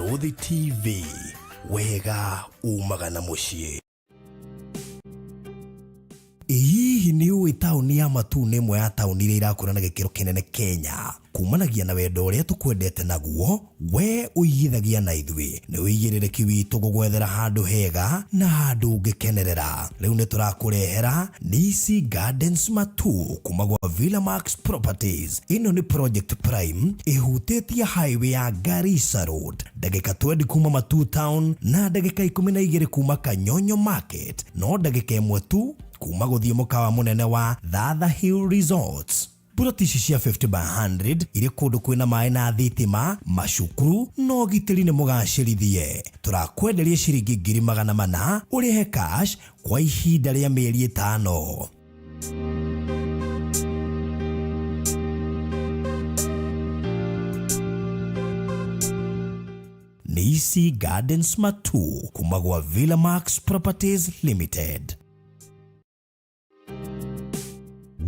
Barũthi TV, wega umaga na mũciĩ. Ĩ hihi nĩ ũĩ taũni ya Matuu nĩ ĩmwe ya taũni iria irakũra na gĩkĩro kĩnene Kenya? Kumanagia na wendo ũrĩa tũkwendete naguo, we ũigithagia na ithuĩ. Nĩ ũigĩrĩrĩki witũ gũgwethera handũ hega na handũ ũngĩkenerera. Rĩu nĩ tũrakũrehera Nisi Gardens Matuu kuma gwa Villa Max Properties. Ĩno nĩ project prime ĩhutĩtie highway ya Garissa Road, ndagĩka 20 kuma Matuu Town na ndagĩka 12 kuma Kanyonyo Market, no ndagĩka ĩmwe tu kuma gũthiĩ mũkawa mũnene wa Thatha Hill Resorts. Puroti ici cia 50 by 100 irĩ kũndũ kwĩna maĩ na thitima, macukuru na ũgitĩri nĩ mũgacĩrithie. Tũrakwenderia ciringi 400,000 ũrĩhe cash kwa ihinda rĩa mĩeri 5. Nisi Gardens Matuu kuma gwa Villa Max Properties Limited.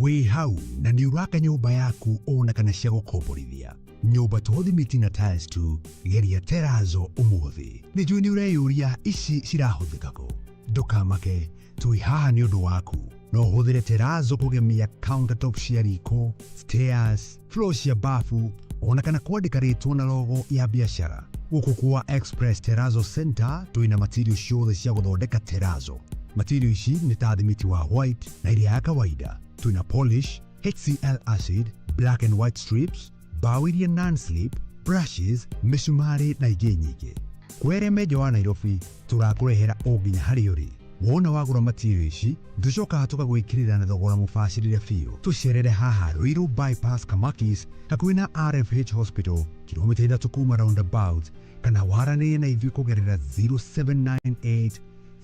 Wĩ hau na nĩ ũraka nyũmba yaku ona kana cia gũkomborithia. Nyũmba to thimiti na tiles tu, geria terazo ũmũthĩ. Nĩ njũĩ nĩ ũreyũria ici cirahũthĩka kũ. Ndũkamake, twĩ haha nĩ ũndũ waku. No ũhũthĩre terazo kũgemia countertop cia riko, stairs, floor cia bafu, ona kana kwandĩka rĩtwa na logo ya biacara. Gũkũ kwa Express Terazo Center twĩna material ciothe cia gũthondeka terazo. Material ici nĩ ta thimiti wa white na ĩrĩa ya kawaida. Twĩna polish, HCl acid, black and white strips, mbaũ iria non-slip, brushes, mĩcumarĩ na ingĩ nyingĩ. Kwere menja wa Nairobi tũrakũrehera o nginya harĩa ũrĩ. Wona wagũra material ici, tũcokaga tũgagwĩkĩrĩra na thogora mũbacĩrĩre biũ. Tũcerere haha Ruiru Bypass Kamakis hakuhĩ na RFH Hospital, kilomita 3 kuma roundabout, kana waranĩrie na ithuĩ kũgerera 0798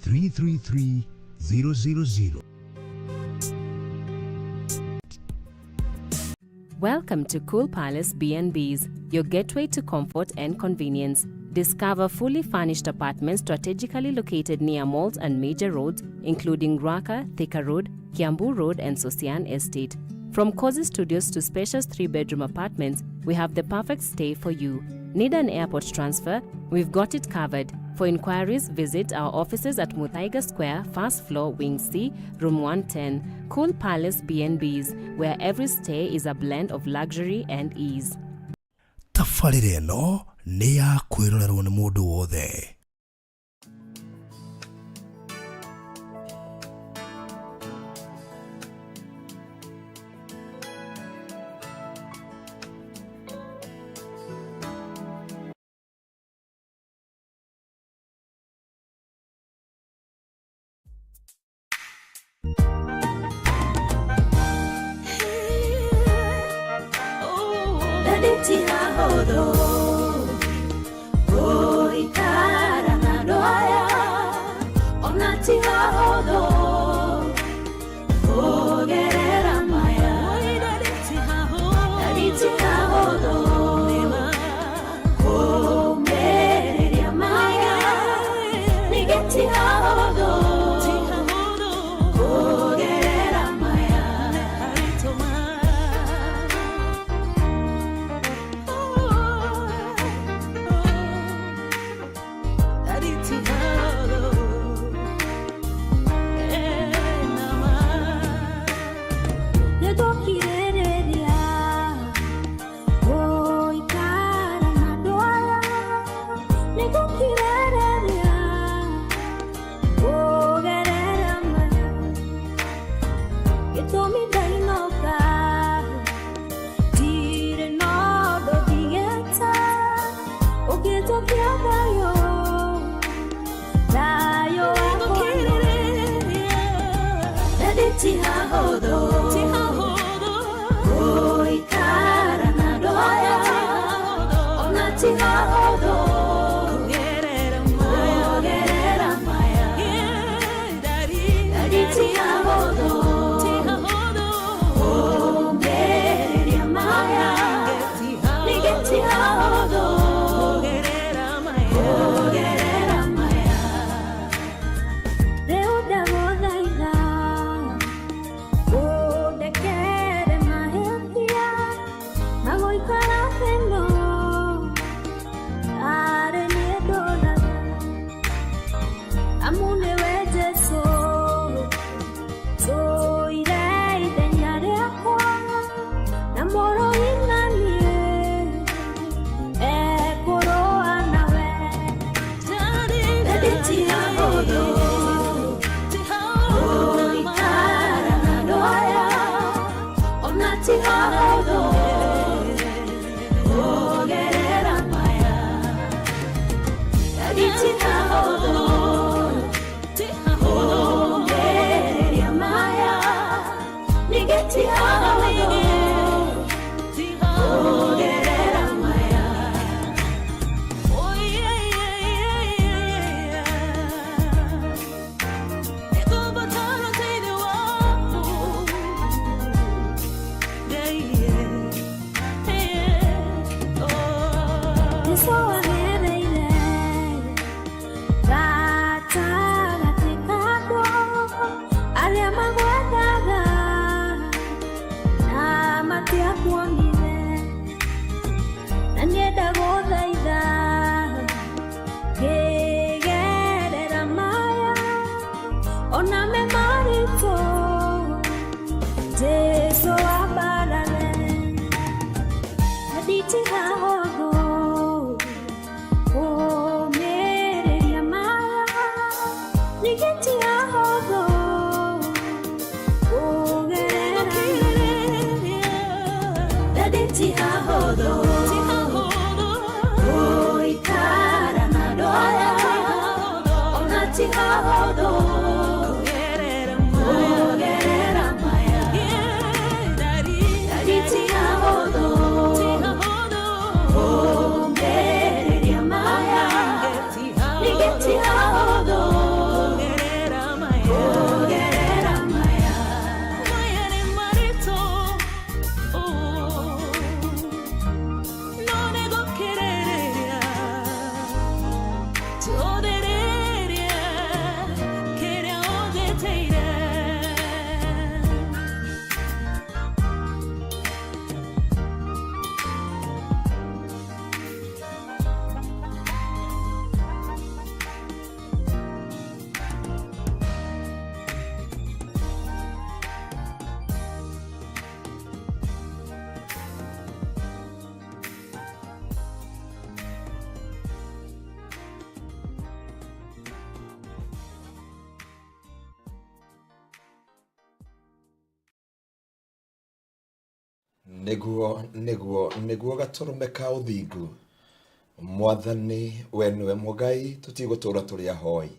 333 000. Welcome to Cool Palace B&Bs, your gateway to comfort and convenience. Discover fully furnished apartments strategically located near malls and major roads, including Ruaka, Thika Road, Kiambu Road, and Sosian Estate. From cozy studios to spacious 3-bedroom apartments, we have the perfect stay for you. Need an airport transfer? We've got it covered. For inquiries, visit our offices at Muthaiga Square, first floor, Wing C, Room 110. Cool Palace B&Bs, where every stay is a blend of luxury and ease. Tabarĩra ĩno nĩ ya kwĩrorerwo nĩ mũndũ wothe. Ti hahũthũ kũũmĩrĩria maya, ningĩ ti hahũthũ kũgerera Daddy ti hahũthũ gũikara na andũ aya, ona ti hahũthũ kũgerera maya. Daddy ti hahũthũ kũũmĩrĩria maya, ningĩ ti hahũthũ kũgerera maya. Maya nĩ maritũ, no nĩ gũkirĩrĩria, tũthĩrĩrie kĩrĩa ũnjĩtĩire. Nĩguo gatũrũme ka ũthingu. Mwathani, we nĩwe mũgai, tũtigũtũra tũrĩ ahoi.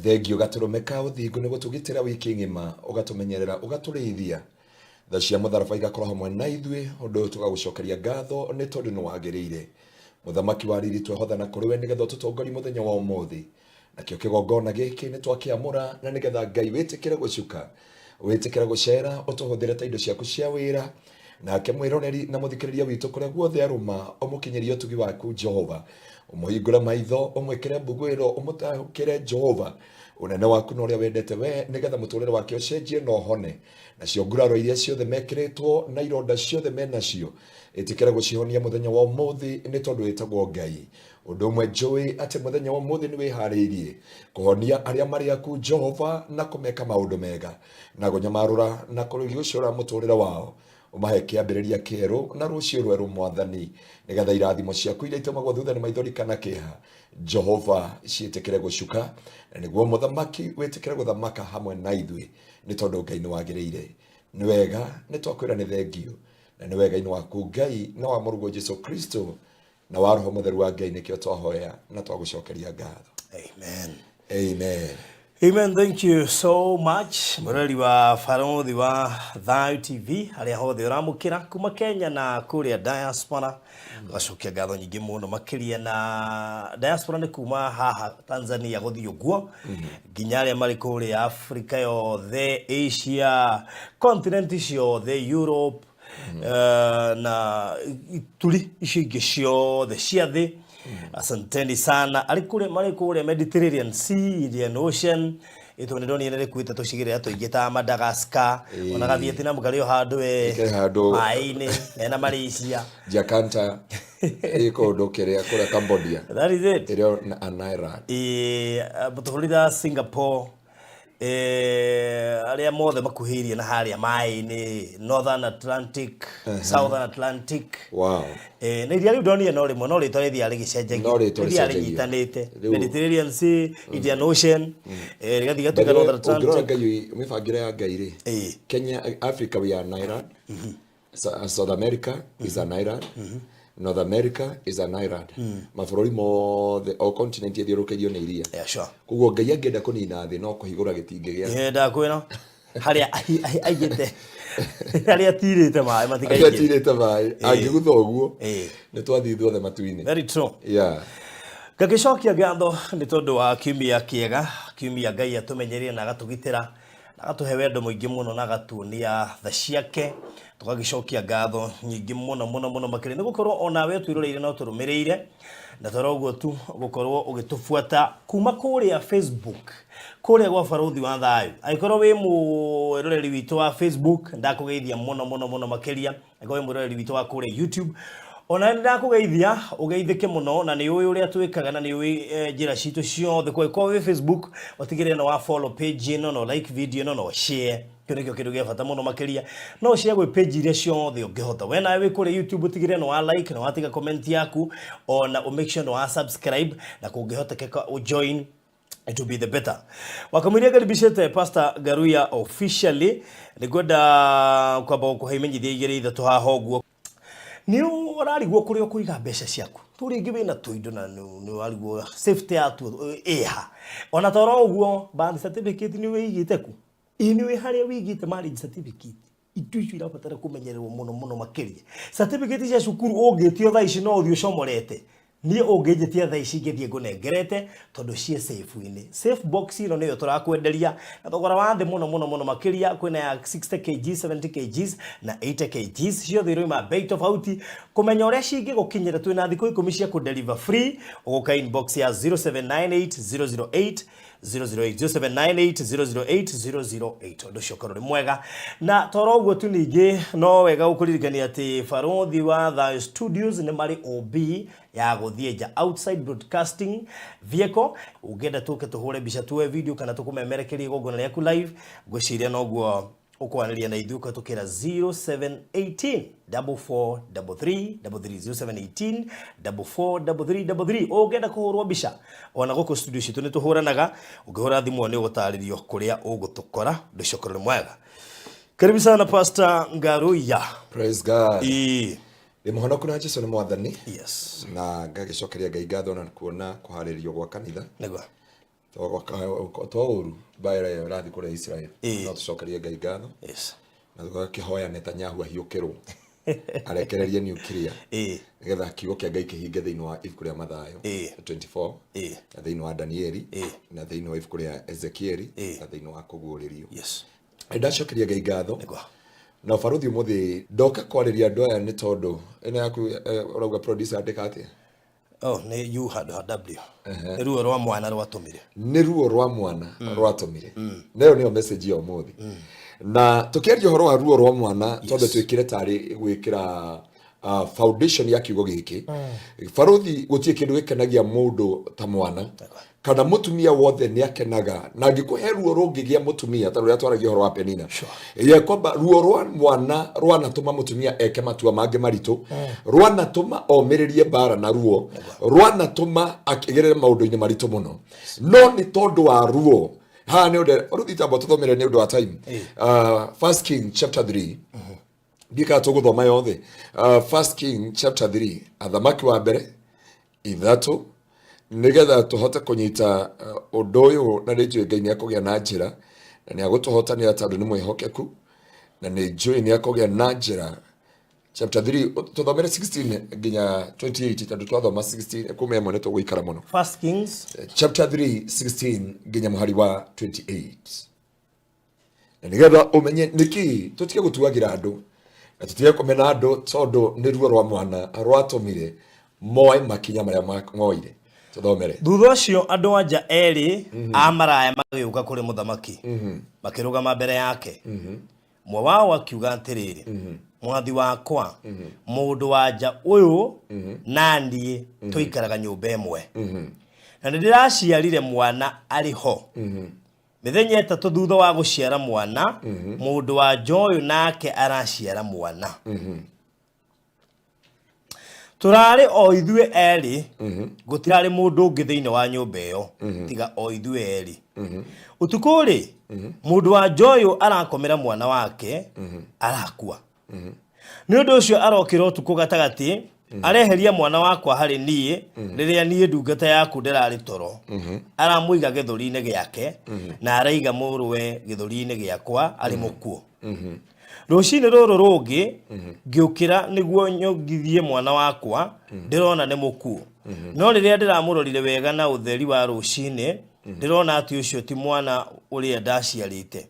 Thengio gatũrũme ka ũthingu nĩ gũtũgitĩra wiki ng'ima, ũgatũmenyerera, ũgatũrĩithia. Tha cia mũtharaba igakorwo hamwe na ithuĩ, ũndũ ũyũ tũgagũcokeria ngatho nĩ tondũ nĩ wagĩrĩire. Mũthamaki wa riri, twehotha na kũrĩ we nĩgetha ũtũtongorie mũthenya wa ũmũthĩ. Nakĩo kĩgongona gĩkĩ nĩ twakĩamũra na nĩgetha Ngai wĩtĩkĩre gũcuka, wĩtĩkĩre gũcera, ũtũhũthĩre ta indo ciaku cia wĩra. Nake mwĩroreri na mũthikĩrĩria witũ kũrĩa guothe arũma, ũmũkinyĩrie ũtugi waku Jehova, ũmũhingũre maitho, ũmwĩkĩre mbuguĩro, ũmũtahũkĩre Jehova ũnene waku na ũrĩa wendete we, nĩgetha mũtũrĩre wake ũcenjie na ũhone. Nacio nguraro iria ciothe mekĩrĩtwo na ironda ciothe menacio, ĩtĩkĩre gũcihonia mũthenya wa ũmũthĩ, nĩ tondũ wĩtagwo Ngai. Ũndũ ũmwe njũĩ atĩ mũthenya wa ũmũthĩ nĩ wĩharĩirie kũhonia arĩa marĩ aku Jehova, na kũmeka maũndũ mega, na kũnyamarũra na kũriũcũra mũtũrĩre wao, ũmahe kĩambĩrĩria kĩerũ na rũciũ rwerũ Mwathani, nĩgetha irathimo ciaku iria itumagwo thutha nĩ maithori kana kĩeha Jehova ciĩtĩkĩre gũcuka, na nĩguo mũthamaki wĩtĩkĩre gũthamaka hamwe na ithuĩ, nĩ tondũ Ngai nĩ wagĩrĩire. Nĩ wega, nĩ twakwĩra nĩ thengio, na nĩ wega-inĩ waku Ngai na wa mũrũguo Jesu Kristo na wa Roho Mũtheru wa Ngai nĩkĩo twahoya na twagũcokeria ngatho. Amen. Amen. Amen. Thank you so much. Mũrori wa Barothi wa Thayu TV harĩa hothe ũramũkĩra kuma Kenya na kũrĩa diaspora, gacokia ngatho nyingĩ mũno makĩria. Na diaspora nĩ kuma haha Tanzania gũthiĩ ũguo nginya arĩa marĩ kũrĩa Africa yothe, Asia, continent ciothe, Europe, na ituri icio ingĩ ciothe cia thĩ. Asanteni sana arĩ kũrĩa marĩ kũrĩa Mediterranean Sea, Indian Ocean. Ĩtũ nĩ ndonire nĩ rĩkuĩte tũcigĩrĩra tũingĩ ta Madagascar, ona ga Vietnam karĩ o handũ we Karĩ handũ. Maĩ-inĩ mena Malaysia. Jakarta ĩ kũndũ kĩrĩa kũrĩa Cambodia. That is it. Ĩrĩa na an island. Tũbũrũri ta Singapore, arĩa mothe makuhĩrĩirie na harĩa maĩ-inĩ, Northern Atlantic, Southern Atlantic. Na iria rĩu ndonire no rĩmwe, no rĩtwa rĩthiaga rĩgĩcenjagia. No rĩtwa rĩthiaga rĩcenjagia. rĩnyitanĩte. Rĩu- Mediterranean Sea, Indian Ocean, rĩgathiĩ gatuĩka Northern ũngĩrora Atlantic. Ngai mĩbangĩre ya Ngai rĩ, Kenya, Africa, we are an island. South America is an island. North America is an island. Mabũrũri mothe o continent ĩthiũrũrũkĩirio nĩ iria. Yeah, sure. Koguo Ngai angĩenda kũnina thĩ no kũhingũra gĩtingĩ gĩa Ndakwĩra harĩa aigĩte, harĩa atirĩte maĩ harĩa matikaingĩre. atirĩte maĩ angĩgutha ũguo, nĩ twathiĩ ithuothe matu-inĩ. Very true. Ngagĩcokia ngatho nĩ tondũ wa kiumia kĩega, kiumia Ngai atũmenyereire na agatũgitĩra na agatũhe wendo mũingĩ mũno na agatuonia tha ciake. Tũgagĩcokia ngatho nyingĩ mũno mũno mũno makĩria nĩ gũkorwo onawe ũtwĩroreire na ũtũrũmĩrĩire, na toro ũguo tu gũkorwo ũgĩtũbuata kuma kũrĩa Facebook, kũrĩa gwa Barũthi wa Thayũ. Angĩkorwo wĩ mwĩroreri witũ wa Facebook, ndakũgeithia mũno mũno mũno makĩria. Angĩkorwo wĩ mwĩroreri witũ wa kũrĩa YouTube, ona nĩ ndakũgeithia, ũgeithĩke mũno, na nĩ ũĩ ũrĩa twĩkaga na nĩ ũĩ njĩra citũ ciothe. Kwa wĩ Facebook, ũtigĩrĩre nĩ wa follow page ĩno, no like video ĩno, no share. Kĩu nĩkĩo kĩndũ gĩa bata mũno makĩria. No ũshare gwĩ page iria ciothe ũngĩhota. We nawe wĩ kũrĩa YouTube ũtigĩrĩre nĩ wa like, nĩ watiga comment yaku, ona ũ make sure nĩ wa subscribe, na kũngĩhotekeka ũ join it will be the better. Wakamwiria ngaribishĩte Pastor Ngaruiya officially. Nĩngwenda kwamba gũkũhe imenyithia igĩrĩ ithatũ haha ũguo. Nĩ ũrarigwo kũrĩa ũkũiga mbeca ciaku. Tu rĩngĩ wĩna tũindo na nĩ ũrarigwo safety yatuo ĩha. Ona toro ũguo birth certificate nĩ wĩigĩte ku? Ĩ nĩ ũĩ harĩa wĩigĩte marriage certificate? Indo icio irabatara kũmenyererwo mũno mũno makĩria. Certificate cia cukuru ũngĩtio thaa ici no ũthiĩ ũcomorete. Niĩ ũngĩnjĩtia thaa ici ingĩthiĩ ngũnengerete tondũ ciĩ safe-inĩ. Safe box ĩno nĩyo tũrakwenderia na thogora wa thĩ mũno mũno mũno makĩria. Kwĩna ya 60 kgs, 70 kgs na 80 kgs. Ciothe iroima bei tofauti. Kũmenya ũrĩa cingĩgũkinyĩra twĩna thikũ ikũmi cia kũ-deliver free. Ũgũka inbox ya 0798 008 008 0798 008 008. Ũndũ ũcio ũkorwo ũrĩ mwega. Na toro ũguo tu ningĩ no wega gũkũririkania atĩ Barũthi wa Thayũ Studios nĩ marĩ OB ya gũthiĩ nja, outside broadcasting vehicle. Ũngĩenda tũke tũhũre mbica, tuoe video kana tũkũmemerekerie igongona rĩaku live, ngwĩciria noguo ũkwaranĩria na ithuĩ ũkahĩtũkĩra 0718 44 33 33, 0718 44 33 33. Ũngĩenda kũhũrwo mbica ona gũkũ studio citũ nĩ tũhũranaga, ũngĩhũra thimũ nĩ ũgũtarĩrio kũrĩa ũgũtũkora. Ũndũ ũcio ũkorwo nĩ mwega. Karibu sana Pastor Ngaruiya. Praise God. Ĩĩ. Ndĩ mũhonoku na Jesu nĩ mwathani. Yes. Na ngagĩcokeria Ngai ngatho na kuona kũharĩrio gwa kanitha. Nĩguo. To ũru mbaara ĩyo ĩrathiĩ kũrĩa Israel. Ĩĩ. No tũcokerie Ngai ngatho. Yes. Na tũgakĩhoya Netanyahu ahiũkĩrwo arekererie nuclear. Ĩĩ. Nĩgetha kiugo kĩa Ngai kĩhinge thĩinĩ wa ibuku rĩa Mathayo Ĩĩ. 24 Ĩĩ. na thĩinĩ wa Danieli Ĩĩ. na thĩinĩ wa ibuku rĩa Ezekieli Ĩĩ. na thĩinĩ wa Kũguũrĩrio. Yes. Ndacokeria Ngai ngatho. Nĩguo. Na ũbarũthi ũmũthĩ ndoka kwarĩria andũ aya nĩ tondũ ĩno yaku ũrauga producer andĩka atĩa? Oh, nĩ U handũ ha W. Nĩ ruo rwa mwana rwatũmire. Nĩ ruo rwa mwana rwatũmire. Na ĩyo nĩyo message ya ũmũthĩ. Na tũkĩaria ũhoro wa ruo rwa mwana twambe twĩkĩre tarĩ gwĩkĩra foundation ya kiugo gĩkĩ. Barũthi, gũtirĩ kĩndũ gĩkenagia mũndũ ta mwana kana mũtumia wothe nĩ akenaga, na angĩkũhe ruo rũngĩgĩa mũtumia ta rũrĩa twaragia ũhoro wa Penina ya kwamba ruo rwa mwana rwanatũma mũtumia eke matua mangĩ maritũ, rwanatũma omĩrĩrie mbara na ruo rwanatũma akĩgerere maũndũ-inĩ maritũ mũno, no nĩ tondũ wa ruo. Haha nĩ ũndũ rũthi tamba tũthomere nĩ ũndũ wa time. First King chapter 3, ndiĩ kana tũgũthoma yothe. First King chapter 3, athamaki wa mbere ithatũ, nĩgetha tũhote kũnyita ũndũ ũyũ, na nĩ njũĩ Ngai nĩ akũgĩa na njĩra na nĩ agũtũhotanĩra tondũ nĩ mwĩhokeku, na nĩ njũĩ nĩ akũgĩa na njĩra. Chapter 3, tũthomere 16 nginya 28, tondũ twathoma 16 kuma ĩmwe nĩ tũgũikara mũno. First Kings chapter 3 16 nginya mũhari wa 28, na nĩgetha ũmenye nĩkĩ tũtige gũtuagĩra andũ na tũtige kũmena andũ, tondũ nĩ ruo rwa mwana rwatũmire moe makinya marĩa moire. Tũthomere. Thutha ũcio andũ anja erĩ a maraya magĩũka kũrĩ mũthamaki, makĩrũgama mbere yake. Mwe wao akiuga atĩrĩrĩ, "Mwathi wakwa, mũndũ wa nja ũyũ na niĩ tũikaraga nyũmba ĩmwe, na nĩ ndĩraciarire mwana arĩ ho. Mĩthenya 3 thutha wa gũciara mwana, mũndũ wa nja ũyũ nake araciara mwana. Tũrarĩ o ithuĩ erĩ, gũtirarĩ mũndũ ũngĩ thĩinĩ wa nyũmba ĩyo tiga o ithuĩ erĩ. Ũtukũ rĩ, mũndũ wa nja ũyũ arakomera mwana wake, arakua. Nĩ ũndũ ũcio arokĩra ũtukũ gatagatĩ, areheria mwana wakwa harĩ niĩ rĩrĩa niĩ ndungata yaku ndĩrarĩ toro, aramũiga gĩthũri-inĩ gĩake na araiga mũrũwe gĩthũri-inĩ gĩakwa arĩ mũkuũ. Rũcinĩ rũrũ rũngĩ ngĩũkĩra nĩguo nyongithie mwana wakwa, ndĩrona nĩ mũkuũ. No rĩrĩa ndĩramũrorire wega na ũtheri wa rũcinĩ, ndĩrona atĩ ũcio ti mwana ũrĩa ndaciarĩte."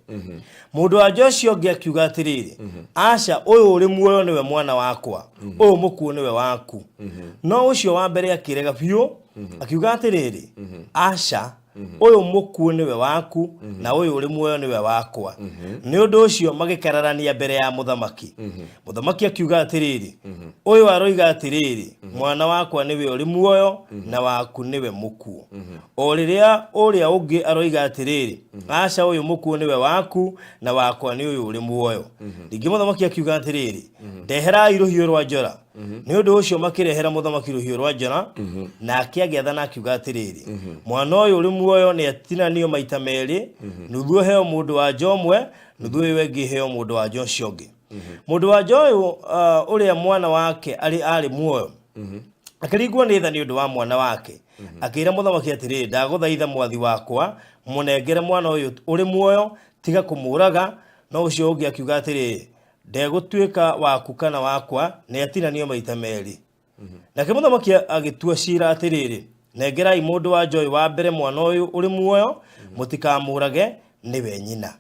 Mũndũ wa nja ũcio ũngĩ akiuga atĩrĩrĩ, "Aca, ũyũ ũrĩ muoyo nĩwe mwana wakwa, ũyũ mũkuũ nĩwe waku." No ũcio wa mbere akĩrega biũ, akiuga atĩrĩrĩ, "Aca." Ũyũ mũkuũ nĩwe waku, na ũyũ ũrĩ muoyo nĩwe wakwa. Nĩ ũndũ ũcio magĩkararania mbere ya mũthamaki. Mũthamaki akiuga atĩrĩrĩ, Ũyũ aroiga atĩrĩrĩ, 'Mwana wakwa nĩwe ũrĩ muoyo, na waku nĩwe mũkuũ.' O rĩrĩa ũrĩa ũngĩ aroiga atĩrĩrĩ, 'Aca, ũyũ mũkuũ nĩwe waku, na wakwa nĩ ũyũ ũrĩ muoyo.' Ningĩ mũthamaki akiuga atĩrĩrĩ, Ndeherai rũhiũ rwa njora. Nĩ ũndũ ũcio makĩrehera mũthamaki rũhiũ rwa njora, nake agĩathana akiuga atĩrĩrĩ, Mwana ũyũ ũrĩ muoyo nĩatinanio maita merĩ, nuthu ĩheo mũndũ wa nja ũmwe, nuthu ĩyo ĩngĩ ĩheo mũndũ wa nja ũcio ũngĩ. Mũndũ wa nja ũyũ ũrĩa mwana wake arĩ arĩ muoyo akĩringwo nĩ tha nĩ ũndũ wa mwana wake, akĩĩra mũthamaki atĩrĩrĩ, Ndagũthaitha mwathi wakwa, mũnengere mwana ũyũ ũrĩ muoyo, tiga kũmũũraga. No ũcio ũngĩ akiuga atĩrĩrĩ, Ndegũtuĩka waku kana wakwa, nĩatinanio maita merĩ. Nake mũthamaki agĩtua ciira atĩrĩrĩ, Nengerai mũndũ wa nja ũyũ wa mbere mwana ũyũ ũrĩ muoyo, mũtikamũũrage, nĩwe nyina.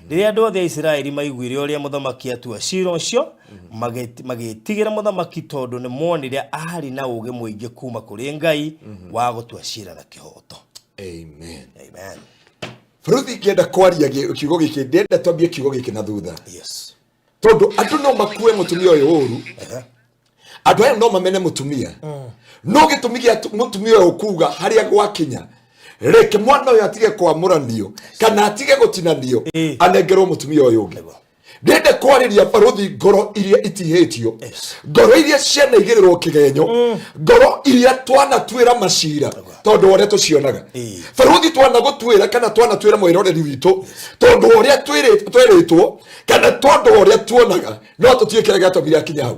Rĩrĩa andũ othe a Isiraeli maiguire ũrĩa mũthamaki atua ciira ũcio, magĩĩtigĩra mũthamaki tondũ nĩmonire aarĩ na ũũgĩ mũingĩ kuuma kũrĩ Ngai wa gũtua ciira na kĩhooto. Amen. Amen. Baruthi, ingĩenda kwaria kiugo gĩkĩ, ndĩrenda twambie kiugo gĩkĩ na thutha. Yes. Tondũ andũ no makue mũtumia ũyũ ũru, andũ aya no mamene mũtumia, no gĩtũmi gĩa mũtumia ũyũ kuga harĩa gwakinya, reke mwana ũyũ atige kwamũranio kana atige gũtinanio, anengerwo mũtumia ũyũ ũngĩ. Ndĩrenda kwarĩria, barũthi, ngoro iria itihĩtio, ngoro iria cianaigĩrĩrwo kĩgenyo, ngoro iria twanatuĩra macira tondũ wa ũrĩa tũcionaga. Barũthi, twanagũtuĩra kana twanatuĩra mwĩroreri witũ tondũ wa ũrĩa twĩrĩtwo kana tondũ wa ũrĩa tuonaga, no tũtiũĩ kĩrĩa gĩatũmire akinya hau.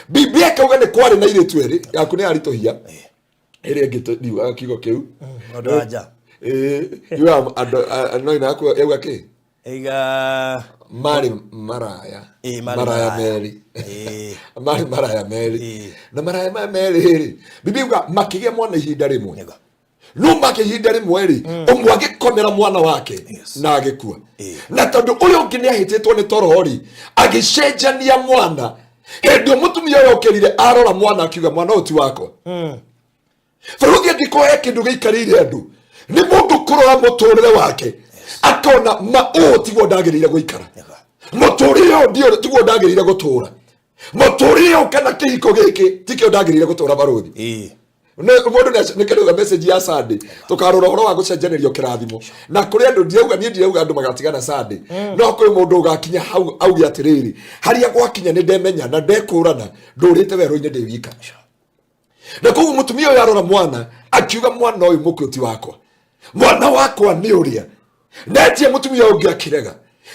Biblia ĩkauga nĩ kwarĩ na airĩtu erĩ. Yaku nĩ yaritũhia, ĩrĩa ĩngĩ ndiugaga kiugo kĩu. Andũ a nja. Ĩĩ, yugaga andũ no ina yaku yauga kĩ? Iga Marĩ maraya. Ĩĩ, marĩ maraya maraya. merĩ. Marĩ maraya merĩ. Na maraya maya merĩ rĩ, Biblia yuga makĩgĩa mwana ihinda rĩmwe. No make ihinda rĩmwe rĩ, ũmwe agĩkomera mwana wake na agĩkua, na tondũ ũrĩa ũngĩ nĩ ahĩtĩtwo nĩ toro rĩ, agĩcenjania mwana. Hĩndĩ ĩyo mũtumia ũyũ okĩrire, arora mwana, akiuga, "Mwana ũyũ ti wakwa." Bũrũri, angĩkorwo he kĩndũ gĩikarĩire andũ, nĩ mũndũ kũrora mũtũrĩre wake akona ma ũũ tiguo ndagĩrĩire gũikara, mũtũrĩre ũyũ tiguo ndagĩrĩire gũtũra, mũtũrĩre ũyũ kana kĩhiko gĩkĩ tikĩo ndagĩrĩire gũtũra, barũthi. Mũndũ nĩ kĩrauga message ya Sunday tũkarora ũhoro wa gũcenjanĩrio kĩrathimo na kũrĩ andũ. Ndirauga niĩ, ndirauga andũ magatigana Sunday, no kwĩ mũndũ ũgakinya hau auge atĩrĩrĩ, harĩa gwakinya nĩ ndemenya na ndekũrana, ndũrĩte werũ-inĩ ndĩ wika. Na koguo mũtumia ũyũ arora mwana akiuga, "Mwana ũyũ mũkuũ ti wakwa, mwana wakwa nĩ ũrĩa netie." Mũtumia ũyũ ũngĩ akĩrega.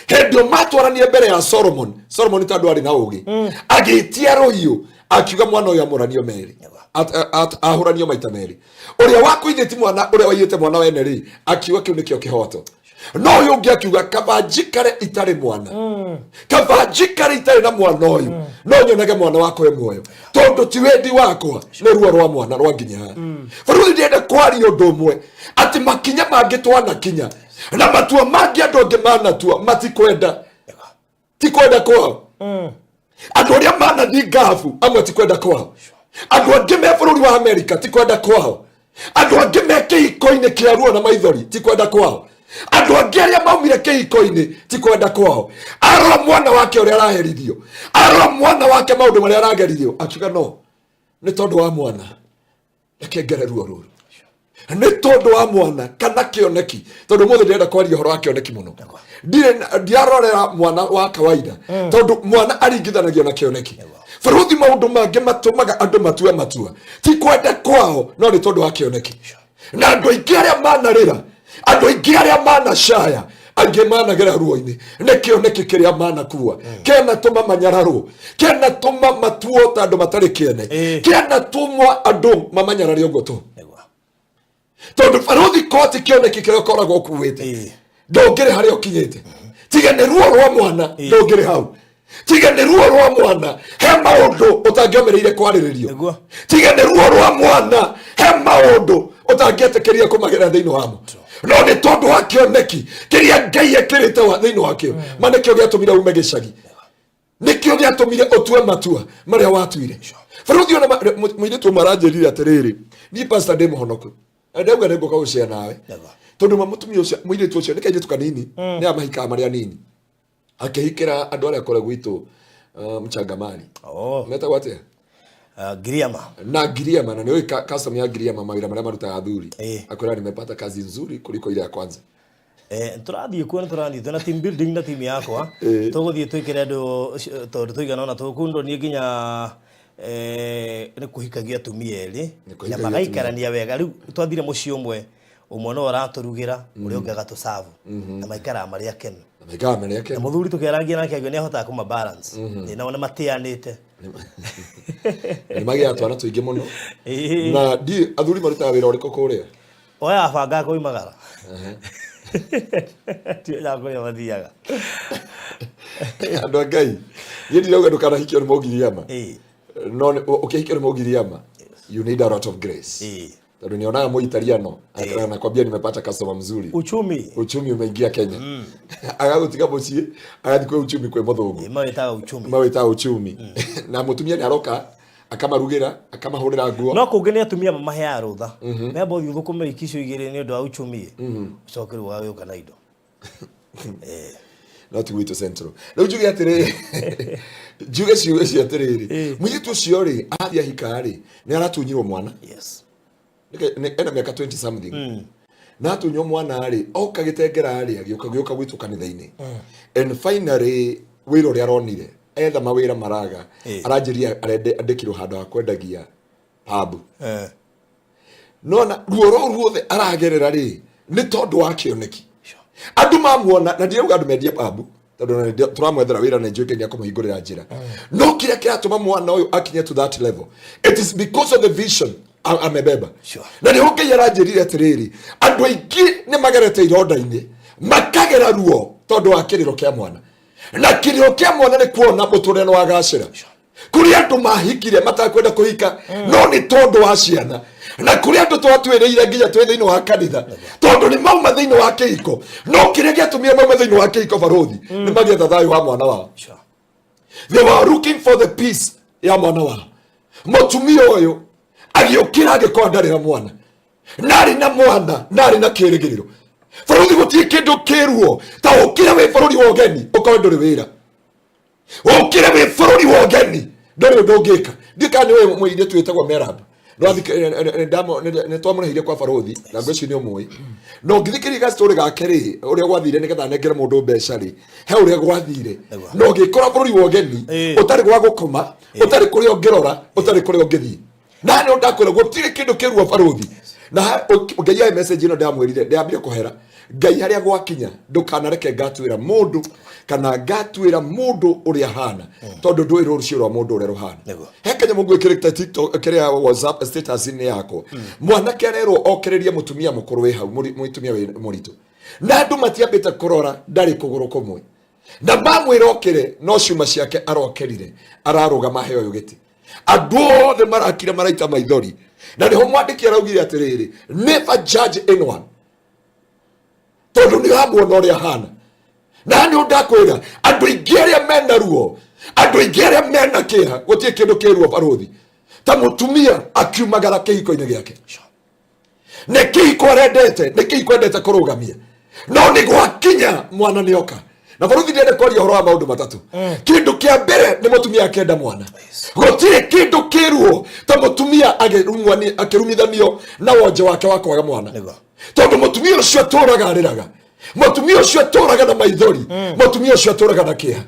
Hĩndĩ ĩyo matwaranie mbere ya Solomon, Solomon tondũ arĩ na ũgĩ agĩtia rũhiũ, akiuga mwana ũyũ amũranio merĩ, ahũranio maita merĩ. Ũrĩa wakũithĩti mwana, ũrĩa waiyĩte mwana wene rĩ, akiuga kĩu nĩkĩo kĩhoto, no ũyũ ũngĩ akiuga, "Kaba njikare itarĩ mwana, kaba njikare itarĩ na mwana ũyũ, no nyonage mwana wakwa e muoyo, tondũ ti wendi wakwa, nĩ ruo rwa mwana rwa nginya haha." Bũrũri, ndĩrenda kwaria ũndũ ũmwe, atĩ makinya mangĩ twanakinya na matua mangĩ andũ angĩ manatua matikwenda, ti kwenda kwao. Andũ arĩa manathiĩ ngabu amwe ti kwenda kwao. Andũ angĩ me bũrũri wa Amerika ti kwenda kwao. Andũ angĩ me kĩhiko-inĩ kĩa ruo na maithori ti kwenda kwao. Andũ angĩ arĩa maumire kĩhiko-inĩ ti kwenda kwao. Arora mwana wake ũrĩa araherithio, arora mwana wake maũndũ marĩa aragerithio, akiuga, "No nĩ tondũ wa mwana reke ngere ruo rũrũ, nĩ tondũ wa mwana kana kĩoneki." Tondũ mũthĩ ndĩrenda kwaria ũhoro wa kĩoneki mũno. Ndirĩ ndiarorera mwana wa kawaida, tondũ mwana aringithanagio na kĩoneki. Bũrũthi, maũndũ mangĩ matũmaga andũ matue matua ti kwenda kwao, no nĩ tondũ wa kĩoneki. Na andũ aingĩ arĩa manarĩra, andũ aingĩ arĩa manacaya, angĩ managera ruo-inĩ nĩ kĩoneki kĩrĩa manakua, kĩanatũma manyararwo, kĩanatũma matuo ta andũ matarĩ kĩene, kĩanatũma andũ mamanyarare ũguo tu. Tondũ barũthi, koti kĩoneki kĩrĩa ũkoragwo ũkuĩte, ndũngĩrĩ harĩa ũkinyĩte tiga nĩ ruo rwa mwana. Ndũngĩrĩ hau tiga nĩ ruo rwa mwana. He maũndũ ũtangĩomereire kwarĩrĩrio tiga nĩ ruo rwa mwana. He maũndũ ũtangĩetĩkĩria kũmagera thĩinĩ wamo, no nĩ tondũ wa kĩoneki kĩrĩa Ngai ekĩrĩte thĩinĩ wakĩo. Ma nĩkĩo gĩatũmire ume gĩcagi, nĩkĩo gĩatũmire ũtue matua marĩa watuire. Barũthi, ona mũirĩtu ũmwe aranjĩrire atĩrĩrĩ, "Niĩ, pastor, ndĩ mũhonoku na ndauga nĩ ngũka gũcea nawe." Tondũ ma mũtumia ũcio, mũirĩtu ũcio nĩ kairĩtu kanini, nĩ amahikaga marĩa anini, akĩhikĩra andũ arĩa kũrĩa gwitũ, mchangamani. Oh. Metagwo atĩa? Giriama. Na Giriama, na nĩũĩ custom ya Giriama, mawĩra marĩa marutaga athuri. Akwĩra, "Nimepata kazi nzuri kuliko ile ya kwanza." Tũrathiĩ kuo, nĩ tũrathiĩ twĩna team building na team yakwa. Tũgũthiĩ twĩkĩre andũ tondũ tũigana ũna tũkundwo niĩ nginya nĩ kũhikagia atumia erĩ Nĩ kũhikagia na magaikarania wega. Rĩu twathire mũciĩ ũmwe, ũmwe no aratũrugĩra, ũrĩa ũngĩ agatũcabu, na maikaraga marĩ akenu. Na maikaraga marĩ Na akenu. Mũthuri tũkĩarangia nake akiuga nĩ ahotaga kũma balance. Nao nĩ matĩanĩte. Nĩ magĩaga twana tũingĩ mũno. Na ndi athuri marutaga wĩra ũrĩkũ kũrĩa? Oya banga koimagara tinya kũrĩa mathiaga. Andũ a Ngai, niĩ ndirauga ndũkanahikio nĩ mũgiriama. No ũkĩhikio nĩ mũgiriama, you need a lot of grace, tondũ nĩonaga mũitariano anakwambia, "Nimepata customer mzuri." Uchumi. Uchumi umeingia Kenya. Agagũtiga mũciĩ, agathiĩ kwĩ uchumi, kwĩ mũthũngũ. Mawĩtaga uchumi. Mawĩtaga uchumi. Na mũtumia nĩ aroka akamarugĩra, akamahũrĩra nguo. No kũngĩ nĩ atumia mamaheaga rũtha, memba ũthiĩ ũthũkũme wiki icio igĩrĩ nĩ ũndũ wa uchumi, ũcoke rĩu ũgagĩũka na indo. No ti gwitũ Central. Rĩu njuge atĩrĩrĩ, njuge ciugo icio atĩrĩrĩ, mũirĩtu ũcio rĩ, athiĩ ahika rĩ, nĩ aratunyirwo mwana. Ena mĩaka 20 something na atunywo mwana rĩ, oka gĩtengera rĩ, agĩũka gĩũka gwitũ kanitha-inĩ. And finally wĩra ũrĩa aronire, etha mawĩra maraga. Aranjĩria andĩkirwo handũ ha kwendagia pub. Nona ruo rũu ruothe aragerera rĩ, nĩ tondũ wa kĩoneki. Andũ mamuona, na ndirauga andũ mendie pub, tondũ ona tũramwethera wĩra na njũĩ Ngai nĩakũmũhingũrĩra njĩra, no kĩrĩa kĩratũma mwana ũyũ akinye to that level, it is because of the vision amebeba. Na nĩho Ngai aranjĩrire atĩrĩrĩ, andũ aingĩ nĩ magerete ironda-inĩ, makagera ruo tondũ wa kĩrĩro kĩa mwana. Na kĩrĩro kĩa mwana nĩ kuona mũtũrĩre nĩ wagacĩra. Kũrĩ andũ mahikire matakwenda kũhika, no nĩ tondũ wa ciana. Na kũrĩ andũ twatwĩrĩire nginya twĩ thĩinĩ wa kanitha, tondũ nĩ mauma thĩinĩ wa kĩhiko, no kĩrĩa gĩatũmire mauma thĩinĩ wa kĩhiko, barũthi, nĩ magĩetha thayũ wa mwana wao. They were looking for the peace ya mwana wao. Mũtumia ũyũ agĩũkĩra, agĩkorwo ndarĩ na mwana, narĩ na mwana, narĩ na kĩrĩgĩrĩro. Bũrũri, gũtirĩ kĩndũ kĩruo ta ũkĩre wĩ bũrũri wa ũgeni ũkorwo ndũrĩ wĩra, ũkĩre wĩ bũrũri wa ũgeni ndũrĩ ũndũ ũngĩka. Ndiũ kana nĩ ũĩ mũirĩtu wĩtagwo Merab. Nĩ twamũrĩhĩire kwa barũthi na ngwĩciria nĩ ũmũĩ. Na ũngĩthikĩrĩria gastory gake rĩ, ũrĩa gwathire nĩgetha anengere mũndũ mbeca rĩ, he ũrĩa gwathire na ũgĩkora bũrũri wa ũgeni, ũtarĩ gwa gũkoma, ũtarĩ kũrĩa ũngĩrora, ũtarĩ kũrĩa ũngĩthiĩ. Na nĩ ndakwĩra gũtirĩ kĩndũ kĩruo, barũthi. Na Ngai ahe message ĩno, ndamwĩrire ndambire kũhera Ngai harĩa gwakinya, ndũkanareke ngatuĩra mũndũ kana ngatuĩra mũndũ ũrĩa hana, tondũ ndũĩ rũciũ rwa mũndũ ũrĩa rũhana. He kanyamũ ngwĩkĩrĩte TikTok, kĩrĩa WhatsApp status-inĩ yakwa. Mwanake arerwo okererie mũtumia mũkũrũ wĩ hau, mũtumia wĩ mũritũ, na andũ matiambĩte kũrora ndarĩ kũgũrũ kũmwe, na mamwĩra okĩre, no ciuma ciake arokerire, ararũgama aheo ũyũ gĩtĩ. Andũ othe marakira, maraita maithori. Na nĩho mwandĩki araugire atĩrĩrĩ, "Never judge anyone," tondũ nĩ ũramuona ũrĩa ahana. Na nĩ ndakwĩra, andũ aingĩ arĩa mena ruo, andũ aingĩ arĩa mena kĩeha, gũtirĩ kĩndũ kĩruo, barũthi, ta mũtumia akiumagara kĩhiko-inĩ gĩake. Nĩ kĩhiko arendete, nĩ kĩhiko endete kũrũgamia, no nĩ gwakinya mwana nĩ oka. Na barũthi, ndĩrenda kwaria ũhoro wa maũndũ matatũ. Kĩndũ kĩa mbere nĩ mũtumia akĩenda mwana. Gũtirĩ kĩndũ kĩruo ta mũtumia akĩrumithanio na wonje wake wa kwaga mwana, tondũ mũtumia ũcio atũraga arĩraga, mũtumia ũcio atũraga na maithori, mũtumia ũcio atũraga na kĩeha,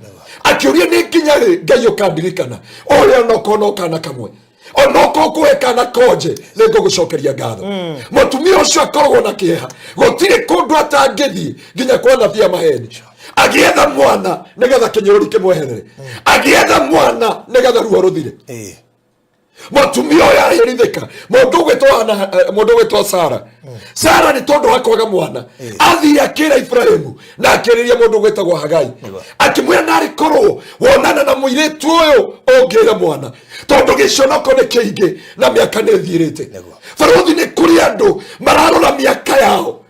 akĩũria, "Nĩ nginya rĩ, Ngai, ũkandirikana ũrĩa onokorwo no kana kamwe? Onokorwo kũhe kana konje, nĩ ngũgũcokeria ngatho." Mũtumia ũcio akoragwo na kĩeha, gũtirĩ kũndũ atangĩthiĩ, nginya kwa nabii a maheni, agĩetha mwana nĩgetha kĩnyũrũri kĩmweherere, agĩetha mwana nĩgetha ruo rũthire. Mũtumia ũyũ aherithĩka. Mũndũ ũgwĩtwo Hana, mũndũ ũgwĩtwo Sara. Sara nĩ tondũ wa kwaga mwana, athire akĩra Ibrahimu na akĩrĩria mũndũ ũgwĩtagwo Hagai, akĩmwĩra, "Narĩ korwo wonana na mũirĩtu ũyũ, ũngĩra mwana, tondũ gĩconoko nĩ kĩingĩ na mĩaka nĩ ĩthiĩrĩte." Barũthi, nĩ kũrĩ andũ mararora mĩaka yao.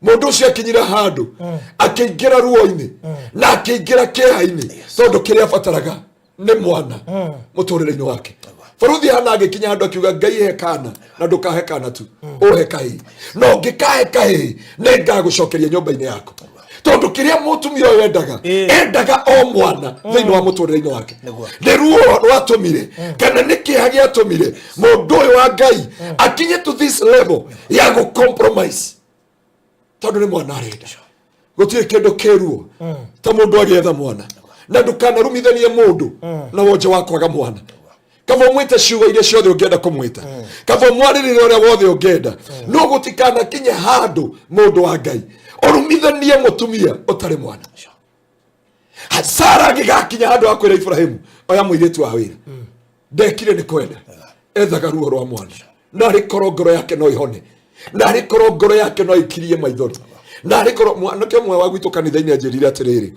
Mũndũ ũcio akinyire handũ akĩingĩra ruo-inĩ na akĩingĩra kĩeha-inĩ, tondũ kĩrĩa abataraga nĩ mwana mũtũrĩre-inĩ wake. Baruthi hana agĩkinya handũ akiuga, Ngai he kana na ndũkahe kana tu, ũhe kahĩĩ, no ũngĩkahe kahĩĩ nĩ ngagũcokeria nyũmba-inĩ yaku, tondũ kĩrĩa mũtumia ũyũ endaga, endaga o mwana thĩinĩ wa mũtũrĩre-inĩ wake. Nĩ ruo rwatũmire kana nĩ kĩeha gĩatũmire mũndũ ũyũ wa Ngai akinye to this level ya gũ compromise, tondũ nĩ mwana arenda. Gũtirĩ kĩndũ kĩruo ta mũndũ agĩetha mwana, na ndũkanarumithanie mũndũ na wonje wa kwaga mwana. Kaba ũmwĩte ciugo iria ciothe ũngĩenda kũmwĩta, kaba ũmwarĩrĩre ũrĩa wothe ũngĩenda, no gũtikanakinye handũ, mũndũ wa Ngai, ũrumithanie mũtumia ũtarĩ mwana. Sara agĩgakinya handũ ha kwĩra Ibrahimu, oya mũirĩtu wa wĩra. Ndekire nĩ kwenda, ethaga ruo rwa mwana, na arĩ korwo ngoro yake no ĩhone, na arĩ korwo ngoro yake no ĩkirie maithori, na arĩ korwo mwanake ũmwe wa gwitũ kanitha-inĩ anjĩrire atĩrĩrĩ,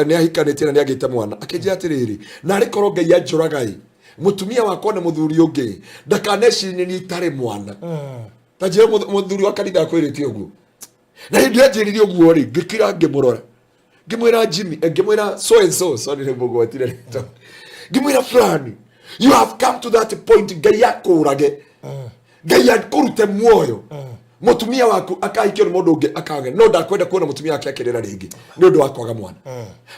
nĩ ahikanĩtie na nĩ agĩte mwana, akĩnjĩra atĩrĩrĩ, na arĩ korwo Ngai anjũraga ĩ, mũtumia wakwa nĩ mũthuri ũngĩ, ndakanecirie niĩ itarĩ mwana. Ta njĩra, mũthuri wa kanitha akwĩrĩte ũguo? Na hĩndĩ ĩyo anjĩrire ũguo rĩ, ngĩkira ngĩmũrora, ngĩmwĩra Jimmy, ngĩmwĩra so and so, sorry, nĩ mũgwatire rĩtwa, ngĩmwĩra fulani, you have come to that point Ngai akũrage, Ngai akũrute muoyo, mũtumia waku akahikio nĩ mũndũ ũngĩ akage, no ndakwenda kuona mũtumia wake akĩrĩra rĩngĩ nĩ ũndũ wa kwaga mwana.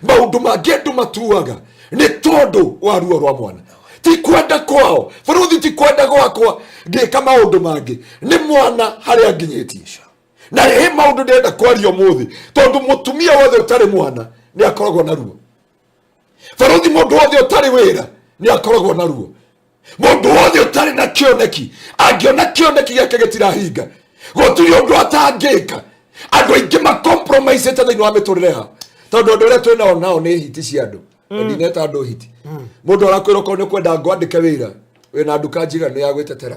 Maũndũ mangĩ andũ matuaga nĩ tondũ wa ruo rwa mwana, ti kwenda kwao. Bũrũthi, ti kwenda gwakwa ngĩka maũndũ mangĩ, nĩ mwana harĩa nginyĩtie. Na he maũndũ ndĩrenda kwaria ũmũthĩ, tondũ mũtumia wothe ũtarĩ mwana nĩ akoragwo na ruo. Barũthi, mũndũ wothe ũtarĩ wĩra nĩ akoragwo na ruo. Mũndũ wothe ũtarĩ na kĩoneki, angĩona kĩoneki gĩake gĩtirahinga, gũtirĩ ũndũ atangĩka. Andũ aingĩ macompromisĩte thĩinĩ wa mĩtũrĩre yao, tondũ andũ arĩa twĩ nao nao nĩ hiti cia andũ. Ndineta andũ hiti. Mũndũ arakwĩra okorwo nĩ kwenda ngwandĩke wĩra, wĩna nduka njiganu ya gwĩtetera,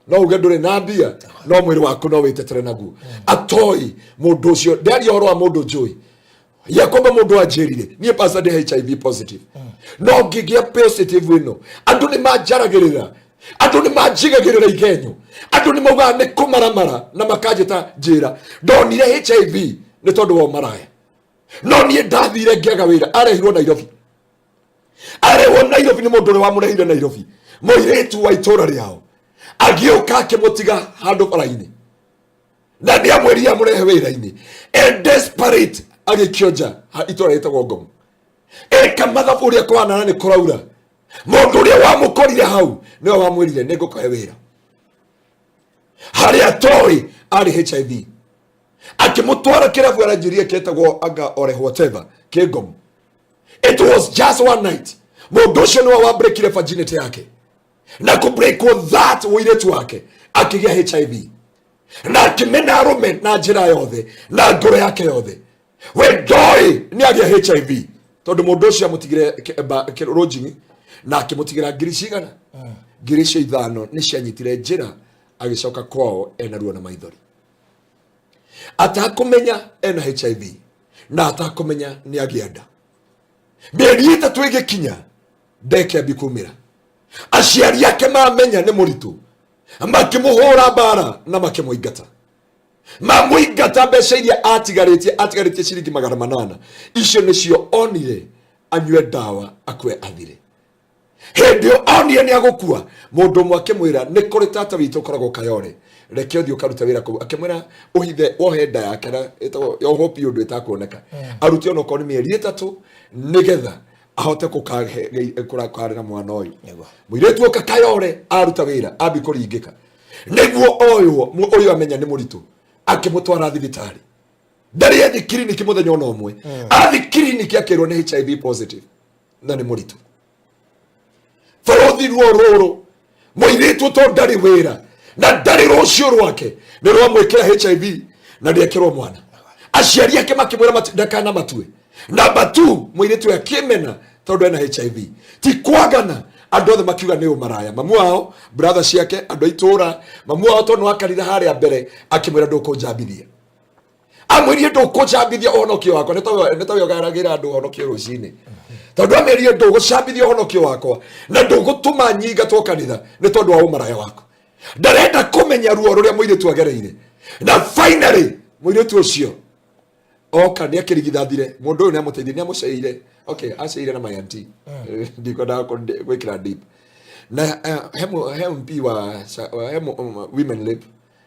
no uge ndũrĩ na mbia, no mwĩrĩ waku no wĩtetere naguo. Atoi mũndũ ũcio ndaria ũhoro wa mũndũ njũĩ ya kwamba mũndũ anjĩrire, niĩ pastor ndĩ HIV positive, no ngĩgĩa positive ĩno, andũ nĩ manjaragĩrĩra, andũ nĩ manjigagĩrĩra igenyo, andũ nĩ maugaga nĩ kũmaramara na makanjĩta njĩra ndonire HIV nĩ tondũ wa ũmaraya. No niĩ ndathire ngĩaga wĩra. Arehirwo Nairobi, arehwo Nairobi nĩ mũndũ ũrĩa wamũrehire Nairobi, mũirĩtu wa itũra rĩao, agĩũka akĩmũtiga handũ bara-inĩ, na nĩ amwĩrire amũrehe wĩra-inĩ. And desperate agĩkĩonja itũra rĩtagwo Ngomo, eka mathabu ũrĩa kũhana na nĩ kũraura. Mũndũ ũrĩa wamũkorire hau nĩwe wamwĩrire, nĩ ngũkũhe wĩra, harĩa toĩ arĩ HIV. Akĩmũtwara kĩrabu aranjĩria kĩetagwo anga ore whatever kĩngomo. It was just one night. Mũndũ ũcio nĩwe wabreakire virginity yake, na kũbreakwo that ũirĩtu wake akĩgĩa HIV na akĩmena arũme na njĩra yothe na ngoro yake yothe. We ndoĩ nĩ agĩa HIV, tondũ mũndũ ũcio amũtigire rũnjingi na akĩmũtigĩra ngiri cigana, ngiri icio 5 nĩ cianyitire njĩra. Agĩcoka kwao ena ruo na maithori, atakũmenya ena HIV na atakũmenya nĩ agĩa nda. Mĩeri 3 ĩgĩkinya, ndekĩambi kumĩra. Aciari ake mamenya nĩ mũritũ, makĩmũhũra mbara na makĩmũingata. Mamũingata, mbeca iria atigarĩtie, atigarĩtie ciringi 800, icio nĩcio onire anyue ndawa akue athire. Hĩndĩ ĩyo onire nĩ agũkua, mũndũ ũmwe akĩmwĩra, nĩ kũrĩ tata witũ ũkoragwo Kayore, reke ũthiĩ ũkaruta wĩra kũu. Akĩmwĩra ũhithe, wohe nda yake na ĩtagwo yohwo biũ ũndũ ĩtakuoneka, arute onokorwo nĩ mĩeri 3 nĩgetha ahote kũkarĩra mwana ũyũ. Mũirĩtu oka Kayore aruta wĩra, ambi kũringĩka nĩguo oywo. Ũyũ amenya nĩ mũritũ, akĩmũtwara thibitarĩ. Ndarĩ athi kiriniki mũthenya ona ũmwe. Athi kiriniki akĩrwo nĩ HIV positive na nĩ mũritũ. Barothi, ruo rũrũ mũirĩtu to ndarĩ wĩra na ndarĩ rũciũ rwake, nĩ rwamwĩkĩra HIV na ndĩekĩrwo mwana. Aciari ake makĩmwĩra ndakana matue. Namba 2, mũirĩtu ũyũ akĩmena tondũ ena HIV. Ti kwagana, andũ othe makiuga nĩ ũmaraya, mamu wao, brother ciake, andũ a itũũra. Mamu wao tondũ nĩwakarire harĩa mbere, akĩmwĩra, ndũkũnjambithia. Amwĩrie, ndũkũcambithia ũhonokio wakwa. Nĩ tawe ũgaragĩra andũ ũhonokio rũcinĩ, tondũ amĩrie, ndũgũcambithia ũhonokio wakwa na ndũgũtũma nyingatwo kanitha nĩ tondũ wa ũmaraya waku. Ndarenda kũmenya ruo rũrĩa mũirĩtu agereire. Na finally mũirĩtu ũcio oka nĩ akĩrigithathire. Mũndũ ũyũ nĩ amũteithire, nĩ amũceire. Okay, aceire na my auntie, ndikwendaga gwĩkĩra deep. Na he MP wa he women lip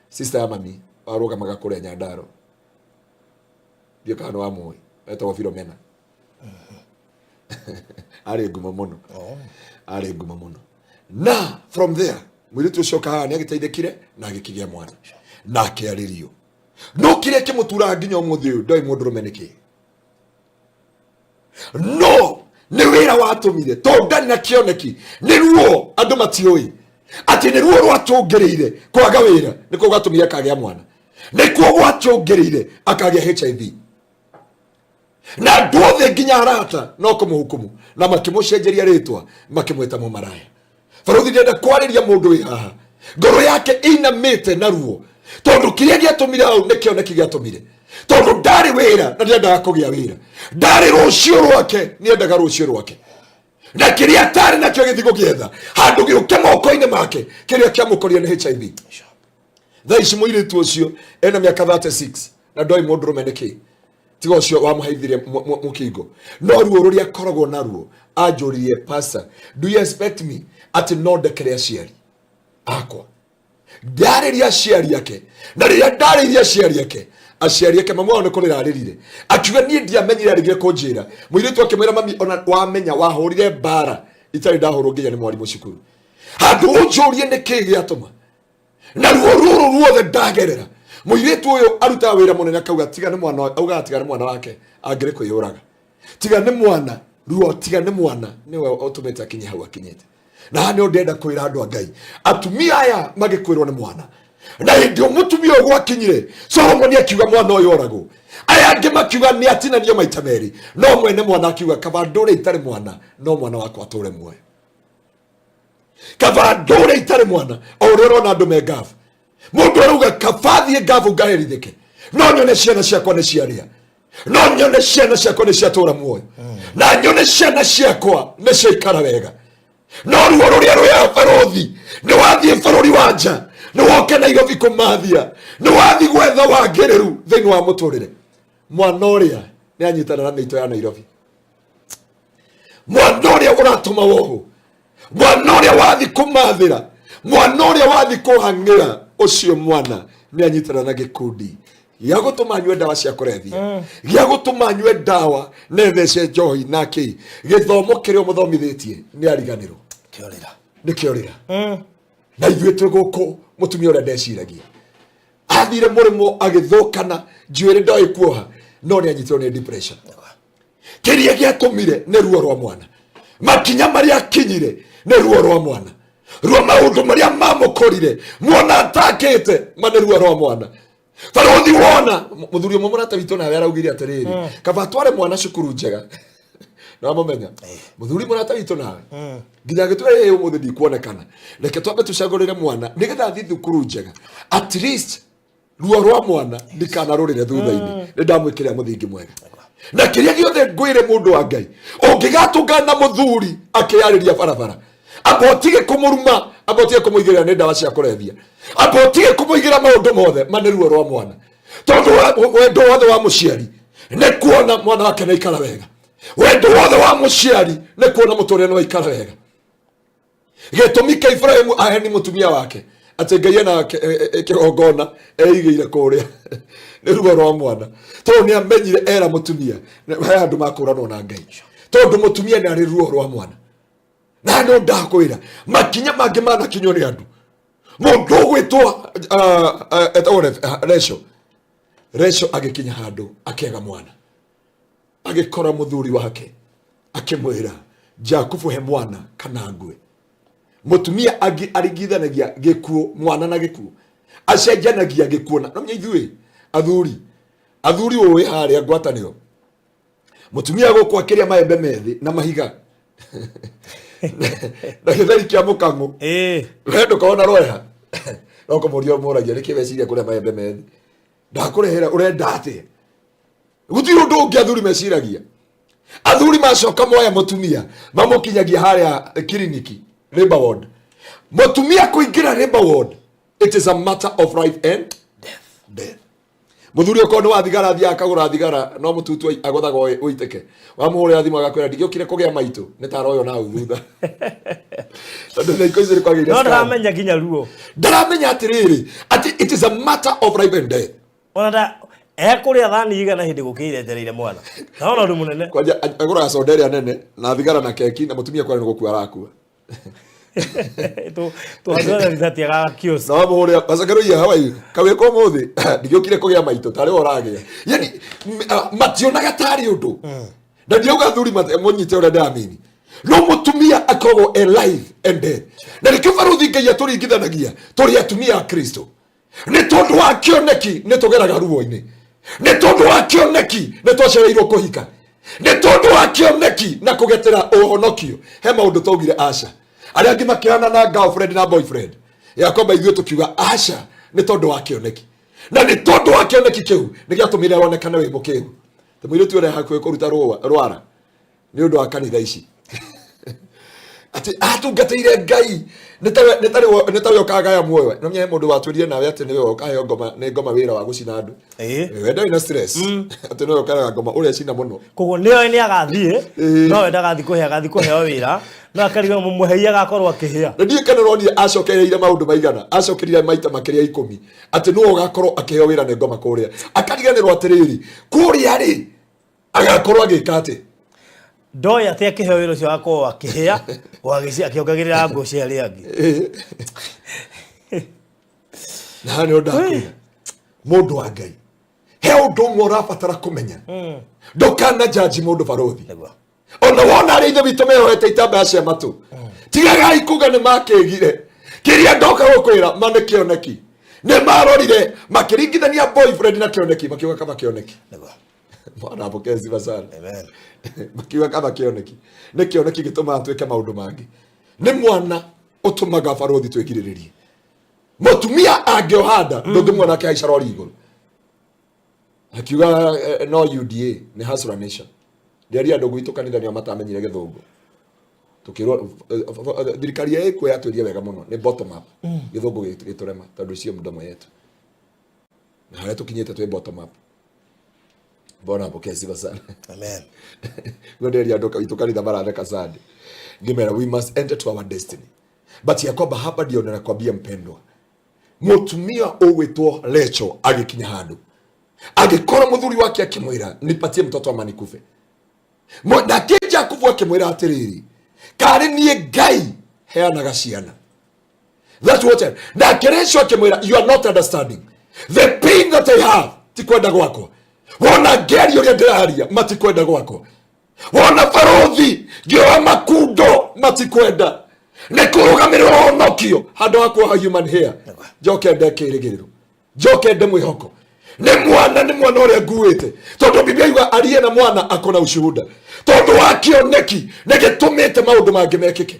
sister ya mami warũgamaga kũrĩa Nyandarua, ndiũ kana nĩ wamũĩ, etagwo Philomena. Arĩ ngumo mũno, arĩ ngumo mũno. Na from there mũirĩtu ũcio kahaha nĩ agĩteithĩkire na agĩkĩgĩa mwana na akĩarĩrio, no kĩrĩa kĩmũturaga nginya ũmũthĩ ũyũ, ndoĩ mũndũrũme nĩkĩ, no nĩ wĩra watũmire tondũ ndarĩ na kĩoneki. Nĩ ruo, andũ matiũĩ atĩ nĩ ruo rwatũngĩrĩire kwaga wĩra nĩkuo gwatũmire akagĩa mwana, nĩkuo gwatũngĩrĩire akagĩa HIV, na andũ othe nginya arata no kũmũhukumu na makĩmũcenjeria rĩtwa, makĩmwĩta mũmaraya. Barũthi, ndĩrenda kwarĩria mũndũ wĩ haha ngoro yake ĩinamĩte na ruo, tondũ kĩrĩa gĩatũmire hau nĩ kĩoneki gĩatũmire, tondũ ndarĩ wĩra na ndĩendaga kũgĩa wĩra, ndarĩ rũciũ rwake, nĩendaga rũciũ rwake, na kĩrĩa atarĩ nakĩo gĩthiĩ gũgĩetha handũ gĩũke moko-inĩ make. Kĩrĩa kĩamũkorire nĩ HIV. Thaa ici mũirĩtu ũcio ena mĩaka 36 na ndoĩ mũndũrũme nĩkĩ, tiga ũcio wamũheithirie mũkingo. No ruo rũrĩa akoragwo naruo, anjũririe, "Pastor, do you expect me atĩ no ndekere aciari akwa?" Ndarĩria aciari ake, na rĩrĩa ndarĩirie aciari ake, aciari ake, mamu wao nĩ kũrĩra arĩrire, akiuga, "Niĩ ndiamenyire arĩgire kũnjĩra." Mũirĩtu akĩmwĩra, "Mami, ona wamenya wahũrire mbara itarĩ ndahũrwo nginya nĩ mwarimũ cukuru, handũ ũnjũrie nĩ kĩĩ gĩatũma na ruo rũrũ ruothe ndagerera." Mũirĩtu ũyũ arutaga wĩra mũnene, akauga tiga nĩ mwana, augaga tiga nĩ mwana wake angĩrĩ kwĩyũraga, tiga nĩ mwana ruo, tiga nĩ mwana nĩwe ũtũmĩte akinye hau akinyĩte. Na haha nĩho ndĩrenda kwĩra andũ a Ngai, atumia aya magĩkwĩrwo nĩ mwana, na hĩndĩ ĩyo mũtumia ũyũ gwakinyire Solomoni akiuga mwana ũyũ oragwo, aya angĩ makiuga nĩ atinanio maita merĩ, no mwene mwana akiuga, "Kaba ndũre itarĩ mwana, no mwana wakwa atũre muoyo. Kaba ndũre itarĩ mwana." O ũrĩa ũrona andũ me ngabu, mũndũ arauga, "Kaba thiĩ ngabu ngaherithĩke, no nyone ciana ciakwa nĩ ciarĩa, no nyone ciana ciakwa nĩ ciatũra muoyo, na nyone ciana ciakwa nĩ ciaikara wega." No ruo rũrĩa rwĩa barũthi, nĩ wathiĩ bũrũri wa nja, nĩ woke Nairobi kũmathia, nĩ wathiĩ gwetha wagĩrĩru thĩinĩ wa mũtũrĩre, mwana ũrĩa nĩ anyitana na mĩito ya Nairobi, mwana ũrĩa ũratũma woho, mwana ũrĩa wathi kũmathĩra, mwana ũrĩa wathi kũhang'ĩra, ũcio mwana nĩ anyitana na gĩkundi gĩa gũtũma anyue ndawa cia kũrebia, gĩa gũtũma anyue ndawa na ethece njohi na kĩ. Gĩthomo kĩrĩa ũmũthomithĩtie nĩ ariganĩrwo. Kĩorĩra. Nĩ kĩorĩra. Na ithuĩ twĩ gũkũ, mũtumia ũrĩa ndeciragia athire mũrĩmo agĩthũkana njuĩrĩ, ndoĩ kuoha, no nĩ anyitirwo nĩ depression. Kĩrĩa gĩatũmire nĩ ruo rwa mwana. Makinya marĩa akinyire nĩ ruo rwa mwana, ruo maũndũ marĩa mamũkorire mwana atakĩte ma nĩ ruo rwa mwana. Barũthi, wona mũthuri ũmwe mũrata witũ nawe araugire atĩrĩrĩ, kaba tware mwana cukuru njega. Nĩwamũmenya mũthuri mũrata witũ nawe, nginya agĩtwĩra, "Ĩ, ũmũthĩ ndikuonekana, reke twambe tũcagũrĩre mwana nĩgetha athiĩ thukuru njega, at least ruo rwa mwana ndikanarũrĩre thutha-inĩ. Nĩ ndamwĩkĩrĩra mũthingi mwega." Na kĩrĩa gĩothe ngwĩre, mũndũ wa Ngai, ũngĩgatũngana na mũthuri akĩyarĩria barabara, amba ũtige kũmũruma, amba ũtige kũmũigĩrĩra nĩ ndawa cia kũrebia, amba ũtige kũmũigĩra maũndũ mothe ma nĩ ruo rwa mwana, tondũ wendo wothe wa mũciari nĩ kuona mwana wake nĩ aikara wega. Wendo wothe wa mũciari nĩ kuona mũtũrĩre nĩ waikara wega. Gĩtũmi kĩa Ibrahimu aheni mũtumia wake atĩ Ngai ena kĩgongona eigĩire kũrĩa nĩ ruo rwa mwana, tondũ nĩ amenyire era mũtumia he andũ makũranwo na Ngai, tondũ mũtumia nĩ arĩ ruo rwa mwana. Na no ndakwĩra, makinya mangĩ manakinywo nĩ andũ, mũndũ ũgwĩtwo etagwo Recho. Recho agĩkinya handũ akĩaga mwana, agĩkora mũthuri wake, akĩmwĩra, "Jakubu, he mwana kana ngue." Mũtumia angĩ aringithanagia gĩkuũ, mwana na gĩkuũ, acenjanagia gĩkuũ na nomenya ithuĩ athuri ũĩ harĩa ngwatanĩro, mũtumia gũkũ akĩrĩa maembe methĩ na mahiga na gĩtheri kĩa mũkang'ũ. We ndũkorwo na rweha no kũmũria ũmũragia, "Nĩkĩ weciria kũrĩa maembe methĩ? Ndakũrehera, ũrenda atĩa?" Gũtirĩ ũndũ ũngĩ athuri meciragia. Athuri macoka moya mũtumia, mamũkinyagia harĩa kiriniki, labor ward. Mũtumia kũingĩra labor ward, it is a matter of life and death. Mũthuri okorwo nĩ wa thigara, athiaga akagũra thigara, no mũtutu agũthaga ũitĩke. Wamũhũrĩra thimũ agakwĩra, "Ndigĩũkire kũgĩa maitũ, nĩ taroyo na hau thutha." Tondũ thikũ ici nĩ kwagĩire No scan. ndaramenya nginya ruo. Ndaramenya atĩrĩrĩ atĩ it is a matter of life and death. Ona nda ekũrĩa thani igana hĩndĩ gũkĩire etereire mwana. Naona ũndũ mũnene. Kwanja agũraga soda ĩrĩa nene na thigara na keki na mũtumia kwara nĩ gũkua arakua. Tũhandũra rithati aga kiosk. Na wamũhũrĩra macokero iya hawaii kawĩka ũmũthĩ ndigĩũkire kũgĩa maitũ tarĩ we ũragĩa. Yani mationaga tarĩ ũndũ. Na ndiauga athuri mũnyite ũrĩa ndĩramini. No mũtumia akoragwo e life and death. Na nĩkĩo barũthi Ngai atũringithanagia tũrĩ atumia a Kristo. Nĩ tondũ wa kĩoneki nĩ tũgeraga ruo-inĩ. Nĩ tondũ wa kĩoneki nĩ twacereirwo kũhika. Nĩ tondũ wa kĩoneki na kũgetera ũhonokio. He maũndũ twaugire aca. Arĩa angĩ makĩhana na girlfriend na boyfriend. Yakoba ithuĩ tũkiuga aca nĩ tondũ wa kĩoneki. Na nĩ tondũ wa kĩoneki kĩu nĩ gĩatũmire wonekane wĩ mũkĩgu. Ta mũirĩtu ũrĩa hakuhĩ kũruta rwara nĩ ũndũ wa kanitha ici. Atĩ atungatĩire Ngai nĩ tawe ũkagaya muoyo. No menye mũndũ watwĩrire nawe atĩ nĩwe ũkaheo ngoma nĩ ngoma wĩra wa gũcina andũ. We ndarĩ na stress. Atĩ nĩwe ũkaraga ngoma ũrecina mũno. Koguo nĩoĩ nĩ agathiĩ, nowe ndagathiĩ kũhĩa, agathiĩ kũheo wĩra, no akarigwo mũmũhei agakorwo akĩhĩa. Na ndiũĩ kana ũronire acokereire maũndũ maigana, acokerire maita makĩria 10 atĩ nĩwe ũgakorwo akĩheo wĩra nĩ ngoma kũrĩa. Akariganĩrwo atĩrĩrĩ, kũrĩa rĩ agakorwo agĩka atĩ ndoĩ atĩ akĩheo wĩra ũcio agakorwo akĩhĩa, o akĩongagĩrĩra ngũ cia arĩa angĩ. Na haha nĩho ndakwĩra mũndũ wa Ngai, he ũndũ ũmwe ũrabatara kũmenya, ndũkana jaji mũndũ barũthi. Ona wona arĩa ithe witũ mehoete itambaya cia matũ, tigagai kuga nĩ makĩgire. Kĩrĩa ndoka gũkwĩra ma nĩ kĩoneki. Nĩ marorire makĩringithania boyfriend na kĩoneki, makiuga kama kĩoneki. Bwana apokee sifa sana. Amen. Makiuga kama kĩoneki. Nĩ kĩoneki gĩtũmaga twĩke maũndũ mangĩ. Nĩ mwana ũtũmaga barũthi twĩgirĩrĩrie. Mũtumia angĩoha nda, ndũngĩmuona akĩhaica rori igũrũ. Akiuga no UDA nĩ Hustler Nation. Ndiaria andũ gwitũ kanitha nĩo matamenyire gĩthũngũ. Tukĩrwo thirikari ya ĩkuo yatwĩrie wega mũno nĩ bottom up. Gĩthũngũ gĩtũrema tondũ sio mdomo yetu. Na harĩa tũkinyĩte twĩ bottom up. Bwana apokee sifa sana. Amen. Ndio andũ witũ kanitha maratheka sana. Ngĩmera we must enter to our destiny. But Yakoba hapa ndio ninakwambia mpendwa. Mũtumia ũgwĩtwo Rachel agĩkinya handũ. Agĩkora mũthuri wake akĩmwĩra nipatie mtoto ama nikufe. Nake Jakubu akĩmwĩra atĩrĩrĩ, karĩ niĩ Ngai heanaga ciana. That's what I, nake Rachel akĩmwĩra you are not understanding the pain that I have, ti kwenda gwakwa. Wona ngĩaria ũrĩa ndĩraria matikwenda gwakwa. Wona barũthi ngĩoya makundo matikwenda. Nĩ kũrũgamĩrĩra ũhonokio handũ ha kuoha human hair. Njoke nde kĩĩrĩgĩrĩro, njoke nde mwĩhoko. Nĩ mwana, nĩ mwana ũrĩa nguĩte. Tondũ Biblia yuga aliye na mwana akona ushuhuda. Tondũ wa kĩoneki nĩ gĩtũmĩte maũndũ mangĩ mekĩke.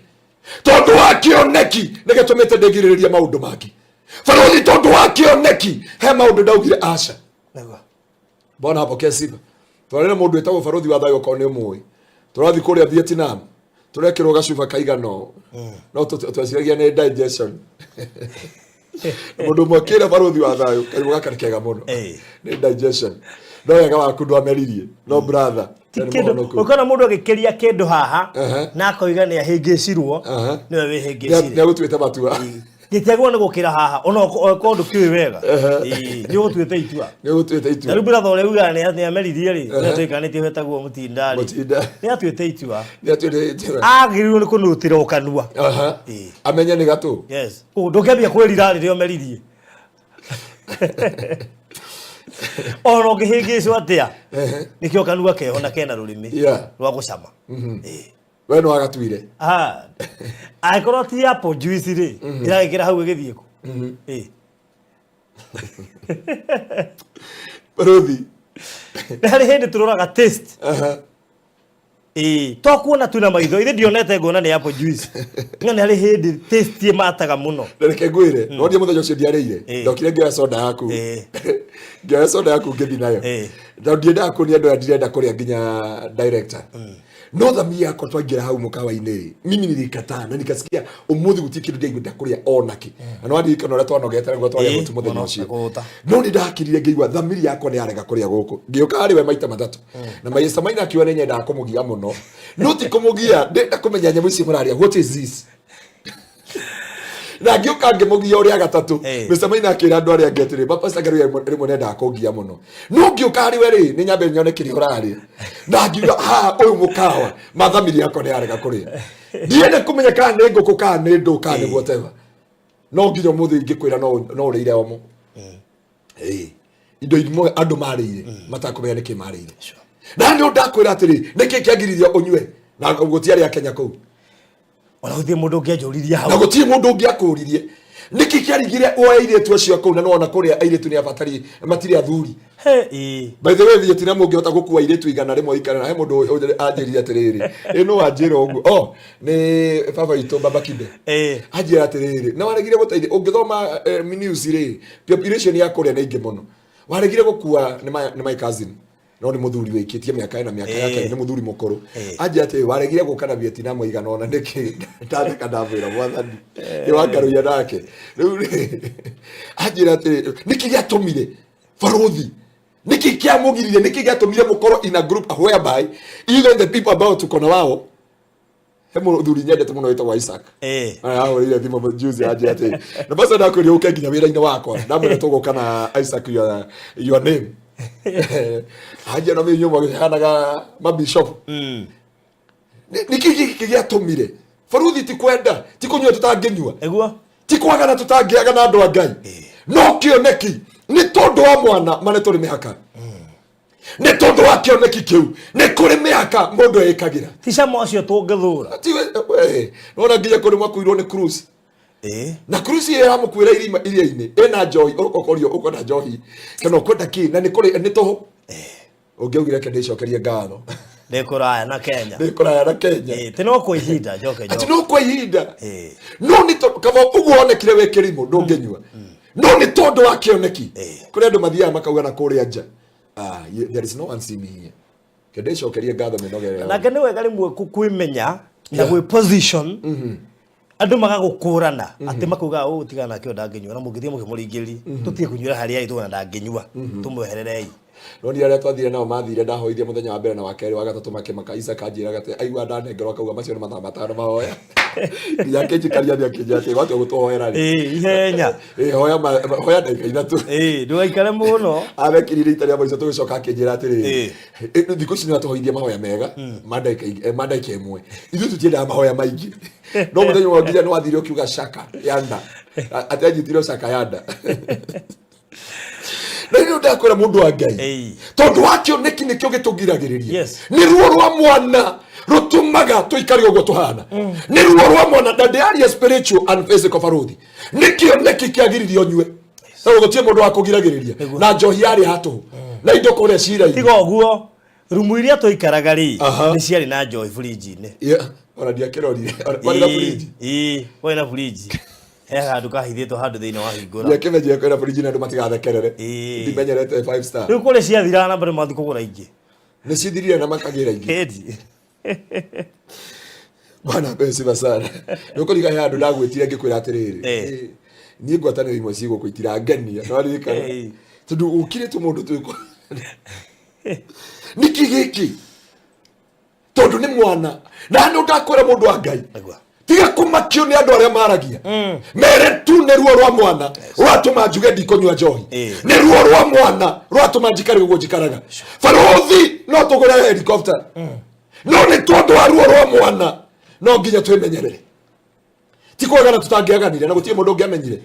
Tondũ wa kĩoneki nĩ gĩtũmĩte ndĩgirĩrĩrie maũndũ mangĩ. Barũthi tondũ wa kĩoneki he maũndũ ndaugire aca. Bwana apokee sifa. Twarĩ na mũndũ wĩtagwo barũthi wa thayũ okorwo nĩ ũmũĩ. Tũrathiĩ kũrĩa Vietnam. Tũrekĩrwo gacuba kaigana ũũ. No tweciragia nĩ digestion. Mũndũ ũmwe akĩra barũthi wa thayũ karimũ gaka nĩ kega mũno. Nĩ digestion. No wega waku ndwameririe. No brother, Ti nĩ kĩndũ, mũhonoku. ũkona mũndũ agĩkĩria kĩndũ haha, na akoiga nĩ ahĩngĩcirwo, nĩwe wĩhĩngĩcire. Nĩ agũtuĩte matua. Gĩtiagĩrĩirwo nĩ gũkĩra haha, ona okorwo ndũkĩũĩ wega. Nĩ ũgũtuĩte itua. Nĩ ũgũtuĩte itua. Na rĩu brother ũrĩa ugaga nĩ ameririe rĩ, ũrĩa tũikanĩtie wetagwo Mũtinda rĩ. Mũtinda. Nĩ atuĩte itua. Nĩ atuĩte itua. Agĩrĩirwo nĩ kũnũtĩra o kanua. Amenye nĩ gatũ. Yes. Koguo ndũngĩambia kwĩrira rĩrĩa ũmeririe. Ona ũngĩhĩngĩcwo atĩa, nĩkĩo kanua keho na kena rũrĩmĩ rwa gũcama. We no agatuire. Angĩkorwo ti apple juice rĩ, ĩragĩkĩra hau ĩgĩthiĩ kũ? Rũthi. Nĩ harĩ hĩndĩ tũroraga taste. To kuona tu na maitho, ithe ndionete nguona nĩ apple juice. No nĩ harĩ hĩndĩ taste ĩmataga mũno. Na reke ngwĩre, no ndiĩ mũthenya ũcio ndiarĩire. Ndokire ngĩoya soda yaku. Ngĩoya soda yaku ngĩthiĩ nayo. Tondũ ndiendaga kuonia andũ aya ndirenda kũrĩa nginya director. No thamiri yakwa twaingĩra hau mũkawa-inĩ rĩ, mimi nilikataa na nikasikia ũmũthĩ gũtirĩ kĩndũ ndĩraigua ndakũrĩa ona kĩ. Na nĩ wandirikana ũrĩa twanogete nĩguo twarĩa mũtu mũthenya Mũno, ũcio. na kũhũta. No nĩ ndakirire ngĩigua thamiri yakwa nĩ yarega kũrĩa gũkũ. Ngĩũka harĩ we maita matatũ. Na Maisa Maina akiuga nĩ nyendaga kũmũgia mũno. No ti kũmũgia, ndĩrenda kũmenya nyamũ ici mũrarĩa. What is this? Na ngĩũka ngĩmũgia ũrĩa gatatũ. Eh. Mr. Maina akĩra andũ arĩa angĩ atĩrĩ, Papa Ngaruiya rĩmwe nĩendaga kũngia mũno. No ngĩũka harĩ we rĩ, nĩ nyambe nyone kĩrĩa ũrarĩa. Na ngiuga, ha, ũyũ mũkawa, mathamiri yakwa nĩ yarega kũrĩa. Ndiende kũmenya kana nĩ ngũkũ kana nĩ ndũ kana nĩ whatever. No nginya ũmũthĩ ingĩkwĩra no ũrĩire omo. Ĩĩ. Indo imwe andũ marĩire matakũmenya nĩkĩ marĩire. Na nĩ ndakwĩra atĩrĩ, nĩkĩ kĩagiririe ũnyue? Na gũtiarĩ a Kenya kũu. Ona gũtirĩ mũndũ ũngĩanjũririe hau. Na gũtirĩ mũndũ ũngĩakũririe nĩkĩ kĩarigire woe airĩtu acio kũu, na nĩwona kũrĩa airĩtu nĩ abatari matirĩ athuri. He, ĩĩ. By the way, Vietnam ũngĩhota gũkua airĩtu 100 ikara na he mũndũ anjĩrire atĩrĩrĩ, ĩ no anjĩra ũguo, oh, nĩ baba witũ Baba Kibe. Anjĩra atĩrĩrĩ, na waregire gũteithia ũngĩthoma news rĩ, population ya kũrĩa nĩ ingĩ mũno, waregire gũkua nĩ my cousin, no nĩ mũthuri wĩkĩtie mĩaka ĩna mĩaka yake, nĩ mũthuri mũkũrũ. Anjĩra atĩrĩ, waregire gũka na Vietnam igana ona nĩkĩ? Ndatheka, ndamwĩra mwathani nĩ wangarũia nake rĩu rĩ. Anjĩra atĩrĩ, nĩkĩ gĩatũmire barũthi, nĩkĩ kĩamũgiririe, nĩkĩ gĩatũmire mũkorwo in a group whereby even the people about tuko na wao? He mũthuri nyendete mũno wĩtagwo Isaac. Ahũrĩire thimũ juzi, anjĩra atĩrĩ, na basa ndakwĩrire ũke nginya wĩra-inĩ wakwa. Ndamwĩra tũgũka na Isaac, your name. Anjĩra no mĩnyuo magĩhanaga mabishop. Nĩkĩ gĩkĩ gĩatũmire baruthi? Ti kwenda, ti kũnyua tũtangĩnyua. Nĩguo. Ti kwagana tũtangĩaga na andũ a Ngai, no kĩoneki nĩ tondũ wa mwana ma nĩ tũrĩ mĩhaka. Nĩ tondũ wa kĩoneki kĩu nĩ kũrĩ mĩhaka mũndũ ĩkagĩra. Ti cama ũcio tũngĩthũra. Ti we nona nginya kũrĩ mwakuirwo nĩ cruise. Na cruise ĩyo yamũkuĩra irima iria-inĩ ĩna njohi, ũkorio ũkwenda njohi kana ũkwenda kĩ, na nĩ kũrĩ nĩ tũhũ ũngĩaugire reke ndĩcokerie ngatho. Ndĩ kũraya na Kenya. Ndĩ kũraya na Kenya. Ĩĩ, ti no kwa ihinda njoke. Atĩ njoke. No kwa ihinda. No nĩ tondũ kaba ũguo wonekire wĩ kĩrimũ ndũngĩnyua, no nĩ tondũ wa kĩoneki. Kũrĩ andũ mathiaga makauga na kũrĩa nja, "Ah, there is no one see me here, ke ndĩcokerie ngatho mĩnogere." Nake nĩ wega rĩmwe kwĩmenya na gwĩ position andũ magagũkũrana atĩ makauga ũũ tigana nake, ũyũ ndangĩnyua, na mũngĩthiĩ mũkĩmũringĩrĩrie tũtige kũnyuĩra harĩa arĩ, tũgona ndangĩnyua, tũmwehererei. No ni arĩa twathire nao mathire, ndahoithia mũthenya wa mbere na wa kerĩ wa gatatũ makĩmaka. Isaka anjĩraga atĩ aigua ndanengerwo akauga macio nĩ mathaa 5 mahoya, nginya akĩnjikaria thĩ akĩnjĩra atĩ watua gũtũhoera rĩ. Ĩĩ, ihenya. Ĩĩ, hoya ndagĩka 3. Ĩĩ, ndũgaikare mũno. Abekirire ita rĩa mũico tũgĩcoka akĩnjĩra atĩrĩrĩ, thikũ ici nĩ atũhoithia mahoya mega ma ndagĩka 1, ithuĩ tũtiendaga mahoya maingĩ. No mũthenya ũmwe nginya nĩ wathire ũkiuga shaka ya nda, atĩ anyitirwo shaka ya nda. Na rĩu ndakwĩra mũndũ wa Ngai, tondũ wa kĩoneki nĩkĩo gĩtũgiragĩrĩria. Nĩ ruo rwa mwana rũtũmaga tũikare ũguo tũhana. Nĩ ruo rwa mwana, na ndĩaria spiritual and physical. Barũthi, nĩ kĩoneki kĩagiririe ũnyue, na gũtirĩ mũndũ wa kũgiragĩrĩria, na njohi yarĩ ya tũhũ na indo kũrĩa cira-inĩ. Tiga ũguo, rumu iria twaikaraga rĩ, nĩ ciarĩ na njohi burinji-inĩ. Yeah, ona ndiakĩrorire. Kwarĩ na burinji? Ĩĩ, kwarĩ na burinji, he handũ kahithĩtwo handũ thĩinĩ wa hingũra. Ndiakĩmenyire kwĩna burinji na andũ matigathekerere. Ndimenyerete five star. Rĩu kũrĩ ciathiraga na bado mathiĩ kũgũra ingĩ. Nĩ cithirire na makagĩra ingĩ. Ĩndi. Bwana apewe sifa sana. Nĩ ũkũriga he handũ ndagwĩtire ngĩkwĩra atĩrĩrĩ, niĩ ngwatanĩro imwe cigũkũ itirangenia, nĩwaririkana? Tondũ ũkire tũ mũndũ twĩkũ nĩkĩ gĩkĩ, tondũ nĩ mwana na nĩ ndakwĩra mũndũ wa Ngai, tiga kũmakio nĩ andũ arĩa maragia. Mere tu nĩ ruo rwa mwana rwatũma njuge ndikũnyua njohi. Nĩ ruo rwa mwana rwatũma njikare ũguo njikaraga. Barũthi, no tũgũre helicopter, no nĩ tondũ wa ruo rwa mwana no nginya twĩmenyerere. Ti kwagana tũtangĩaganire, na gũtirĩ mũndũ ũngĩamenyire.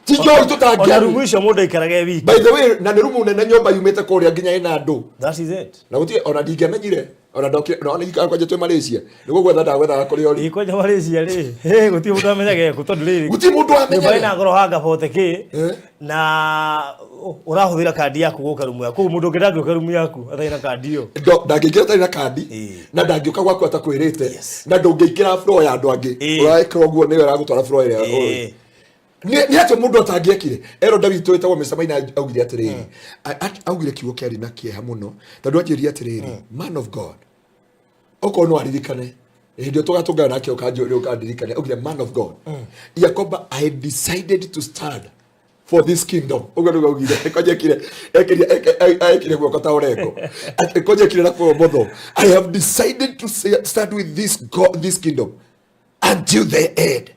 Ti njohi Ona rumu tũtangĩanyua. Icio mũndũ aikaraga e wiki. By the way, na nĩ rumu nene, nyũmba yumĩte kũrĩa nginya ĩna andũ. That is it. Na gũtirĩ ona ndingĩamenyire, ona ndokire na ona ikara kwanja twĩ Malaysia nĩguo gwetha ndagwethaga kũrĩa ũrĩ. Ĩ, kwanja Malaysia rĩ, hĩ, gũtirĩ mũndũ amenyaga ekũ, tondũ rĩrĩ Gũtirĩ mũndũ wamenyaga. Nyũmba ĩna goro hanga bote kĩ na ũrahũthĩra kandi yaku gũka rumu yaku, koguo mũndũ ũngĩ ndangĩũka rumu yaku atarĩ na kandi ĩyo. Ndangĩingĩra atarĩ na kandi, na ndangĩũka gwaku atakwĩrĩte, na ndũngĩingĩra floor ya andũ angĩ. Ũraĩkĩra ũguo nĩwe ĩragũtwara floor ĩrĩa ũrĩ. Nĩ atĩ mũndũ atangĩekire eronda witũ wĩtagwo Mr. Maina augire atĩrĩrĩ, augire kiugo kĩarĩ na kĩeha mũno, tondũ anjĩrire atĩrĩrĩ, "Man of God," okorwo no aririkane hĩndĩ ĩyo tũgatũngana nake ũkandirikane, augire, "Man of God Yakoba, I decided to stand for this kingdom." Ũguo nĩguo augire. Kwanja ekire ekire ekire guoko ta ũrengo. Atĩ kwanja ekire na kwa ũmotho, "I have decided to stand with this God, this kingdom until the end."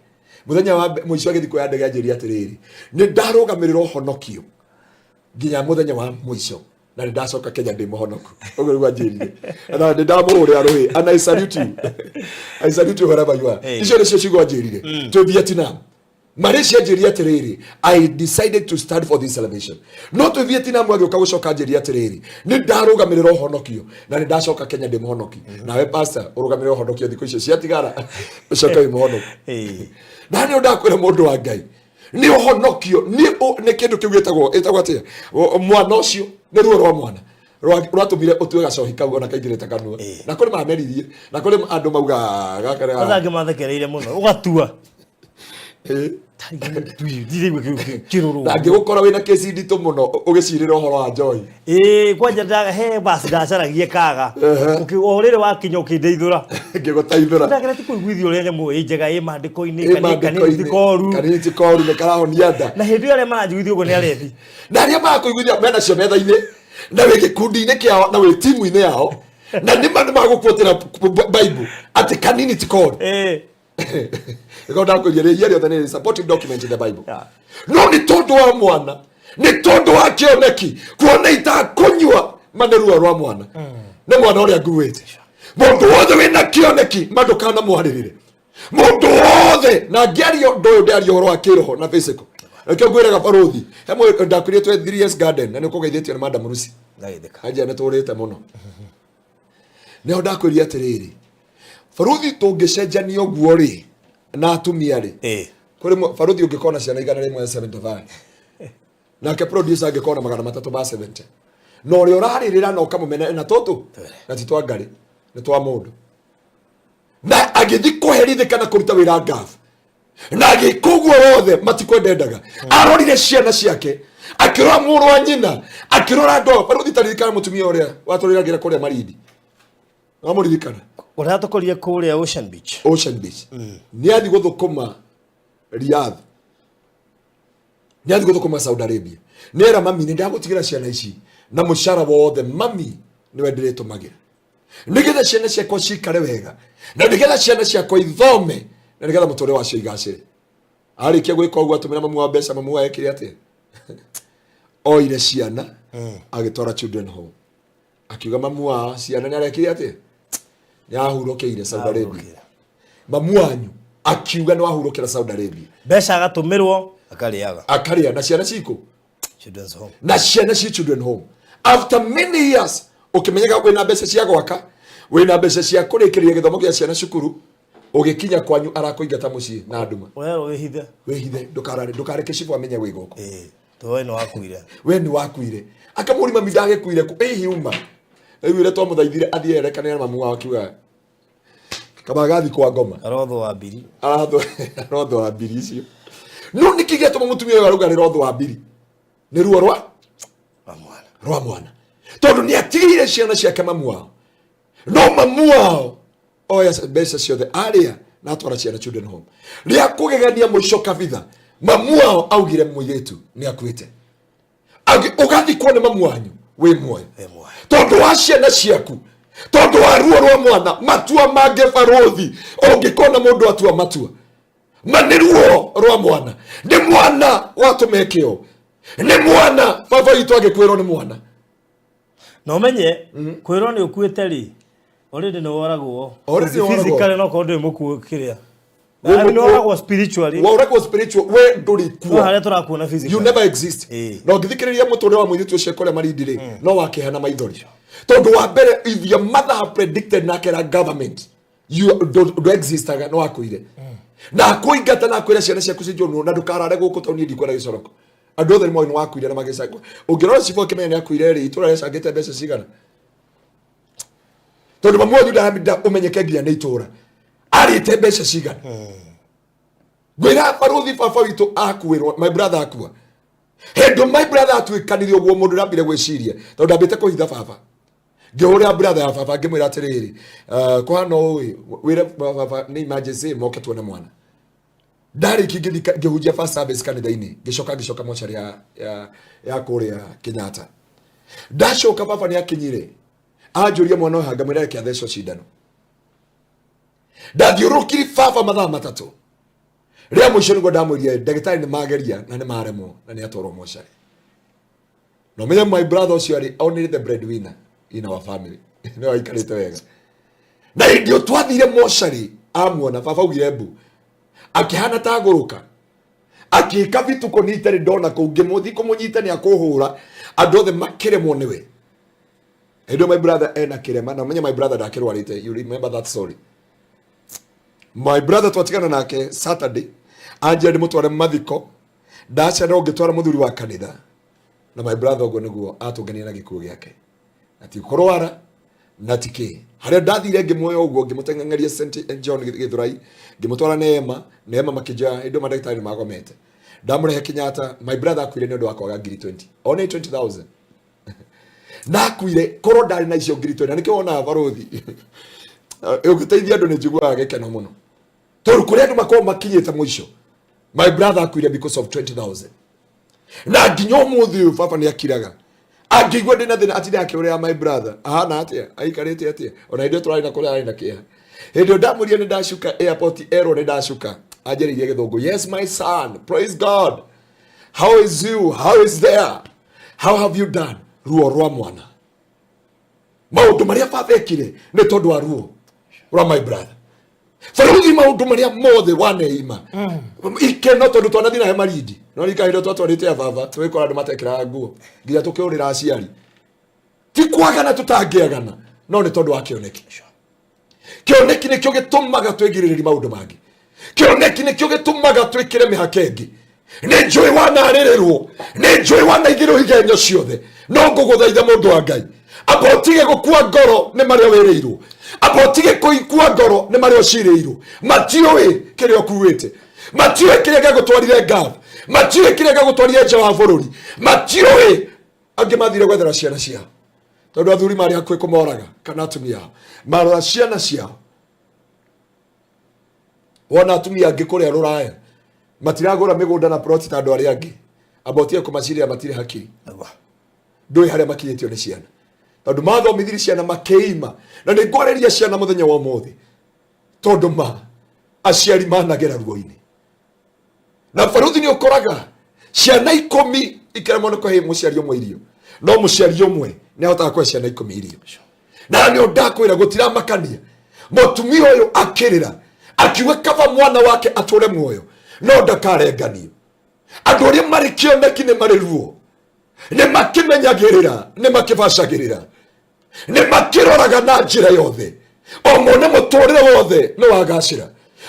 Mũthenya wa mũico agĩthiĩ kuoya ndege anjĩrire atĩrĩrĩ, nĩ ndarũgamĩrĩra ũhonokio nginya mũthenya wa mũico na nĩ ndacoka Kenya ndĩ mũhonoku. Ũguo nĩguo anjĩrire. Na nĩ ndamũhũrĩra rũhĩ and I salute you. I salute you wherever you are. Icio nĩcio ciugo anjĩrire. Twĩ Vietnam. Malaysia anjĩrire atĩrĩrĩ, I decided to stand for this salvation. No twĩ Vietnam agĩũka gũcoka anjĩrire atĩrĩrĩ, nĩ ndarũgamĩrĩra ũhonokio na nĩ ndacoka Kenya ndĩ mũhonoki. Nawe pastor ũrũgamĩrĩre ũhonokio thikũ icio ciatigara ũcoke wĩ mũhonoki. Na nĩ ndakwĩra mũndũ wa Ngai, nĩ ũhonokio nĩ kĩndũ kĩu gĩtagwo ĩtagwo atĩa? Mwana ũcio nĩ ruo rwa mwana rwatũmire ũtue gacohi kau ona kaingĩrĩte kanua. Na kũrĩ mameririe, na kũrĩ andũ mauga gaka nĩ Kwanza angĩ mathekereire mũno ũgatua kĩrũrũ. Na ngĩgũkora wĩna kesi nditũ mũno ũgĩcirĩra ũhoro wa njohi. Ĩĩ kwanja he basi ndacaragie kaga. O rĩrĩ wakinya ũkĩndeithũra. Ngĩgũteithũra. Ndagera ti kũiguithia ũrĩa nyamũ ĩ njega ĩ maandĩko-inĩ kanini ti koru. Kanini ti koru nĩ karahonia nda. Na hĩndĩ ĩyo arĩa maranjiguithia ũguo nĩ arebi. Na arĩa marakũiguithia mena cio metha-inĩ na wĩ gĩkundi-inĩ kĩao na wĩ timu-inĩ yao na nĩ ma nĩ magũkuotera Bible atĩ kanini ti koru. Nĩkĩo ndakwĩria rĩhia rĩothe nĩ supporting document in the Bible. No nĩ tondũ wa mwana, nĩ tondũ wa kĩoneki, kuona itakũnyua ma nĩ ruo rwa mwana. Nĩ mwana ũrĩa nguĩte. Mũndũ wothe wĩna kĩoneki ma ndũkanamwarĩrĩre. Mũndũ wothe na ngĩaria ũndũ ũyũ ndĩaria ũhoro wa kĩroho na physical. Nĩkĩo ngwĩraga barũthi, he mũndũ ndakwĩrire twĩ 3S Garden na nĩ ũkũgeithĩtio nĩ Madam Lucy. Ndageithĩka. Anjia nĩ tũrĩte mũno. Nĩho ndakwĩrire atĩrĩrĩ, baruthi tũngĩcenjania ũguo rĩ na atumia rĩ, kũrĩ baruthi ũngĩkorwo na ciana 175 nake producer angĩkorwo na 370 na ũrĩa ũrarĩrĩra na ũkamũmena na tũtũ na ti twa ngarĩ nĩ twa mũndũ na agĩthiĩ kũherithĩka na kũruta wĩra ngabu na agĩka ũguo wothe matikwendendaga arorire ciana ciake akĩrora mũrũ wa nyina akĩrora andũ ao baruthi taririkana mũtumia ũrĩa watũrĩragĩra kũrĩa Malindi wamũririkana Ũrĩa atũkorire kũrĩa Ocean Beach. Ocean Beach nĩ athiĩ gũthũkũma Riyadh nĩ athiĩ gũthũkũma Saudi Arabia nĩ era mami nĩ ndagũtigĩra ciana ici na mũcara wothe mami nĩwe ndĩrĩtũmagĩra nĩgetha ciana ciakwa cikare wega na nĩgetha ciana ciakwa ithome na nĩgetha mũtũrĩre wacio igacĩre arĩkia gwĩka ũguo atũmĩra mamu wa mbeca mamu wa ekire atĩa oire ciana agĩtwara children home akiuga mamu wa ciana nĩ arekire atĩa nĩ ahurũkĩire Saudi Arabia mamu wanyu akiuga nĩ wahurũkĩra Saudi Arabia Mbeca agatũmĩrwo akarĩaga. akarĩa na ciana cikũ Children's home. Na ciana ci children home after many years ũkĩmenyeka wĩna mbeca cia gwaka wĩna mbeca cia kũrĩkĩrĩria gĩthomo gĩa ciana cukuru ũgĩkinya kwanyu arakũingata mũciĩ na nduma. Ũrerwo wĩhithe. Wĩhithe ndũkarare ndũkareke cibũ amenye wĩ gũkũ. Ĩĩ. To we nĩ wakuire. We nĩ wakuire akamũri mami ndagĩkuire kũ ĩhi uma aiguire twamũthaithire athiĩ erekanĩre na mamu wao akiuga kaba gathi kwa ngoma. Arotho wa mbiri. Arotho wa mbiri icio no nĩkĩ gĩatũma mũtumia ũyũ arauga nĩ rotho wa mbiri nĩ ruo rwa Wa mwana. Rwa mwana tondũ nĩ atigĩire ciana ciake mamu wao no mamu wao oya mbeca ciothe arĩa na atwara ciana children home rĩa kũgegania mũico kabitha mamu wao augire mũirĩtu nĩ akuĩte. Ũgathikwo nĩ mamu wanyu wĩ muoyo. Wĩ muoyo. Tondũ wa ciana ciaku tondũ wa ruo rwa mwana matua mangĩ barũthi ũngĩkona mũndũ atua matua ma nĩ ruo rwa mwana nĩ mwana watũma eke ũũ nĩ mwana baba witũ agĩkwĩrwo nĩ mwana. Na ũmenye kwĩrwo nĩ ũkuĩte rĩ already nĩ woragwo. Already nĩ woragwo. Physically no korwo ndũrĩ mũkuũ kĩrĩa. Wĩ I mean, mũkuũ. woragwo spiritually. Woragwo spiritual we ndũrĩ No kuo. harĩa tũrakuona physically. You never exist. Na ũngĩthikĩrĩria mũtũrĩre wa mũirĩtu ũcio kũrĩa Malindi rĩ no wakĩhana maithori tondũ wa mbere if your mother have predicted na akera government you ndũ existaga no wakuire na akũingata na akwĩra ciana ciaku cinjũnwo na ndũkarare gũkũ tondũ niĩ ndikwenda gĩcoroko andũ othe nĩ moĩ nĩ wakuire na magĩcangwo ũngĩrora cibũ akĩmenya nĩ akuire rĩ itũra rĩacangĩte mbeca cigana tondũ mamu wanyu ndaramida ũmenyeke nginya nĩ itũra arĩte mbeca cigana ngwĩra barũthi baba witũ akuĩrwo my brother akua hĩndĩ my brother atuĩkanire ũguo mũndũ ndambire gwĩciria tondũ ndambĩte kũhitha baba ngĩhũrĩra brother ya baba ngĩmwĩra atĩrĩrĩ kũhana ũũ ĩ wĩre baba nĩ emergency moke tuone mwana ndarĩkia ngĩthiĩ ngĩhunjia first service kanitha-inĩ ngĩcoka ngĩcoka mocarĩ ya kũrĩa Kenyatta ndacoka baba nĩ akinyire anjũria mwana ũyũ ngamwĩra reke athecwo cindano ndathiũrũrũkiri baba mathaa matatũ Rĩa mũico nĩguo ndamwĩrire ndagĩtarĩ nĩ mageria na nĩ maremwo na nĩ atwarwo mocarĩ. Na ũmenye my brother ũcio arĩ only the breadwinner in our family. Nĩwe aikarĩte wega. Na hĩndĩ ĩyo twathire mocarĩ amuona baba augire mbu. Akĩhana ta agũrũka. Akĩka vituko ni itarĩ ndona kũu ngĩmũthiĩ kũmũnyita nĩ akũhũra andũ othe makĩremwo nĩwe. Hĩndĩ ĩyo my brother ena kĩrema na ũmenye my brother ndakĩrwarĩte. You remember that story. My brother twatigana nake Saturday anjĩra ndĩmũtware mathiko ndacera ũngĩtwara mũthuri wa kanitha na my brother ũguo nĩguo atũngania na gĩkuũ gĩake na ti kũrwara na ti kĩ harĩa ndathire ngĩmuoya ũguo ngĩmũteng'eng'eria St John Gĩthũrai ngĩmũtwara Neema. Neema makĩnjoya hĩndĩ ĩyo mandagĩtarĩ nĩ magomete ndamũrehe Kenyatta. My brother akuire nĩ ũndũ wa kwaga ngiri 20, only 20,000 nakuire korwo ndarĩ na icio ngiri 20. Na nĩkĩo wonaga barũthi ũngĩteithia andũ nĩ njiguaga gĩkeno mũno tondũ kũrĩa andũ makoragwo makinyĩte mũico. My brother akuire because of 20,000 na nginya ũmũthĩ ũyũ baba nĩ akiraga angĩigua ndĩ na thĩna atinda akĩũrĩra my brother ahana atĩa aikarĩte atĩa. Ona hĩndĩ ĩyo tũrarĩ na kũrĩa arĩ na kĩeha hĩndĩ ĩyo ndamwĩrire nĩ ndacuka airport erwo nĩ ndacuka anjĩrĩirie gĩthũngũ, "Yes, my son, praise God, how is you, how is there, how have you done?" Ruo rwa mwana maũndũ marĩa baba ekire nĩ tondũ wa ruo rwa my brother. Baruthi maũndũ marĩa mothe waneima ikeno tondũ twanathiĩ nahe marindi no rika hĩndĩ twatwarĩte ya baba tũgĩkora andũ matekĩraga nguo nginya tũkĩũrĩra aciari. Ti kwagana tũtangĩagana no nĩ tondũ wa kĩoneki. Kĩoneki nĩkĩo gĩtũmaga twĩgirĩrĩrie maũndũ mangĩ. Kĩoneki nĩkĩo gĩtũmaga twĩkĩre mĩhaka ĩngĩ. Nĩ njũĩ wanarĩrĩrwo, nĩ njũĩ wanaigĩrwo igenyo ciothe, no ngũgũthaitha mũndũ wa Ngai amba ũtige gũkua ngoro nĩ marĩa wĩrĩirwo, amba ũtige kũikua ngoro nĩ marĩa ũcirĩirwo. Matiũĩ kĩrĩa ũkuĩte, matiũĩ kĩrĩa gĩagũtwarire Gath, matiũĩ kĩrĩa gĩagũtwarire nja wa bũrũri, matiũĩ angĩ mathire gwethera ciana ciao tondũ athuri marĩ hakuhĩ kũmoraga kana atumia ao marora ciana ciao. Wona atumia angĩ kũrĩa rũraya matiragũra mĩgũnda na ploti ta andũ arĩa angĩ, amba ũtige kũmacirĩra matirĩ hakiri. Ndũĩ harĩa makinyĩtio nĩ ciana tondũ mathomithirie ciana makĩima. Na nĩ ngwarĩria ciana mũthenya wa ũmũthĩ tondũ ma aciari managera ruo-inĩ na baruthi nĩ ũkoraga ciana 10 ikĩremwo nĩ kũhe mũciari ũmwe irio no mũciari ũmwe nĩ ahotaga kũhe ciana 10 irio. Na nĩ ndakwĩra gũtiramakania mũtumia ũyũ akĩrĩra akiuga kaba mwana wake atũre muoyo no ndakarenganio. Andũ arĩa marĩ kĩoneki nĩ marĩ ruo, nĩ makĩmenyagĩrĩra, nĩ makĩbacagĩrĩra, nĩ makĩroraga na njĩra yothe o mone mũtũrĩre wothe nĩ wagacĩra,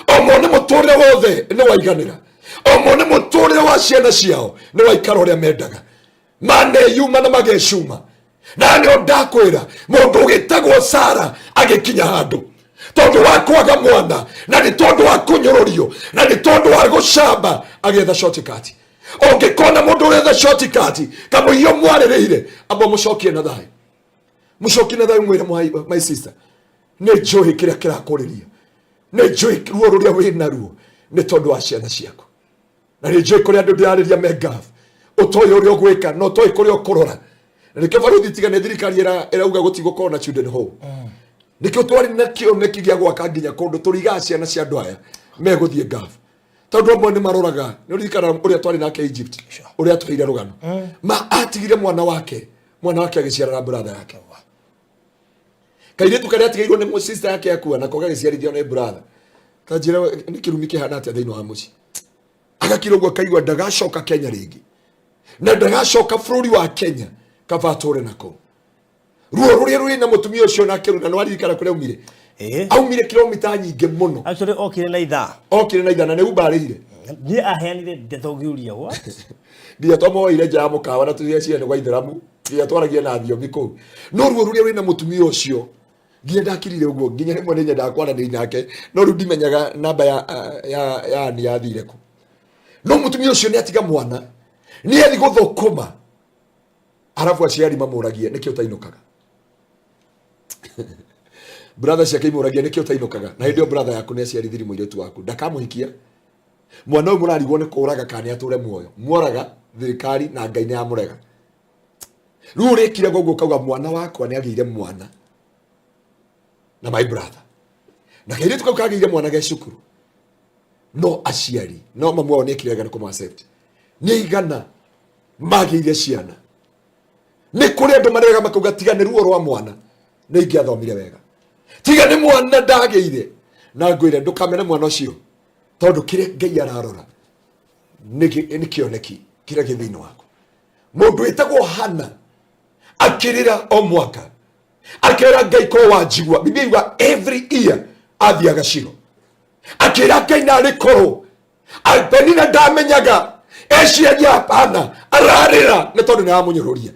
o mone mũtũrĩre wothe nĩ waiganĩra, o mone mũtũrĩre wa ciana ciao nĩ waikara ũrĩa mendaga maneyuma na magecuma. Na nĩ ndakwĩra mũndũ ũgĩtagwo Sara agĩkinya handũ tondũ wa kwaga mwana na nĩ tondũ wa kũnyũrũrio na nĩ tondũ wa gũcamba agĩetha shortcut. Ũngĩkona mũndũ ũretha shortcut kamũiyo mwarĩrĩire amba mũcokie na thayũ, mũcokie na thayũ mwĩre my sister nĩ njũĩ kĩrĩa kĩrakũrĩria, nĩ njũĩ ruo rũrĩa wĩ naruo nĩ tondũ wa ciana ciaku, na nĩ njũĩ kũrĩa andũ ndĩrarĩria me ngabu ũtoĩ ũrĩa ũgwĩka na ũtoĩ kũrĩa ũkũrora. Na nĩkĩo baruthi tiga nĩ thirikari ĩrauga gũtigũkorwo na children home, nĩkĩo twarĩ na kĩoneki gĩa gwaka nginya kũndũ tũrigaga ciana cia andũ aya megũthiĩ ngabu tondũ amwe nĩ maroraga. Nĩ ũririkana ũrĩa twarĩ nake Egypt ũrĩa atũheire rũgano ma atigire mwana wake, mwana wake agĩciarana brother yake kairĩtu karĩa atigĩirwo nĩ sister yake akua nako gagĩciarithio nĩ brother. Ta njĩra nĩ kĩrumi kĩhana atĩa thĩinĩ wa mũciĩ. Agakira ũguo akaigua ndagacoka Kenya rĩngĩ na ndagacoka bũrũri wa Kenya kaba atũre nako. Ruo rũrĩa rũrĩ na mũtumia ũcio nake rũ na nĩwaririkana kũrĩa aumire. Aumire kilomita nyingĩ mũno. Actually okire na ithaa. Okire na ithana nĩ Uber arĩhire. Niĩ aheanire ndeto ngĩũria what? Nginya twamoire nja ya mũkawa na tũgĩciria nĩ gwa ithĩramu nginya twaragia na thiomi kũu. No ruo rũrĩa rwĩ na mũtumia ũcio nginya ndakirire ũguo nginya rĩmwe nĩ nyendaga kwaranĩria nake no rĩu ndimenyaga namba ya ani yathire kũ. No mũtumia ũcio nĩ atiga mwana nĩ athi gũthũkũma arabu aciari mamũragie nĩkĩ ũtainũkaga, brother ciake imũragia nĩkĩ ũtainũkaga na hĩndĩ ĩyo brother yaku nĩ aciarithirie mũirĩtu waku ndakamũhikia. Mwana ũyũ mũrarigwo nĩ kũraga kana nĩ atũre muoyo mworaga thirikari na Ngai nĩ yamũrega. Rĩu ũrĩkire ũguo ũkauga mwana wakwa nĩ agĩire mwana na my brother na kairĩtu kau kagĩire mwana ge cukuru. No aciari no mamu wao nĩ ekire wega nĩ kũmũ accept. Nĩ aigana magĩire ciana? Nĩ kũrĩ andũ marega makauga tiga nĩ ruo rwa mwana nĩ ingĩathomire wega, tiga nĩ mwana ndagĩire. Na ngwĩre ndũkamene mwana ũcio, tondũ kĩrĩa Ngai ararora nĩ kĩoneki kĩrĩa gĩ thĩinĩ waku. Mũndũ wĩtagwo Hana akĩrĩra o mwaka akera Ngai ko wanjigua. Biblia yuga every year athiaga Shilo akĩra Ngai narĩ korwo. Penina ndamenyaga, eciragia hapana ararĩra nĩ tondũ nĩ aramũnyũrũria,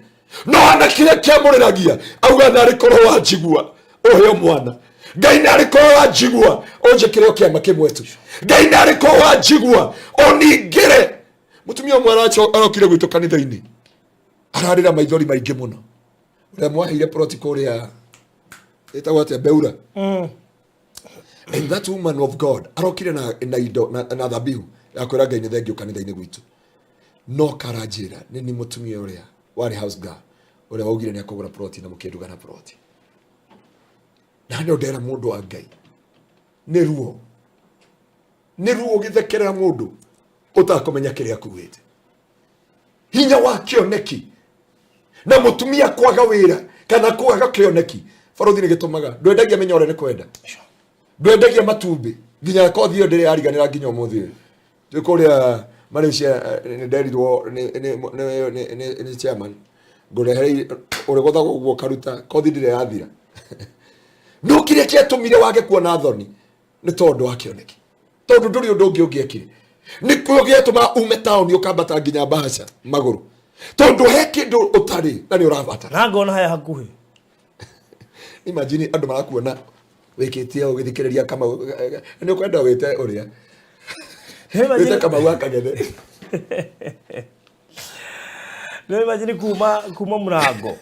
no hana kĩrĩa kĩamũrĩragia auga narĩ korwo wanjigua ũheo mwana. Ngai narĩ korwo wanjigua ũnjĩkĩre o kĩama kĩmwe tu. Ngai narĩ korwo wanjigua ũningĩre. Mũtumia ũmwe arokire gwitũ kanitha-inĩ ararĩra maithori maingĩ mũno, ũrĩa mwaheire ploti kũrĩa ĩtagwo atĩa, Beura. And that woman of God arokire na indo na thabihu ya kwĩra Ngai nĩ thengiũ kanitha-inĩ gwitũ. No karanjĩra nĩ ni mũtumia ũrĩa warĩ house girl ũrĩa waugire nĩ akũgũra ploti na mũkĩnduga na ploti. Na nĩ ndera mũndũ wa Ngai, nĩ ruo, nĩ ruo ũgĩthekerera mũndũ ũtakũmenya kĩrĩa akuĩte. Hinya wa kĩoneki na mũtumia kwaga wĩra kana kwaga kĩoneki, barothi, nĩ gĩtũmaga ndwendagia mĩnyore nĩ kwenda, ndwendagia matumbĩ nginya kothi ĩyo ndĩrĩ yariganĩra nginya ũmũthĩ ũyũ. Twĩ kũrĩa Malaysia, nĩ nderirwo nĩ chairman ngũrehere ũrĩgũthagwo ũguo ũkaruta kothi, ndĩrĩ yathira. No kĩrĩa kĩatũmire wage kuona thoni nĩ tondũ wa kĩoneki, tondũ ndũrĩ ũndũ ũngĩ ũngĩekire. Nĩkĩo gĩatũma ume taũni ũkambata nginya Bahasha magũrũ, tondũ he kĩndũ ũtarĩ na nĩ ũrabatara. Na ngona haya hakuhĩ. Imagine andũ marakuona wĩkĩtie ũgĩthikĩrĩria Kamau, nĩ ũkwenda wĩte ũrĩa wĩte Kamau akagethe. No imagine kuma mũrango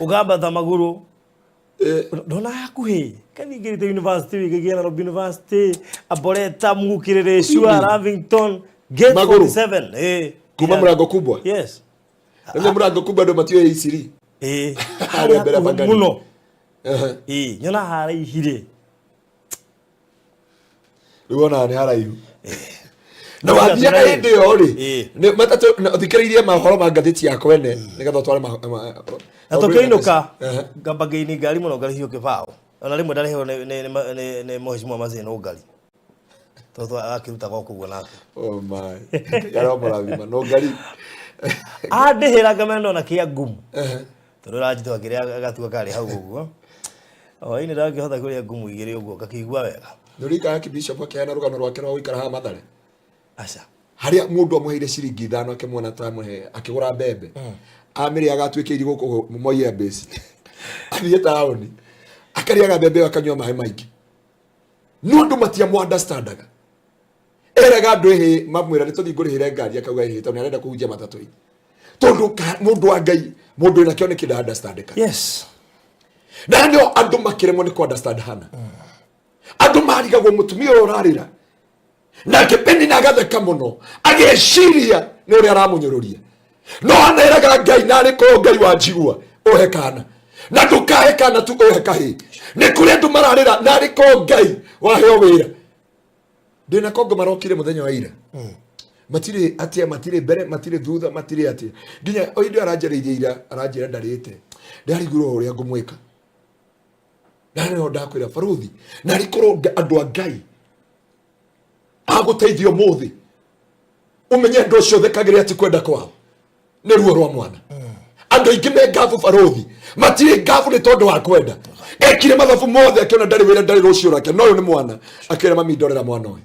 ũkambata magũrũ, ndona hakuhĩ kathingĩrĩte university wĩgĩgĩa Nairobi University, Arboretum, Gũkĩrĩrĩcua, Lavington Gate. Magũrũ? 47, eh. Kuma mũrango kubwa? Yes. Nĩguo mũrango kubwa andũ matiũĩ iciri. Harĩa mbere hakuhĩ Pangani. Mũno. Ĩĩ, nyona haraihire. Rĩu onaga nĩ haraihu na wathiaga hĩndĩ ĩyo rĩ nĩ matatũ na ũthikĩrĩirie mohoro ma ngathĩti ya kwene nĩgetha ũtware Na tũkĩinũka ngamba ngĩini ngari mũno, ngarĩhio kĩbaũ, ona rĩmwe ndarĩhwo nĩ mũhecimwa Mazeno ngari tondũ akĩrutaga o kũguo nake. Oh my. Yaromũrathima no ngari. Andĩhĩra ngamena ndona kĩa ngumu tondũ ũranjitũ akĩrĩa gatua karĩ hau ũguo hwainĩ, ndangĩhota kũrĩa ngumu igĩrĩ ũguo ngakĩigua wega. Nĩũririkanaga Kibishop akĩheana rũgano rwake rwa gũikara haha Mathare? Aca. Harĩa mũndũ amũheire ciringi 5 akĩmuona ta amũhe akĩgũra mbembe, amĩrĩaga atuĩkĩirie gũkũ Moi Air Base, athiĩ taũni akarĩaga mbembe ĩyo akanyua maĩ maingĩ, no andũ matiamũ understandaga. Eraga andũ ĩhĩ, mamwĩra nĩ tũthiĩ ngũrĩhĩre ngari, akauga ĩhĩ tondũ nĩ arenda kũhunjia matatũ-inĩ, tondũ mũndũ wa Ngai, mũndũ wĩna kĩoneki nda understandĩka. Na nĩo andũ makĩremwo nĩ kũ understand Hana. Andũ marigagwo mũtumia ũyũ ũrarĩra nake Penina agatheka mũno ageciria nĩ ũrĩa aramũnyũrũria, no aneraga Ngai narĩ korwo Ngai wanjigua ũhe kana, na ndũkahe kana tu, ũhe kahĩ. Nĩ kũrĩ andũ mararĩra narĩ korwo Ngai waheo wĩra. Ndĩna kongo marokire mũthenya wa ira, matirĩ atia, matirĩ mbere, matirĩ thutha, matirĩ atia, nginya o hĩndĩ aranjarĩirie ira aranjĩra ndarĩte, ndarigirwo ũrĩa ngũmwĩka. Na nĩho ndakwĩra baruthi, narĩ korwo andũ a Ngai agũteithia ũmũthĩ, ũmenye andũ acio thekagĩrĩra ti kwenda kwao, nĩ ruo rwa mwana. Andũ aingĩ me ngabu baruthi matirĩ ngabu nĩ tondũ wa kwenda. Ekire mathabu mothe akĩona ndarĩ wĩra, ndarĩ rũciũ rwake, no ũyũ nĩ mwana. Akĩra mami, ndorera mwana ũyũ,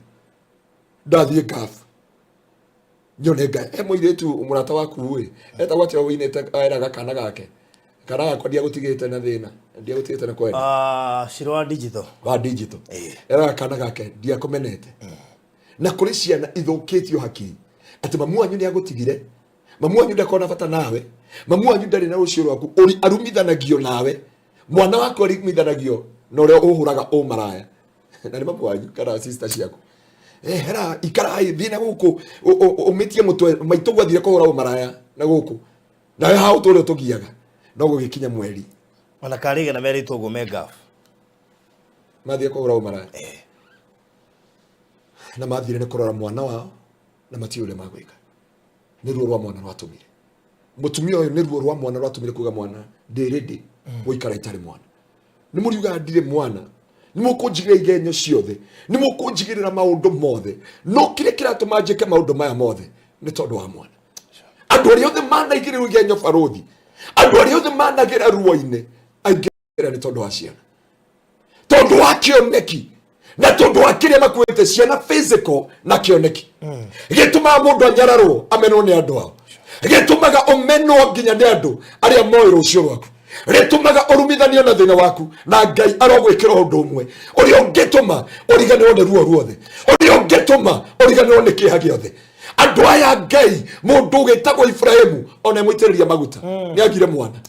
ndathiĩ ngabu nyone ngai. He mũirĩtu mũrata waku ĩ etagwo atĩa ũinĩte eraga kana gake, kana gakwa ndiagũtigĩte na thĩna, ndiagũtigĩte na kwenda? Ah, Shiro wa digital. Wa digital. Eraga kana gake ndiakũmenete. Na kũrĩ ciana ithũkĩtio hakiri atĩ mamu wanyu nĩ agũtigire, mamu wanyu ndakona bata nawe, mamu wanyu ndarĩ na rũciũ rwaku. Ũri arumithanagio nawe, mwana waku arumithanagio na ũrĩa ũhũraga ũmaraya na nĩ mamu wanyu kana sister ciaku. Hera ikara thiĩ na gũkũ ũmĩtie mũtwe maitũ gwathire kũhũra ũmaraya na gũkũ nawe ha ũtũre ũtũgiaga no gũgĩkinya mweri. Ona karĩge na merĩtwo ũguo me ngabu. Mathiĩ kũhũra ũmaraya. Na mathire nĩ kũrora mwana wao na matiũĩ ũrĩa magwĩka. Nĩ ruo rwa mwana rwatũmire mũtumia ũyũ, nĩ ruo rwa mwana rwatũmire kuga mwana ndĩ ready gũikara itarĩ mwana. Nĩ mũriugaga ndirĩ mwana, nĩ mũkũnjigĩra igenyo ciothe, nĩ mũkũnjigĩrĩra maũndũ mothe, no kĩrĩa kĩratũma njĩke maũndũ maya mothe nĩ tondũ wa mwana. Andũ arĩa othe manaigĩrĩrwo igenyo barũthi, andũ arĩa othe managĩra ruo-inĩ, aingĩ nĩ tondũ wa ciana, tondũ wa kĩoneki na tondũ wa kĩrĩa makuĩte ciana physical na kĩoneki. Gĩtũmaga mũndũ anyararwo, amenwo nĩ andũ ao, gĩtũmaga ũmenwo nginya nĩ andũ arĩa moĩ rũciũ rwaku, rĩtũmaga ũrumithanio na thĩna waku, na Ngai arogwĩkĩra ũndũ ũmwe ũrĩa ũngĩtũma ũriganĩrwo nĩ ruo ruothe, ũrĩa ũngĩtũma ũriganĩrwo nĩ kĩeha gĩothe. Andũ aya Ngai, mũndũ ũgĩtagwo Ibrahimu ona mũitĩrĩria maguta nĩ agire mwana.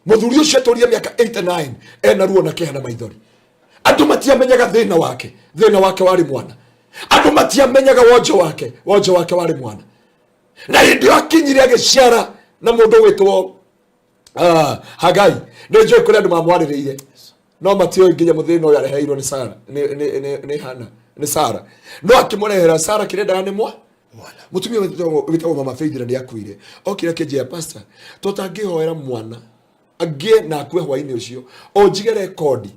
Mũthuri ũcio atũrire mĩaka 89 ena ruo na kĩeha na maithori. Andũ matiamenyaga thĩna wake, thĩna wake warĩ mwana. Andũ matiamenyaga wonjo wake, wonjo wake warĩ mwana. Na hĩndĩ ĩyo akinyire agĩciara na mũndũ wĩtwo Hagai. Nĩ njũĩ kũrĩ andũ mamwarĩrĩire no matiũĩ nginya mũthĩna ũyũ areheirwo nĩ Sara, nĩ Hana, nĩ Sara, no akĩmũrehera Sara kĩrĩa endaga nĩ mwa mũtumia wĩtagwo mama Faith, na nĩ akuire. Okire akĩnjĩra, "Pastor, tũtangĩhoera mwana angĩe na akue hwainĩ ũcio o njige rekondi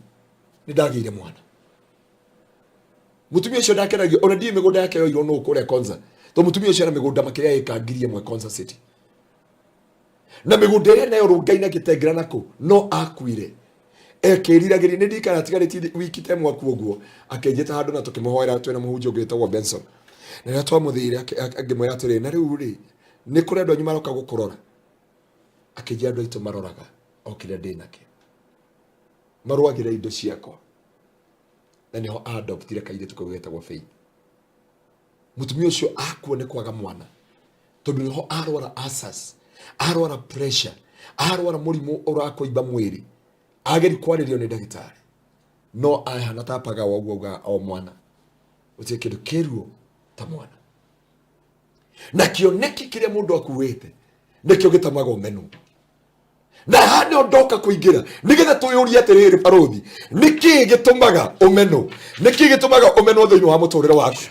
nĩ ndagĩire mwana." Mũtumia ũcio ndakenagio ona ndiĩ mĩgũnda yake yoirwo nũ kũrĩa Konza, to mũtumia ũcio ena mĩgũnda makĩria ĩka 1000 Konza City, na mĩgũnda ĩrĩa nayo rũngai na gĩtengera nako no akuire ekĩriragĩria. Nĩ ndikana atigarĩtie wiki ta ĩmwe akuo ũguo, akĩnjĩta handũ na tũkĩmũhoera twĩna mũhunjia ũngĩ wĩtagwo Benson. Na rĩrĩa twamũthire ngĩmwĩra atĩrĩ, "Na rĩu rĩ, nĩ kũrĩ andũ anyu maroka gũkũrora?" Akĩnjĩra, "Andũ aitũ maroraga o kĩrĩa ndĩ nakĩo, marũagĩra indo ciakwa." Na nĩho adoptire kairĩtu kau getagwo Faith. Mũtumia ũcio akua nĩ kwaga mwana, tondũ nĩho arwara ulcers, arwara pressure, arwara mũrimũ ũrakũimba mwĩrĩ, ageri kwarĩrio nĩ ndagĩtarĩ no ahana ta pagawa ũguo, auga o mwana gũtirĩ kĩndũ kĩruo ta mwana. Na kĩoneki kĩrĩa mũndũ akuĩte nĩkĩo gĩtamaga ũmenwo. Na haha nĩho ndoka kũingĩra nĩgetha twĩyũrie atĩrĩrĩ, barũthi, nĩkĩĩ gĩtũmaga ũmenwo? Nĩkĩĩ gĩtũmaga ũmenwo thĩinĩ wa mũtũrĩre waku?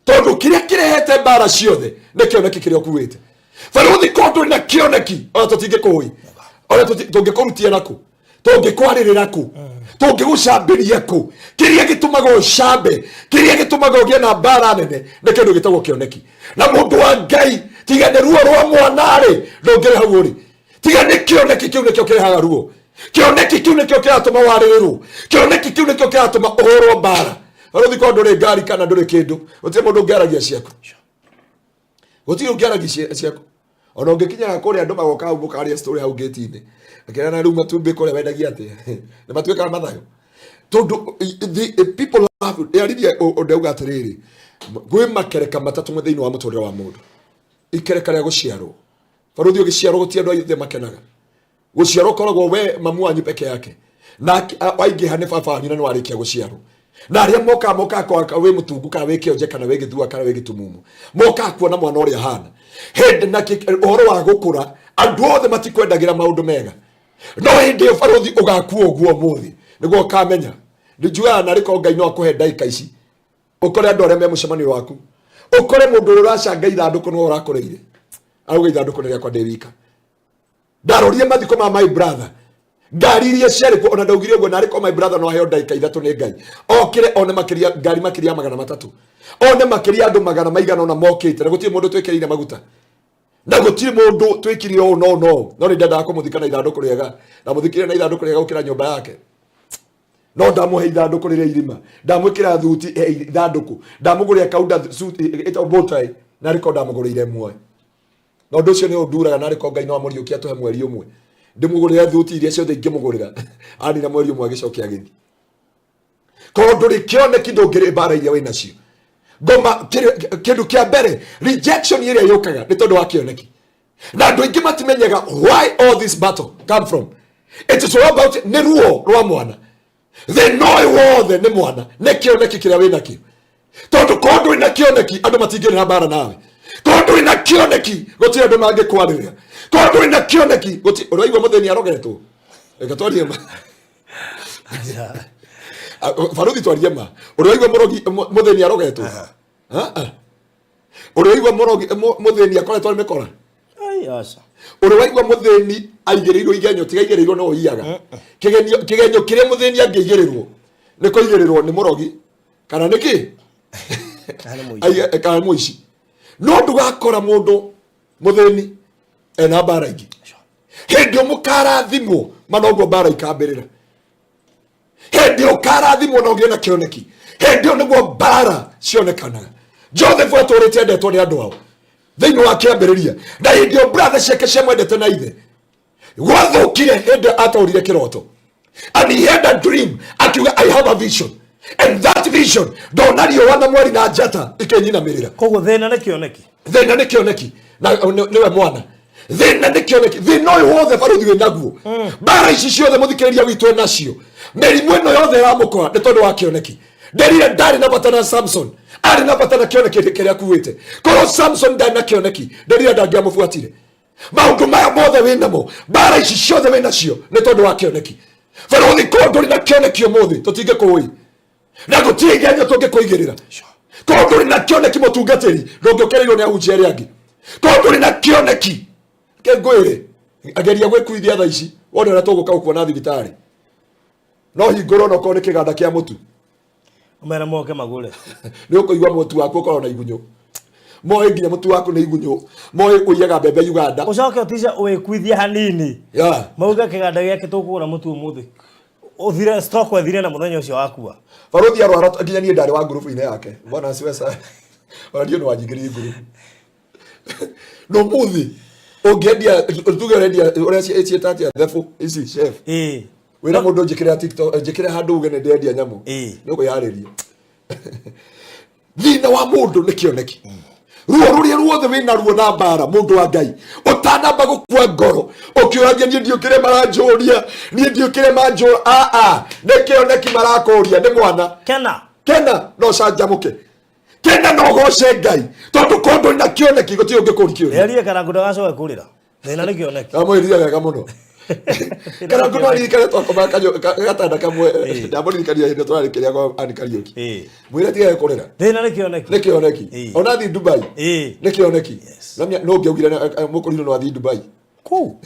Tondũ kĩrĩa kĩrehete mbara ciothe nĩ kĩoneki kĩrĩa ũkuĩte. Barũthi, ko ndũrĩ na kĩoneki, ona tũtingĩkũĩ, ona tũngĩkũrutia nakũ, tũngĩkwarĩrĩra kũ, tũngĩgũcambĩria kũ? Kĩrĩa gĩtũmaga ũcambe, kĩrĩa gĩtũmaga ũgĩe na mbara nene nĩ kĩndũ gĩtagwo kĩoneki. Na mũndũ wa Ngai, tiga nĩ ruo rwa mwana-rĩ, ndũngĩrĩ hau ũrĩ. Tiga nĩ kĩoneki kĩu, nĩkĩo kĩrehaga ruo. Kĩoneki kĩu nĩkĩo kĩratũma warĩrĩrwo. Kĩoneki kĩu nĩkĩo kĩratũma ũhũrwo mbara. Barũthi, korwo ndũrĩ ngari kana ndũrĩ kĩndũ, gũtirĩ mũndũ ũngĩaragia ciaku, gũtirĩ ũngĩaragia ciaku. Ona ũngĩkinyaga kũrĩa andũ magoka hau mũkaria story hau ngĩti-inĩ, akĩra na rĩu matumbĩ kũrĩa wendagia atĩa, nĩ matuĩkaga mathayo, tondũ the people love yarithia. Ũndauga atĩrĩrĩ, gwĩ makereka matatũ thĩinĩ wa mũtũrĩre wa mũndũ. Ikereka rĩa gũciarwo. Barũthi, ũgĩciarwo gũtirĩ andũ aithe makenaga. Gũciarwo ũkoragwo we mamu wanyu peke yake na waingĩha nĩ baba wanyu, na nĩ warĩkia gũciarwo na arĩa mokaga mokaga kwa wĩ mũtungu kana wĩ kĩonje kana wĩ gĩthua kana wĩ gĩtumumu, mokaga kuona mwana ũrĩa ahana hĩndĩ na ũhoro wa gũkũra. Andũ othe matikwendagĩra maũndũ mega, no hĩndĩ ĩyo barũthi ũgakua ũguo ũmũthĩ nĩguo ũkamenya. Njugaga narĩ korwo Ngai no akũhe ndagĩka ici, ũkore andũ arĩa me mũcemanio waku, ũkore mũndũ ũrĩa ũracanga ithandũkũ nĩwe ũrakũrĩire, auga, "Ithandũkũ nĩ rĩakwa ndĩ wika." Ndarorire mathiko ma my brother, ngari iria ciarĩ kuo. Ona ndaugire ũguo, narĩ ko my brother no aheo ndagĩka 3 nĩ Ngai, okĩre one makĩria ngari makĩria ya 300, one makĩria andũ magana maigana ona mokĩte, na gũtirĩ mũndũ twĩkĩrĩire maguta, na gũtirĩ mũndũ twĩkire ũũ no no no nĩ ndendaga kũmũthika na ithandũkũ rĩega, na mũthikire na ithandũkũ rĩega gũkĩra nyũmba yake. No ndamũhe ithandũkũ rĩrĩa irima, ndamwĩkĩra thuti he ithandũkũ, ndamũgũrĩra kaunda suit ĩtagwo bow tie, na rĩko ndamũgũrĩire muoyo. Na ũndũ ũcio nĩ ũnduraga, na rĩko Ngai no amũriũkia atũhe mweri ũmwe, ndĩmũgũrĩre thuti iria ciothe ingĩmũgũrĩra. Anina mweri ũmwe agĩcokia agĩthiĩ. Korwo ndũrĩ kĩoneki, ndũngĩrĩ mbara iria wĩ nacio. Ngoma kĩndũ kĩa mbere, rejection ĩrĩa yũkaga nĩ tondũ wa kĩoneki. Na andũ aingĩ matimenyaga why all this battle come from. It is all about nĩ ruo rwa mwana. Thĩna ũyũ wothe nĩ mwana, nĩ kĩoneki kĩrĩa wĩ nakĩo, tondũ korwo ndũrĩ na kĩoneki, andũ matingĩrĩ na mbara nawe. Korwo ndũrĩ na kĩoneki, gũtirĩ andũ mangĩkwarĩrĩra. Korwo ndũrĩ na kĩoneki, gũtirĩ ũraigua mũthĩni arogetwo. Reke twarie ma. Baruthi, twarie ma. Ũraigua mũrogi mũthĩni arogetwo. Ah, ah. Ũrĩ waigua mũthĩni akoretwo arĩ mĩkora? Ai, aca. Ũrĩ waigua mũthĩni aigĩrĩirwo igenyo? Tiga aigĩrĩirwo no ũiyaga kĩgenyo. Kĩgenyo kĩrĩa mũthĩni angĩigĩrĩrwo nĩ kũigĩrĩrwo nĩ mũrogi kana nĩ kĩ? Kana nĩ mũici. Kana nĩ mũici. No ndũgakora mũndũ mũthĩni ena mbara ingĩ. Hĩndĩ ĩyo mũkarathimwo, ma noguo mbara ikambĩrĩra. Hĩndĩ ĩyo ũkarathimwo na ũgĩe na kĩoneki, hĩndĩ ĩyo nĩguo mbara cionekanaga. Joseph atũrĩte endetwo nĩ andũ ao thĩinĩ wa kĩambĩrĩria, na hĩndĩ ĩyo brother ciake ciamwendete na ithe. Gwathũkire hĩndĩ ataũrire kĩroto, and he had a dream. Akiuga, "I have a vision," and that vision, ndona riũa na mweri na njata ikĩnyinamĩrĩra. Koguo thĩna nĩ kĩoneki. Thĩna nĩ kĩoneki na nĩwe mwana. Thĩna nĩ kĩoneki. Thĩna ũyũ wothe baruthi wĩ naguo, mbara ici ciothe mũthikĩrĩria witũ e nacio, mĩrimũ ĩno yothe ĩramũkora, nĩ tondũ wa kĩoneki. Nderire ndarĩ na bata na Samson, arĩ na bata na kĩoneki kĩrĩa akuĩte. Korwo Samson ndarĩ na kĩoneki, nderire ndangĩamũbuatire. Maũndũ maya mothe wĩ namo, mbara ici ciothe wĩ nacio, nĩ tondũ wa kĩoneki. Baruthi, korwo ndũrĩ na kĩoneki ũmũthĩ tũtingĩkũĩ na gũtirĩ igenyo tũngĩkũigĩrĩra. Korwo ndũrĩ na kĩoneki, mũtungatĩri, ndũngĩũkĩrĩirwo nĩ ahunjia arĩa angĩ. Korwo ndũrĩ na kĩoneki, ke ngwĩre, ageria gwĩkuithia thaa ici wone ũrĩa tũgũka gũkuona thibitarĩ. No hingũrwo onokorwo nĩ kĩganda kĩa mũtu. Ũmere moke magũre. Nĩ ũkũigua mũtu waku ũkorwo na igunyũ. Moĩ nginya mũtu waku nĩ igunyũ, moĩ ũiyaga mbembe Uganda. Ũcoke ũtice wĩkuithie hanini. Mauge kĩganda gĩake tũkũgũra mũtu ũmũthĩ. Ũthire stock ĩthire na mũthenya ũcio wakua. Baruthi arwara nginya niĩ ndarĩ wa ngurubu-inĩ yake. Bwana asiwe sana, ona ndiũ nĩ wanjingĩrire ngurubu. No mũthĩ ũngĩendia, tuge ũrendia ũrĩa ciĩta atĩa, thebũ ici chef, wĩra mũndũ njĩkĩre TikTok, njĩkĩre handũ uge nĩ ndĩrendia nyamũ, nĩ ũkwĩharĩria. Thĩna wa mũndũ nĩ kĩoneki. Ruo rũrĩa ruothe wĩna ruo na mbara, mũndũ wa Ngai, ũtanamba gũkua ngoro ũkĩũragia, "Niĩ ndiũkĩre maranjũria, niĩ ndiũkĩre manjũra," aa, nĩ kĩoneki marakũria, nĩ mwana. Kena. Kena no canjamũke, kena no goce Ngai, tondũ korwo ndũrĩ na kĩoneki gũtirĩ ũngĩkũri kĩũria. Ĩarie Karangu ndagacoke kũrĩra. Thĩna nĩ kĩoneki. Ndamwĩrire wega mũno. Karangu no aririkane twakomaga gatanda kamwe. Ndamũririkania hĩndĩ tũrarĩ kĩrĩa kwa Ann Kariũki. Mwĩre tigage kũrĩra. Thĩna nĩ kĩoneki. Nĩ kĩoneki. Ona athiĩ Dubai nĩ kĩoneki. No ũngĩaugire mũkũrinũ no athiĩ Dubai. Kũu.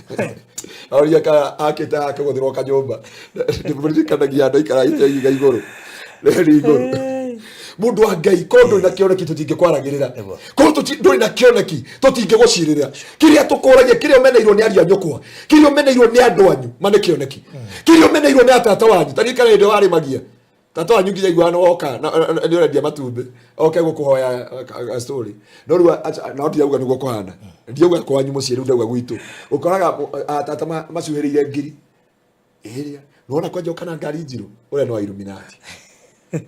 Aroria ka akĩte akĩgũthĩrwo kanyũmba. Ndĩmũririkanagia andũ aikaraite ihiga igũrũ rĩri igũrũ. Mũndũ wa Ngai, korwo ndũrĩ na kĩoneki tũtingĩkwaragĩrĩra. Korwo ndũrĩ na kĩoneki tũtingĩgũcirĩra. Kĩrĩa tũkũragia, kĩrĩa ũmeneirwo nĩ ariũ a nyũkwa, kĩrĩa ũmeneirwo nĩ andũ anyu, ma nĩ kĩoneki. Kĩrĩa ũmeneirwo nĩ atata wanyu, ta ririkana hĩndĩ warĩmagia tata wanyu nginya iguaga nĩ woka nĩ ũrendia matumbĩ oke gũkũhoya a story. No rĩu no ndirauga nĩguo kũhana, ndirauga kwanyu mũciĩ, rĩu ndauga gwitũ. Ũkoraga atata macuhĩrĩire ngiri ĩrĩa nĩwona kwanja ũka na ngari njirũ. Ũrĩa nĩ wa Illuminati,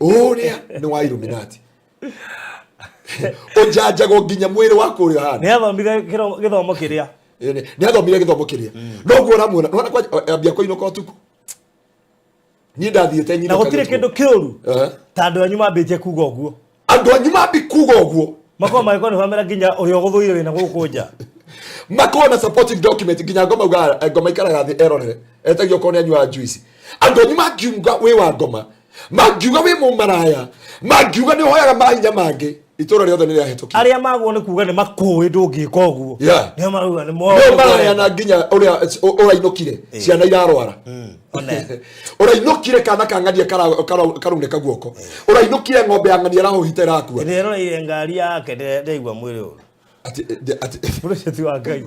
ũrĩa nĩ wa Illuminati, ũnjanjagwo nginya mwĩrĩ waku ũrĩa ũhana. Nĩ athomire gĩthomo kĩrĩa. Nĩ athomire gĩthomo kĩrĩa noguo ũramuona. Nĩwona kwanja ambia kũinũka ũtukũ, niĩ ndathiĩte Na nyinũka gũtirĩ gĩthumo. Kĩndũ kĩũru ta andũ anyu mambĩtie kuga ũguo. Andũ anyu mambi kuga ũguo. Makorwo magĩkorwo nĩ bamĩra nginya ũrĩa ũgũthũire wĩna gũkũ nja. Makorwo na supporting document nginya ngoma uga ngoma ikaraga thĩ erorere etagio okorwo nĩ anyuaga juice. Andũ anyu mangiuga wĩ wa ngoma, mangiuga wĩ mũmaraya, mangiuga nĩ ũhoyaga mahinya mangĩ, itũra rĩothe nĩ rĩahĩtũkire. Arĩa magwo nĩ kuga nĩ makũĩ ndũngĩka ũguo. Nĩo marauga nĩ moĩ. Nĩo marayana nginya ũrĩa ũrainũkire ciana irarwara. One. Ũrainũkire kana ka ng'ania karaunĩka guoko, ũrainũkire ng'ombe ya ng'ania ĩrahũhita ĩrakua. Ndĩroreire ngari yake ndaigua mwĩrĩ ũru. Atĩ Ũndũ ũcio ti wa Ngai.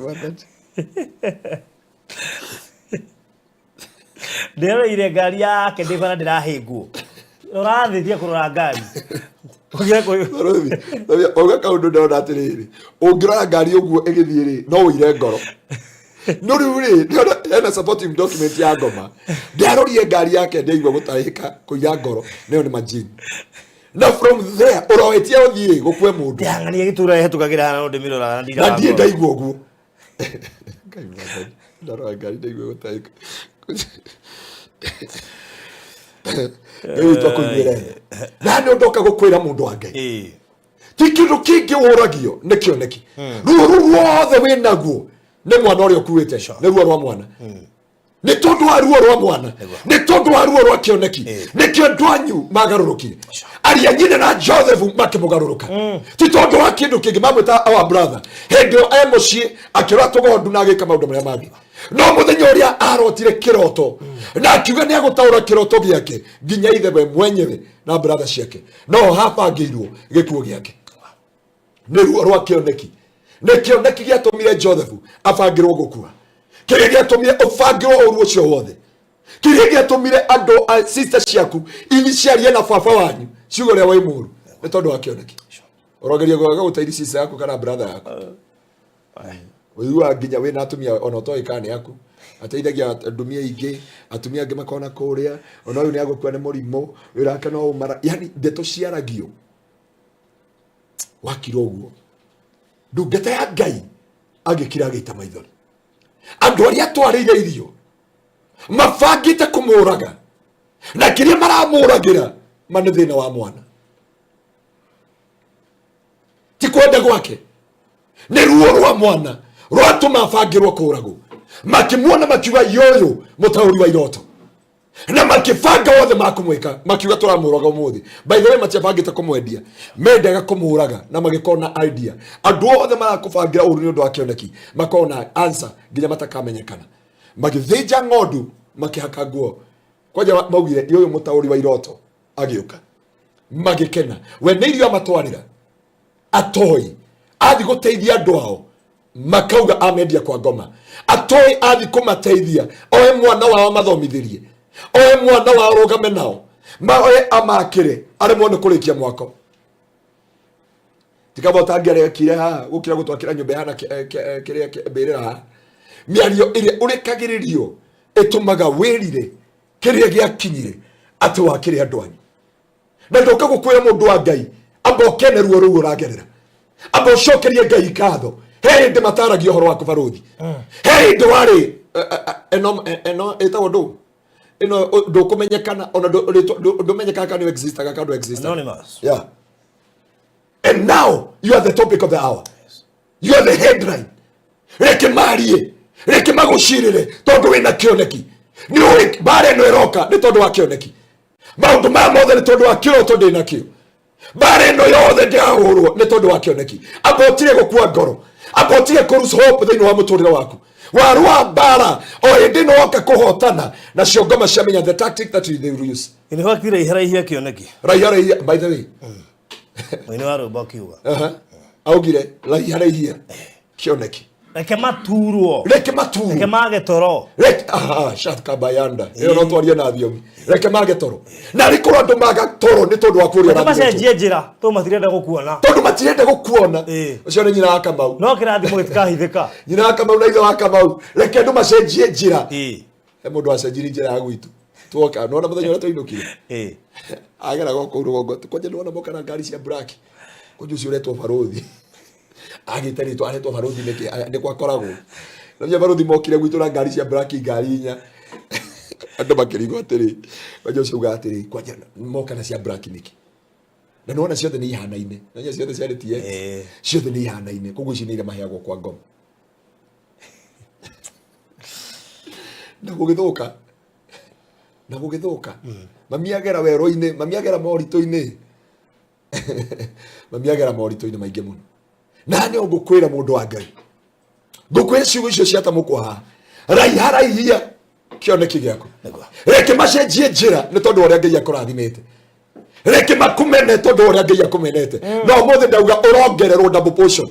Ndĩroreire ngari yake ndĩ bara ndĩrahĩngwo. Rora thĩ tiga kũrora ngari. Ũgĩe Auga kaũndũ ndona atĩrĩrĩ, ũngĩrora ngari ũguo ĩgĩthiĩ rĩ, no ũire ngoro. No rĩu rĩ, ndĩrona hena supporting document ya ngoma. Ndiarorie ngari yake ndaigua gũtahĩka kũira ngoro, nayo nĩ majini. Na from there ũroetie ũthiĩ gũkue mũndũ. Ndĩrang'ania gĩtura ĩhetũkagĩra hana no ndĩmĩroraga na Na ndiraga ndiĩ ngoro. ndaigua ũguo. Ngai mwathani, ndarora ngari ndaigua gũtahĩka. Ngai witũ akũiguĩre tha. Na nĩ ũndũ oka gũkwĩra mũndũ wa Ngai, ti kĩndũ kĩngĩ ũragio nĩ kĩoneki. Ruo rũu ruothe wĩ naguo nĩ mwana ũrĩa ũkuĩte, nĩ ruo rwa mwana. Nĩ tondũ wa ruo rwa mwana, nĩ tondũ wa ruo rwa kĩoneki, nĩkĩo andũ anyu magarũrũkire. Aria nyina na Joseph makĩmũgarũrũka, ti tondũ wa kĩndũ kĩngĩ. Mamwĩta our brother hĩndĩ ĩyo e mũciĩ akĩrora tũgondu na agĩka maũndũ marĩa mangĩ. No mũthenya ũrĩa arotire kĩroto na akiuga nĩ agũtaũra kĩroto gĩake, nginya ithe we mwenyewe na brother ciake no habangĩirwo gĩkuũ gĩake. Nĩ ruo rwa kĩoneki. Nĩ kĩoneki gĩatũmire Joseph abangĩrwo gũkua, kĩrĩa gĩatũmire ũbangĩrwo ũru ũcio wothe, kĩrĩa gĩatũmire andũ a sister ciaku ithi ciarie na baba wanyu ciugo ũrĩa wĩ mũru, nĩ tondũ wa kĩoneki. Ũrogeria gwaga gũteithia sister yaku kana brother yaku, ũiguaga nginya wĩna atumia ona ũtoĩ kana nĩ aku ateithagia ndumia ingĩ, atumia angĩ makona kũrĩa ona ũyũ nĩ agũkua nĩ mũrimũ, wĩra wake no ũmara. Yani ndeto ciaragio wakira ũguo. Ndungata ya Ngai agĩkira agĩita maithori. Andũ arĩa atwarĩire irio mabangĩte kũmũraga, na kĩrĩa maramũragĩra ma nĩ thĩna wa mwana, ti kwenda gwake, nĩ ruo rwa mwana rwatũma abangĩrwo kũragwo. Makĩmuona makiuga, yoyũ mũtaũri wa iroto, na makĩbanga wothe makũmwĩka, makiuga tũramũraga ũmũthĩ. By the way, matiabangĩte kũmwendia, mendaga kũmũraga, na magĩkorwo na idea. Andũ othe marakũbangĩra ũru nĩ ũndũ wa kĩoneki makorwo na answer nginya matakamenyekana. Magĩthĩnja ng'ondu, makĩhaka nguo kwanja, maugire ũyũ mũtaũri wa iroto agĩũka, magĩkena. We nĩ irio amatwarĩra, atoi athi gũteithia andũ ao, makauga amendia kwa ngoma. Atoi athi kũmateithia, oe mwana wao amathomithĩrie, oe mwana wao rũgame nao, maoe amakĩre, aremwo nĩ kũrĩkia mwako. Tikaba ũtangĩarekire haha gũkĩra gũtwakĩra nyũmba ihana kĩrĩa mbĩrĩra haha. Mĩario ĩrĩa ũrekagĩrĩrio ĩtũmaga wĩrire kĩrĩa gĩakinyire atĩ wakĩrĩ andũ anyu. Na ndoka gũkwĩra, mũndũ wa Ngai, amba ũkene ruo rũu ũragerera, amba ũcokerie Ngai ngatho. He hĩndĩ mataragia ũhoro waku barũthi, he hĩndĩ warĩ ĩno ĩno ĩtagwo ndũ ĩno, ndũkũmenyekana ona ndũmenyekaga kana nĩ existaga kana ndũ existaga. Anonymous. Yeah, and now you are the topic of the hour, you are the headline. Reke marie, reke magũcirĩre, tondũ wĩna kĩoneki. Nĩ ũĩ mbara ĩno ĩroka nĩ tondũ wa kĩoneki. Maũndũ maya mothe nĩ tondũ wa kĩroto ndĩ nakĩo. Mbara ĩno yothe ndĩrahũrwo nĩ tondũ wa kĩoneki. Amba ũtige gũkua ngoro, amba ũtige kũ lose hope thĩinĩ wa mũtũrĩre waku. Warũa mbara o hĩndĩ ĩno woka kũhotana nacio ngoma ciamenya the tactic that they will use. In fact, raiharaihia kĩoneki. Raiha raihia, by the way. Mũini wa rwĩmbo akiuga. Augire raiha raihia kĩoneki. Reke maturwo. Reke maturwo. Reke mage toro. Reke aha shaka bayanda ĩyo no twarie na thiomi. Reke mage toro, na arĩ korwo andũ maga toro nĩ tondũ wa kũrĩa. Reke macenjie njĩra tondũ matirenda gũkuona. Tondũ matirenda gũkuona. Ũcio nĩ nyina wa Kamau. No kĩrathimo gĩtikahithĩka. Nyina wa Kamau na ithe wa Kamau, reke andũ macenjie njĩra. He mũndũ wacenjirie njĩra ya gwitũ tuoka nona mũthenya ũrĩa twainũkire. Ageraga o kũu rũgongo kwanja, nĩwona moka na ngari cia black. Kwanja ũcio ũretwo barũthi agĩte rĩtwa aretwo barũthi nĩkĩ? Nĩ gwakoragwo na barũthi mokire gwitũ na ngari cia black, ngari inya. Andũ makĩrigwo atĩrĩ, kwanja ũcio ugaga atĩrĩ, kwanja moka na cia black nĩkĩ? Na nĩwona ciothe nĩ ihanaine, na ciothe ciarĩ TX, ciothe nĩ ihanaine. Koguo ici nĩ iria maheagwo kwa ngoma na gũgĩthũka na gũgĩthũka. Mami agera werũ-inĩ, mami agera moritũ-inĩ, mami agera moritũ-inĩ maingĩ mũno. Na nĩ ngũkwĩra, mũndũ wa Ngai, ngũkwĩra ciugo icio ciatamũkwo haha, raiha raihia kĩoneki gĩaku. Reke macenjie njĩra nĩ tondũ wa ũrĩa Ngai akũrathimĩte. Reke makumene tondũ wa ũrĩa Ngai akũmenete. No ũmũthĩ ndauga ũrongererwo double portion,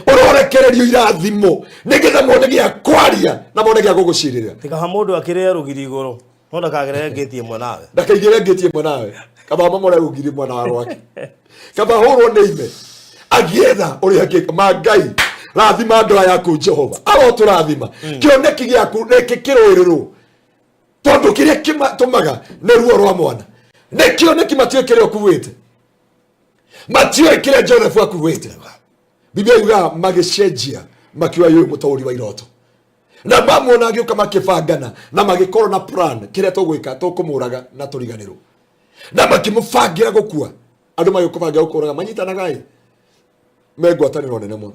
ũrorekererio irathimo nĩgetha mone gĩa kwaria na mone gĩa gũgũcirĩra. Tikaba mũndũ akĩrĩe rũgiri igũrũ no ndakagerere ngĩti ĩmwe nawe. Ndakaigĩre ngĩti ĩmwe nawe. Kaba mamore rũgiri mwena wa rwake, kaba hũrwo nĩ ime agĩetha ũrĩa angĩka. Ma Ngai, rathima ndoa yaku. Jehova arotũrathima. Kĩoneki gĩaku reke kĩrũĩrĩrwo, tondũ kĩrĩa kĩmatũmaga nĩ ruo rwa mwana. Nĩ kĩoneki, matiũĩ kĩrĩa ũkuĩte, matiũĩ kĩrĩa Joseph akuĩte. Biblia yugaga magĩcenjia, makiuga yũyũ mũtaũri wa iroto, na mamuona agĩũka makĩbangana na magĩkorwo na plan, kĩrĩa tũgwĩka tũkũmũraga na tũriganĩrwo. Na makĩmũbangĩra gũkua. Andũ magĩkũbangĩra gũkũraga manyitanaga ĩ me ngwatanĩro nene mũno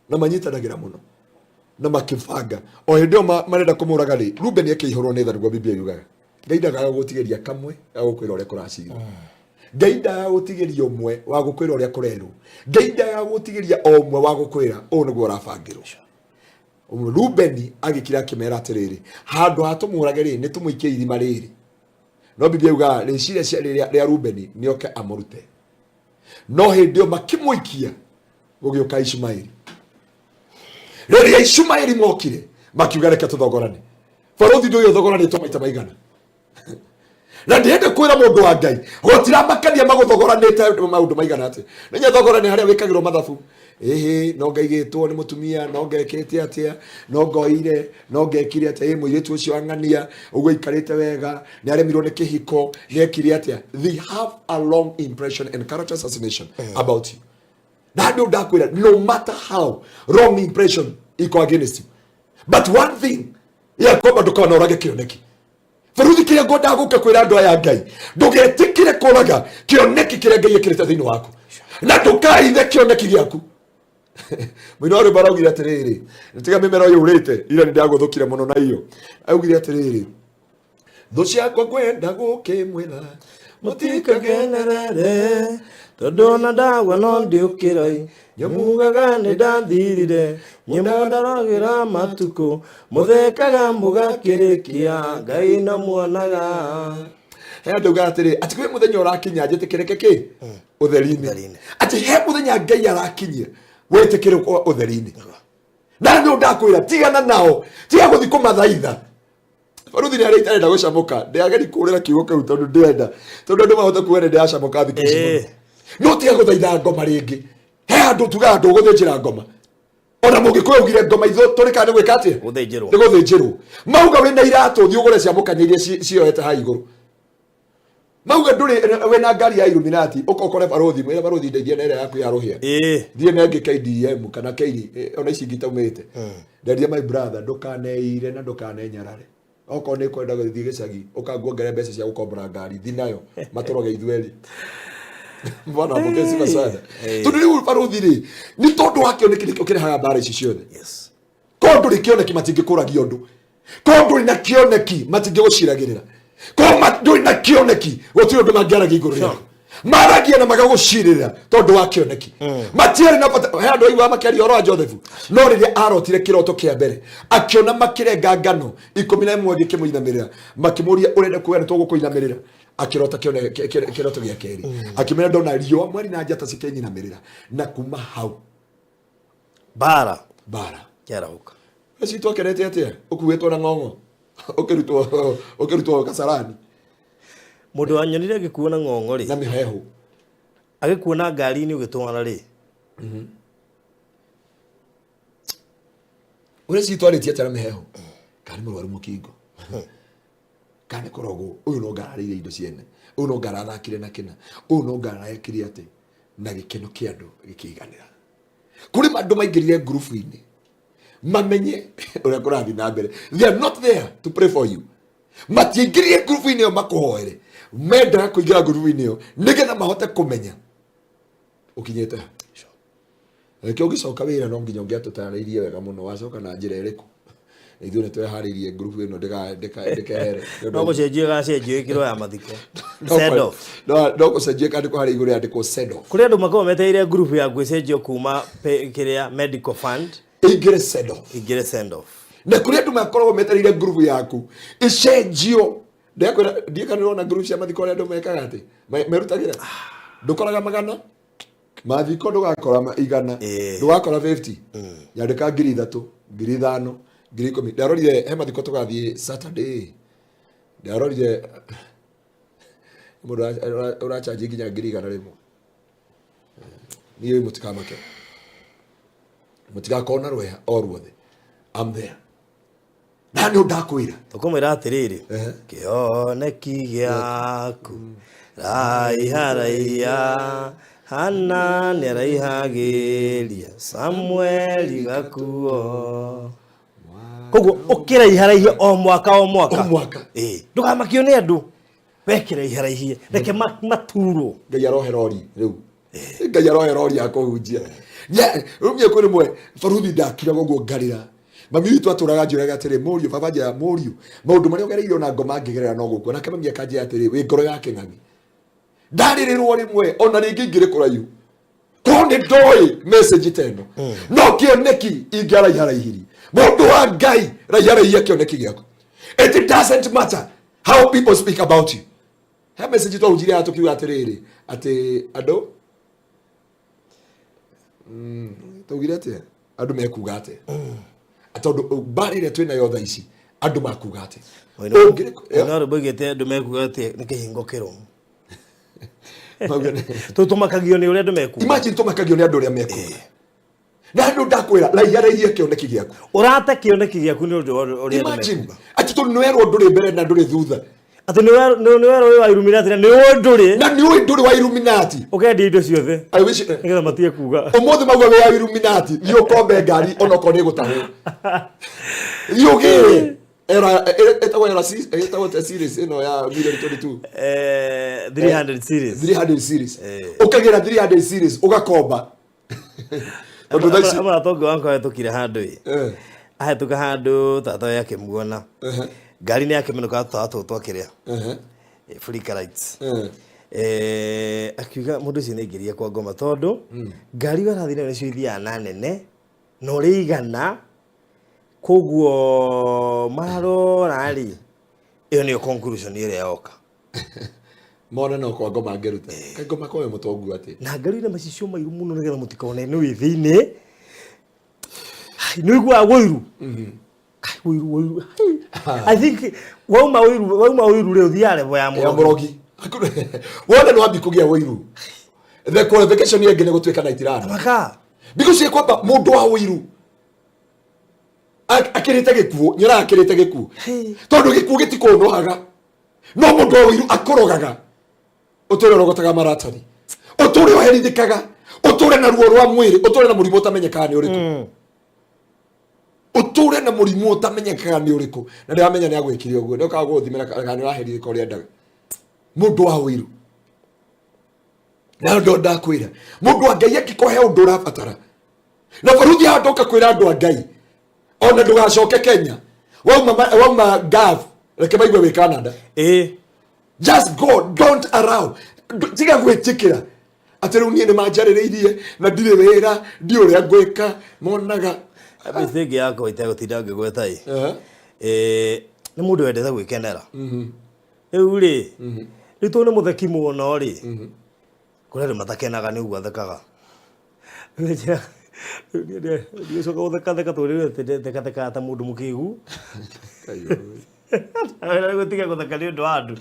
na manyitanagĩra mũno. Na makĩbanga o hĩndĩ ĩyo marenda kũmũraga rĩ, Rubeni akĩihũrwo nĩ tha, nĩguo Biblia yugaga. Ngai ndagaga gũtigĩria kamwe ga gũkwĩra ũrĩa kũracirwo. Ngai ndagaga gũtigĩria ũmwe wa gũkwĩra ũrĩa kũrerwo. Ngai ndagaga gũtigĩria o ũmwe wa gũkwĩra ũũ nĩguo ũrabangĩrwo. Rubeni agĩkira akĩmera atĩrĩrĩ, handũ ha tũmũrage rĩ, nĩ tũmũikie irima rĩrĩ. No Biblia yugaga rĩciria rĩa Rubeni nĩ oke amũrute. No hĩndĩ ĩyo makĩmũikia gũgĩũka Ishumaeli. Rĩrĩa Ishumaeli mokire makiuga reke tũthogorane. Barũthi ndũyũ ũthogoranĩtwo maita maigana. Na ndĩrenda kwĩra mũndũ wa Ngai gũtiramakania magũthogoranĩte maũndũ maigana atĩa. Nĩ thogora nĩ harĩa wĩkagĩrwo mathabu. Ĩhĩ no ngaigĩtwo nĩ mũtumia, no ngekĩte atĩa, no ngoire, no ngekire atĩa, ĩ mũirĩtu ũcio ang'ania ũguo aikarĩte wega, nĩ aremirwo nĩ kĩhiko, nĩ ekire atĩa. They have a long impression and character assassination about you. Na andũ ndakwĩra, no matter how wrong impression iko against you, but one thing ya kwamba ndũkona ũrage kĩoneki. Baruthi kĩrĩa ngwendaga gũka kwĩra andũ aya Ngai, ndũgetĩkĩre kũraga kĩoneki kĩrĩa Ngai ekĩrĩte thĩinĩ waku, na ndũkaithe kĩoneki gĩaku. Mũini wa rwĩmbo araugire atĩrĩrĩ, tiga mĩmera ũyũ ũrĩte ira nĩ ndagũthũkire mũno na iyo. Augire atĩrĩrĩ, thũ ciakwa ngwenda gũkĩmwĩra Mũtikagenerere tondũ ona ndagwa no ndiũkĩrai, nyamugaga nĩ ndathirire, nyĩmbo ndaragĩra matukũ, mũthekaga mũgakĩrĩkia, Ngai na muonaga. He andũ augaga atĩrĩ, atĩ kwĩ mũthenya ũrakinya njĩtĩkĩrĩke kĩ ũtheri-inĩ, atĩ he mũthenya Ngai arakinyia wĩtĩkĩre ũtheri-inĩ. Na nĩ ndakwĩra tigana nao, tiga gũthiĩ kũmathaitha. Baruthi nĩ arĩa itarenda gũcamũka, ndĩageri kũrĩra kiugo kĩu tondũ ndĩrenda, tondũ andũ mahota kuga nĩ ndĩracamũka thikũ ici mũno. No tiga gũthaitha ngoma rĩngĩ. He handũ tugaga ndũgũthĩnjĩra ngoma. Ona mũgĩkũyũ augire ngoma ithuĩ tũrĩ kana nĩ gwĩka atĩa? Gũthĩnjĩrwo. Nĩ gũthĩnjĩrwo. Mauga wĩna iratũ thiĩ ũgũre cia mũkanya iria cioete haha igũrũ. Mauga ndũrĩ wĩna ngari ya Illuminati, ũka ũkore barũthi, mwĩre barũthi ndeithia na ĩrĩa yaku ya rũhĩa. Thiĩ na ĩngĩ KDM kana KD, ona ici ingĩ itaumĩte. Nderia my brother, ndũkaneire na ndũkanenyarare. Okorwo nĩ kwenda gũthiĩ gĩcagi, ũka nguongerere mbeca cia gũkombora ngari, thi nayo, matũroge ithuerĩ. Bwana apokee sifa sana. Tondũ rĩu barũthi rĩ, nĩ tondũ wa kĩoneki nĩkĩo kĩrehaga mbara ici ciothe. Korwo ndũrĩ kĩoneki matingĩkũragia ũndũ. Korwo ndũrĩ na kĩoneki matingĩgũciragĩrĩra. Korwo ndũrĩ na kĩoneki gũtirĩ ũndũ mangĩaragia igũrũ rĩaku. Maragia na magagũcirĩrĩra tondũ wa kĩoneki. Matiarĩ na bata. He andũ aiguaga makĩaria ũhoro wa Joseph, no rĩrĩa arotire kĩroto kĩa mbere akĩona makĩrenga ngano 11 gĩkĩmũinamĩrĩra, makĩmũria ũrenda kuga nĩ tũgũkũinamĩrĩra. Akĩrota kĩroto gĩa kerĩ, akĩmera ndona riũa, mweri na njata cikĩnyinamĩrĩra, na kuma hau Bara bara yarahũka. Eci twakenete atĩa ũkuĩtwo na ng'ong'o ũkĩrutwo kasarani. Mũndũ wanyonire agĩkuo na ng'ong'o rĩ, na mĩhehu, agĩkuo na ngari-inĩ ũgĩtwara rĩ, Ũrĩa citwarĩtie atĩa na mĩhehu, kana nĩ mũrwaru mũkingo, kana nĩ kũrogwo, ũyũ no ngararĩire indo ciene, ũyũ no ngarathakire na kĩna, ũyũ no ngararekire atĩ, na gĩkeno kĩa andũ gĩkĩiganĩra. Kũrĩ andũ maingĩrire ngurubu-inĩ mamenye ũrĩa kũrathiĩ na mbere. They are not there to pray for you. Matiaingĩrire ngurubu-inĩ ĩyo makũhoere, mendaga kũingĩra ngurubu-inĩ ĩyo nĩgetha mahote kũmenya ũkinyĩte ha. Nĩkĩo ũgĩcoka wĩra no nginya ũngĩatũtarĩirie wega mũno wacoka na njĩra ĩrĩkũ. Ithuĩ nĩ tweharĩirie ngurubu ĩno ndĩkehere. No gũcenjio ĩgacenjio ĩkĩrwo ya mathiko. Send off. No gũcenjio ĩkandĩkwo harĩa igũrũ yandĩkwo send off. Kũrĩ andũ makoragwo metereire ngurubu yaku ĩcenjio kuma kĩrĩa medical fund ĩingĩre send off. Ĩingĩre send off. Na kũrĩ andũ makoragwo metereire ngurubu yaku ĩcenjio. Ndakwĩra ndiĩ kana ũrona ngurubu cia mathiko ũrĩa andũ mekaga atĩ merutagĩra. Ndũkoraga magana mathiko, ndũgakora igana, ndũgakora 50, yandĩka 3000, 5000, 10,000. Ndarorire he mathiko tũgathiĩ Saturday, ndarorire mũndũ ũrachanji nginya 100,000. Niĩ mũtikamake, mũtigakorwo na rweha o ruothe, I'm there. Na nĩ ndakwĩra Tũkũmwĩra atĩrĩrĩ, kĩoneki gĩaku raiha raiha, Hana nĩaraihagĩria Samueli gakuo. Koguo ũkĩraiharaihie o mwaka o mwaka. O mwaka. Ndũkamakio nĩ andũ, we kĩraiharaihie, reke maturwo. Ngai arohe rori rĩu. Ngai arohe rori ya kũhunjia. Rĩu niĩ kwĩ rĩmwe baruthi ndakiraga ũguo ngarĩra. Mami witũ atũraga anjĩraga atĩrĩ, mũriũ, baba anjĩraga mũriũ, maũndũ marĩa ũgereire ona ngoma ngĩgerera no gũkua. Nake mami akanjĩra atĩrĩ, wĩ ngoro ya kĩng'ang'i. Ndarĩrĩrwo rĩmwe ona rĩngĩ ingĩrĩ kũraihu. Korwo nĩ ndoĩ message ta ĩno. No kĩoneki ingĩaraiharaihirie. Mũndũ wa Ngai raiharaihia kĩoneki gĩaku. It doesn't matter how people speak about you. He message twahunjirie haha tũkiuga atĩrĩrĩ, atĩ andũ taugire atia andũ mekuga atia tondũ mbara ĩrĩa twĩ nayo thaa ici andũ makuga atia Ũngĩrĩ- no rwĩmbo igĩte andũ mekuga atĩ nĩ kĩhingo kĩrũmu Mauga nĩ- tũmakagio nĩ ũrĩa andũ mekuga. Imagine tũmakagio nĩ andũ ũrĩa mekuga na andũ ndakwĩra raia raia kĩoneki gĩaku. Ũrate kĩoneki gĩaku nĩ ũndũ wa ũrĩa andũ Imagine mekuga. Atĩ tondũ nĩ werwo ndũrĩ mbere na ndũrĩ thutha. Atĩ nĩ werwo wĩ wa Illuminati na nĩ ũĩ ndũrĩ. Na nĩ ũĩ ndũrĩ wa Illuminati. Ũkendia indo ciothe. I wish nĩgetha matige kuga. Ũmũthĩ mauga wĩ wa Illuminati, thiĩ ũkombe ngari onokorwo nĩ ĩgũtahwo. Thiĩ ũgĩre. Era ĩtagwo era ĩtagwo ta series ĩno ya million 22. 300 series. 300 series. Ũkagĩra 300 series ũgakomba. Tondũ thaa ici Amara tongo wakwa ahĩtũkire handũ ĩ. Ahĩtũka handũ tata we akĩmuona. Ngari nĩ yakĩmenũka tata tũtũ twakĩrĩa. Flicker lights. Akiuga mũndũ ũcio nĩ aingĩrire kwa ngoma tondũ ngari ĩyo arathiĩ nayo nĩcio ithiaga na nene na ũrĩa igana koguo marora rĩ ĩyo nĩyo conclusion ĩrĩa yoka. Mona no kwa ngoma ngĩruta. Kaĩ ngoma kwa mũtongu atĩ. Na ngari ina macicio mairu mũno nĩgetha mũtikone nĩ wĩ thĩinĩ. Nĩ ũiguaga wũiru. Kai, wũiru wũiru. Hai. I think wauma wũiru wauma wũiru rĩ ũthiaga level ya Ya mũrogi. mũrogi. Wona nĩ wambi kũgĩa wũiru. The qualification ĩngĩ nĩ gũtuĩka na itirana. Maka. Because ĩ kwamba mũndũ wa wũiru akĩrĩte gĩkuũ, nyoraga akĩrĩte gĩkuũ. Tondũ gĩkuũ gĩtikũnũhaga. No mũndũ wa wũiru akũrogaga. Ũtũre ũrogotaga maratathi. Ũtũre ũherithĩkaga. Ũtũre na ruo rwa mwĩrĩ, ũtũre na mũrimũ ũtamenyekaga nĩ ũrĩkũ. Ũtũre na mũrimũ ũtamenyekaga nĩ ũrĩkũ. Na ndĩramenya nĩ agwĩkire ũguo. Nĩ ũkaga gũgũthimĩra kana nĩ ũraherithĩka ũrĩa endaga. Mũndũ wa ũiru. Na ndo ndakwĩra. Mũndũ wa Ngai angĩkũhe ũndũ ũrabatara. Na baruthi haha ndoka kwĩra andũ a Ngai. Ona ndũgacoke Kenya. Wauma wauma Gulf, reke maigue wĩ Canada. Just go, don't allow. Tiga gwĩtĩkĩra atĩ rĩu niĩ nĩ manjarĩrĩirie na ndirĩ wĩra, ndiũ ũrĩa ngwĩka, monaga. Mistake yakwa itegũtinda ngĩgweta ĩ. Nĩ mũndũ wendete gwĩkenera. Rĩu rĩ, rĩu tondũ nĩ mũtheki mũno rĩ, kũrĩ andũ matakenaga nĩ ũguo athekaga. Ndiũcoka gũthekatheka tondũ rĩu thekathekaga ta mũndũ mũkĩgu. Gũtiga gũtheka nĩ ũndũ wa andũ.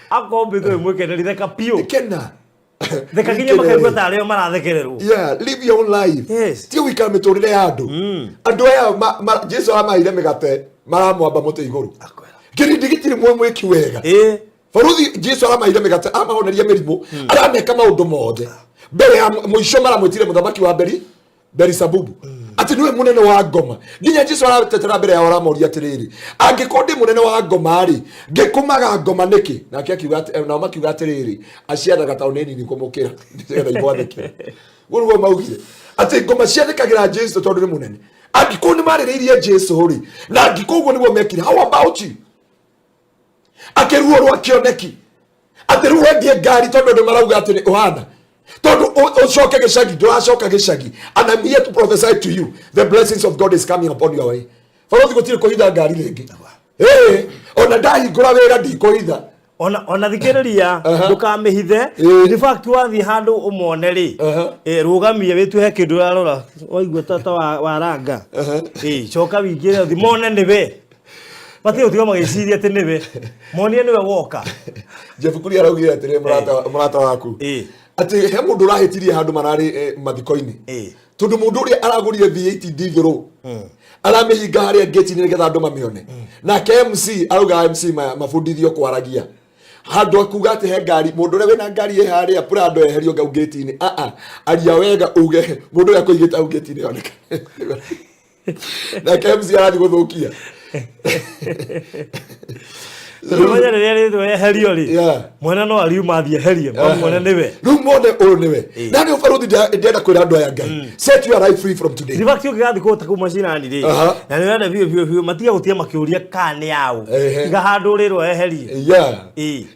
Akorwo mbĩtũ wĩ mwĩkeneri theka biũ. Kena. Theka nginya makaigua tarĩ o marathekererwo. Yeah, live your own life. Yes. Tiga gũikara mĩtũrĩre ya andũ. Andũ aya Jesu aramaheire mĩgate maramwamba mũtĩ igũrũ. Kĩrindi gĩtirĩ mwĩki wega. Baruthi Jesu aramaheire mĩgate, amahoneria mĩrimũ, arameka maũndũ mothe. Mbere ya mũico maramwĩtire mũthamaki wa Belisabubu. Atĩ nĩwe mũnene wa ngoma. Nginya Jesu aratetera mbere yao aramoria atĩrĩrĩ, angĩkorwo ndĩ mũnene wa ngoma rĩ, ngĩkũmaga ngoma nĩkĩ? Nake akiuga atĩ, nao makiuga atĩrĩrĩ, aciathaga taũni nini kũmũkĩra nĩgetha imwathĩkĩre. Ũguo nĩguo maugire. Atĩ ngoma ciathĩkagĩra Jesu tondũ nĩ mũnene. Angĩkorwo nĩ marĩrĩirie Jesu rĩ, na angĩkorwo ũguo nĩguo mekire, how about you? Akĩruo rwa kĩoneki. Atĩ rĩu wendie ngari tondũ nĩ marauga atĩ nĩ ũhana. Tondũ ũcoke gĩcagi, ndũracoka gĩcagi. And I'm here to prophesy to you, the blessings of God is coming upon your way. Barothi gũtirĩ kũhitha ngari rĩngĩ. Ona ndahingũra wĩra ndikũhitha. Ona thikĩrĩria, ndũkamĩhithe. In fact, wathiĩ handũ ũmone rĩ, rũgamie wĩtue he kĩndũ ũrarora, waigua ta waranga. Coka wĩingĩre ũthiĩ, mone nĩwe. Matige gũtiga magĩciria atĩ nĩwe. Monie nĩwe woka. Jeff Kuria araugire atĩrĩ, mũrata waku. Atĩ he mũndũ ũrahĩtirie handũ mararĩ mathiko-inĩ. Tondũ mũndũ ũrĩa aragũrire V8 ndithũrũ, aramĩhinga harĩa gate-inĩ nĩgetha andũ mamĩone. Nake MC arauga MC mabundithio kwaragia. Handũ akuga atĩ he ngari, mũndũ ũrĩa wĩna ngari ĩ harĩa Prado eherio ngau gate-inĩ. Aa, aria wega uge mũndũ ũrĩa akũigĩte hau gate-inĩ oneke. Nake MC arathiĩ gũthũkia. Ũmenye rĩrĩa rĩtwa eherio rĩ Yeah. mwene no ariuma athiĩ eherie no mwene nĩwe. Rĩu mone ũyũ nĩwe na nĩ ũbarũthi ndĩrenda kwĩra andũ aya Ngai, set your life free from today. In fact ũngĩgathiĩ kũu ta kũu macinani rĩ na nĩ ũrenda biũ biũ biũ matiga gũtiga makĩũria kana nĩ yaũ. Tiga handũ ũrĩrwo eherie.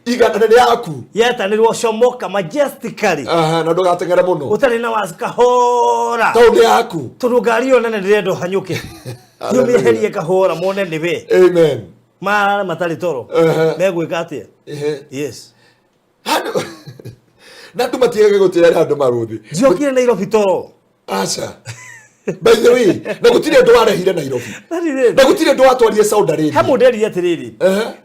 Igana nĩ yaku. Yetanĩrwo comoka majestically. Aha, na ndũgateng'ere mũno. Ũtarĩ na wasi kahora. Tondũ nĩ yaku. Tondũ ngari ĩyo nene ndĩrenda ũhanyũke. Thiĩ ũmĩeherie kahora mone nĩwe. Amen. Marara matarĩ toro. Megwĩka atĩa? Yes. Handũ na andũ matigage gũtĩra andũ marũthi. Ndiokire Nairobi toro. Aca. By the way, na gũtirĩ ũndũ warehire Nairobi. Na gũtirĩ ũndũ watwarire Saudi Arabia. He mũndũ erire atĩrĩrĩ,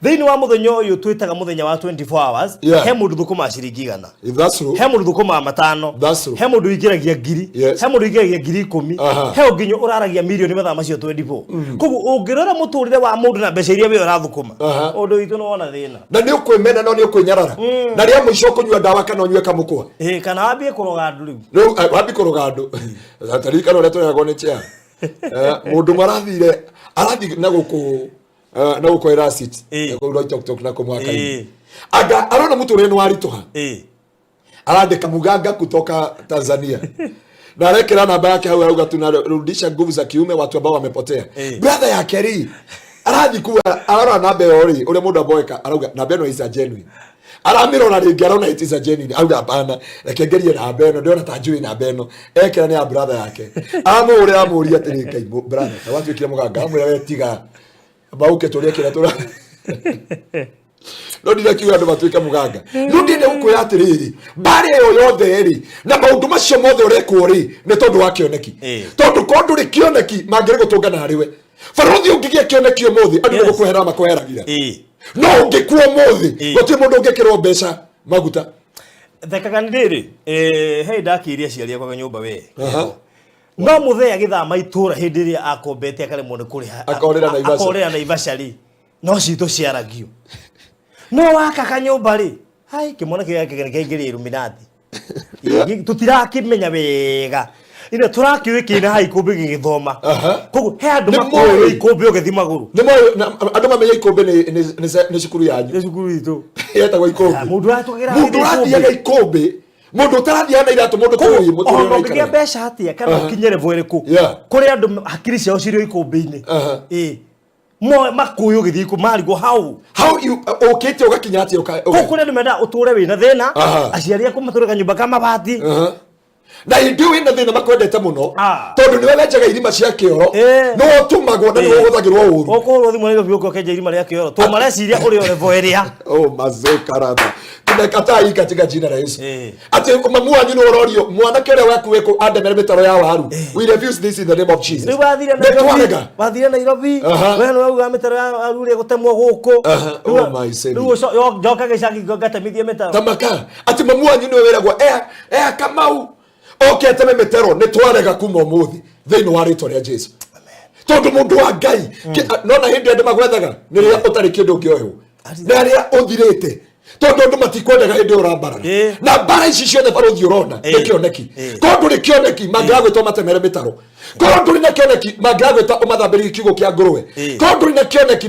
thĩinĩ wa mũthenya ũyũ twĩtaga mũthenya wa 24 hours, he mũndũ thũkũmaga ciringi 100. If that's true. He mũndũ thũkũmaga 5. That's true. He mũndũ wĩingĩragia 1000. He mũndũ wĩingĩragia 10,000. He nginya ũraragia mirioni mathaa macio 24. Koguo ũngĩrora mũtũrĩre wa mũndũ na mbeca iria we ũrathũkũma, ũndũ witũ nĩ wona thĩna. Na nĩ ũkwĩmena no nĩ ũkwĩnyarara. Na rĩa mũico ũkũnyua ndawa kana ũnyue kamũkwa. Kana wambie kũroga andũ rĩu. Rĩu wambie kũroga andũ. Taririkana ũrĩa tũreragwo nĩ chair. Mũndũ ũmwe arathire arathiĩ na gũkũ na gũkũ Erasit kũu Loitoktok na kũu mwaka-inĩ. Anga arona mũtũrĩre nĩ waritũha. Arandĩka muganga kutoka Tanzania. Na arekera namba yake hau arauga tunarudisha nguvu za kiume watu ambao wamepotea. Brother yake rĩ arathiĩ kuga ararora namba ĩyo rĩ ũrĩa mũndũ amboeka arauga namba ĩno is a genuine. Aramĩrora rĩngĩ arona it is a genuine auga hapana reke ngerie namba ĩno ndĩrona ta njũĩ namba ĩno ekĩra nĩ ya brother yake amũhũrĩra amũria atĩrĩ Ngai brother ta watuĩkire mũganga amwĩra we tiga mauke tũrĩe kĩrĩa tũra no ndirakiuga andũ matuĩke mũganga no ndĩrenda gũkwĩra atĩrĩrĩ mbara ĩyo yothe rĩ na maũndũ macio mothe ũrekwo rĩ nĩ tondũ wa kĩoneki tondũ korwo ndũrĩ kĩoneki mangĩrĩ gũtũngana harĩ we barũthi ũngĩgĩa kĩoneki ũmũthĩ andũ nĩ gũkwehera makweheragira no ũngĩkua ũmũthĩ gũtirĩ mũndũ ũngĩkĩrwo mbeca maguta. Thekaga nĩ rĩrĩ he ndakĩire aciari akwa nyũmba we no mũthee agĩthama itũra hĩndĩ ĩrĩa akombete akaremwo nĩ kũrĩha Akorĩra Naivasha. Akorĩra Naivasha rĩ no citũ ciaragio no waka kanyũmba rĩ hai kĩmwana kĩrĩa kĩaingĩria Illuminati tũtirakĩmenya wega ine tũrakĩũĩ kĩna hai ikũmbĩ gĩgĩthoma koguo he andũ Nĩ makoĩ moĩ. ikũmbĩ ũgĩthi magũrũ. Nĩ moĩ andũ mamenya ikũmbĩ nĩ cukuru yanyu. Nĩ cukuru itũ. Yetagwo ikũmbĩ. Mũndũ ũratũgĩra Mũndũ ũrathiaga ikũmbĩ mũndũ ũtarathiaga na iratũ mũndũ tũĩ mũtũrĩre Ona ũngĩgĩa ũraikara. mbeca atĩa kana ũkinye level ĩrĩkũ kũrĩ andũ hakiri ciao cirĩ o ikũmbĩ-inĩ. Mo makũĩ ũgĩthiĩ ikũ marigwo hau How you ũkĩte ũgakinya atĩa Kũu kũrĩ andũ mendaga ũtũre wĩna thĩna aciari aku matũre kanyũmba ka mabati. Na hĩndĩ ĩyo wĩna thĩna makwendete mũno tondũ nĩwe wenjaga irima cia kĩoro nĩwe ũtũmagwo na nĩwe ũhũthagĩrwo ũru. Ũkũhũrwo thimũ Nairobi ũke ũkenja irima rĩa kĩoro tondũ mareciria ũrĩ o level ĩrĩa. Oh, mazokaraba tumekataa hii katika jina la Yesu. Ati mamu wanyu nĩ ũrorio mwanake ũrĩa waku wĩkũ andemere mĩtaro ya waru. We refuse this in the name of Jesus. Rĩu wathire Nĩ Nairobi twarega. wathire Nairobi we nĩ wauga mĩtaro ya waru ĩrĩa ĩgũtemwo gũkũ. Oh my Savior. Rĩu njoka gĩcagi ngatemithie mĩtaro. Tamaka ati mamu wanyu nĩwe wĩragwo ea Kamau oke ateme mĩtaro nĩ twarega kuma ũmũthĩ thĩinĩ wa rĩtwa rĩa Jesu. Tondũ mũndũ wa Ngai nona hĩndĩ andũ magwethaga nĩ rĩrĩa ũtarĩ kĩndũ ũngĩoywo na rĩrĩa ũthirĩte tondũ andũ matikwendaga hĩndĩ ĩyo ũrambarara na mbara ici ciothe barũthi ũrona nĩ kĩoneki korwo ndũrĩ kĩoneki mangĩragwĩta ũmatemere mĩtaro korwo ndũrĩ na kĩoneki mangĩragwĩta ũmathambĩrie kiugũ kĩa ngũrwe korwo ndũrĩ na kĩoneki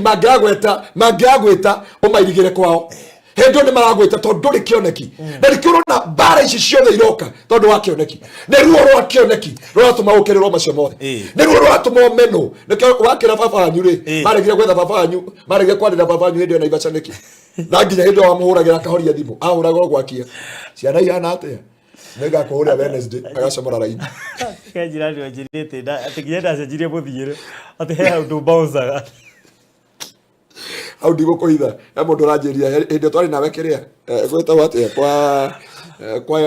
mangĩragwĩta ũmairigĩre kwao hĩndĩ ĩyo nĩ maragwĩta tondũ ndũrĩ kĩoneki na nĩkĩo ũrona mbara ici ciothe iroka tondũ wa kĩoneki nĩ ruo rwa kĩoneki rũratũma ũkĩrĩrwo macio mothe nĩ ruo rũratũma ũmenwo nĩkĩo wakĩra baba wanyu rĩ maregire gwetha baba wanyu maregire kwarĩra baba wanyu hĩndĩ ĩyo Naivasha nĩkĩ na nginya hĩndĩ ĩyo wamũhũragĩra akahoria thimũ ahũraga o gwakia ciana ihana atĩa nĩngakũhũrĩra Wednesday agacomora raini. He jirani wanjĩrĩte atĩ nginya ndacenjirie mũthiĩre atĩ he handũ bounce-aga. Hau ndigũkũhitha he mũndũ ũranjĩria hĩndĩ ĩyo twarĩ nawe kĩrĩa gwĩtagwo atĩa kwa kwa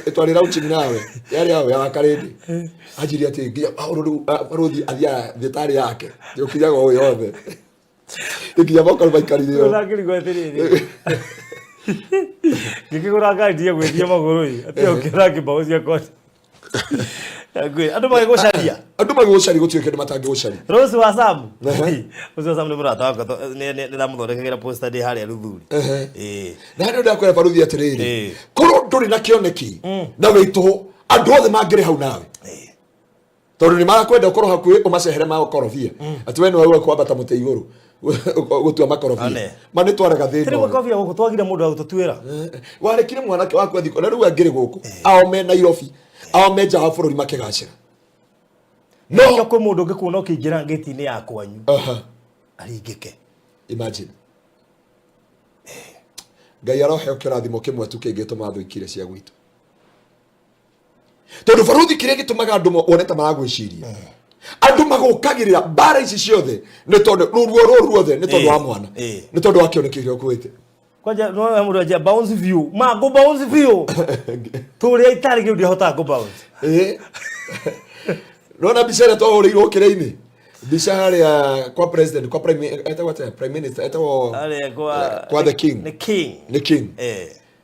twarĩ launching nawe yarĩ hau ya Karĩndĩ anjĩria atĩ nginya Paũlũ rĩu barũthi athiaga thibitarĩ yake ũkinyaga ũũ yothe nginya moka maikarire Rĩu ndakĩrigwo atĩrĩrĩ ngĩkĩgũra ngari ndige gwĩthiĩ magũrũ ĩ atĩ ũkĩra kĩbaũ ciakwa andũ magĩgũcaria andũ magĩgũcaria gũtirĩ kĩndũ matangĩgũcaria. Rose wa Sam Rose wa Sam nĩ mũrata wakwa nĩ ndamũthondekagĩra poster ndĩ harĩa Ruthuri. Na hĩndĩ ndakwĩra barũthi atĩrĩrĩ korwo ndũrĩ na kĩoneki na wĩ tũhũ andũ othe mangĩrĩ hau nawe tondũ nĩ marakwenda ũkorwo hakuhĩ ũmacehere makorobia atĩ we nĩwe ũgũkwambata mũtĩ igũrũ Gũtua makorobia. Ane. Ma nĩ twarega thĩna Tĩrĩ ũyũ. makorobia gũkũ twagire mũndũ wa gũtũtuĩra. Warekire mwanake waku athikũ na rĩu angĩrĩ gũkũ ao me Nairobi, ao me nja wa bũrũri makĩgacĩra. No No kwĩ mũndũ ũngĩkuona ũkĩingĩra ngĩti-inĩ ya kwanyu aha, aringĩke. Imagine. Ngai aroheo kĩrathimo kĩmwe tu kĩngĩtũma thũ ikire cia gwitũ, tondũ baruthi kĩrĩa gĩtũmaga andũ wone ta maragwĩciria, andũ magũkagĩrĩra mbara ici ciothe nĩ tondũ ruo rũrũ ruothe nĩ tondũ wa mwana, nĩ tondũ wa kĩoneki kĩrĩa ũkuĩte. Kwanja no mũndũ anjia bounce view. Ma go bounce view. Tũrĩa itarĩ kĩu ndiahotaga kũ bounce. Nona mbica ĩrĩa twahũrĩirwo kĩrĩa-inĩ, mbica harĩa kwa president, kwa prime, etagwo atĩa, prime minister etagwo? Harĩa kwa Kwa the king. The king. Nĩ king.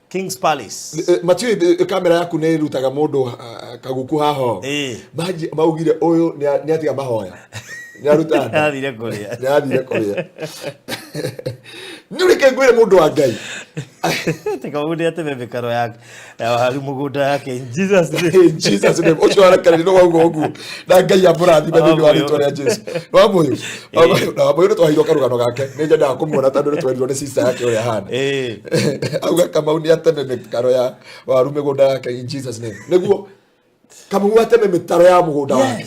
King's Palace. Matiũĩ kamera yaku nĩ ĩrutaga mũndũ kaguku haho. Maugire ũyũ nĩ atiga mahoya, nĩ aruta nda. Athire kũrĩa. Nĩ athire kũrĩa. Nĩ ũrĩke ngwĩre mũndũ wa Ngai. Tikaunde ateme mĩkaro yake ya waru mũgũnda yake in Jesus name. In Jesus name. Ũcio warekererio nĩ wauga ũguo na Ngai amũrathime thĩinĩ wa rĩtwa rĩa Jesu. Wamũyũ na Wamũyũ nĩ twaheirwo karũgano gake, nĩ nyendaga kũmuona tondũ nĩ twerirwo nĩ sister yake ũrĩa ahana. Auga Kamau nĩ ateme mĩkaro ya waru mĩgũnda yake in Jesus name. Nĩguo Kamau ateme mĩtaro ya mũgũnda wake.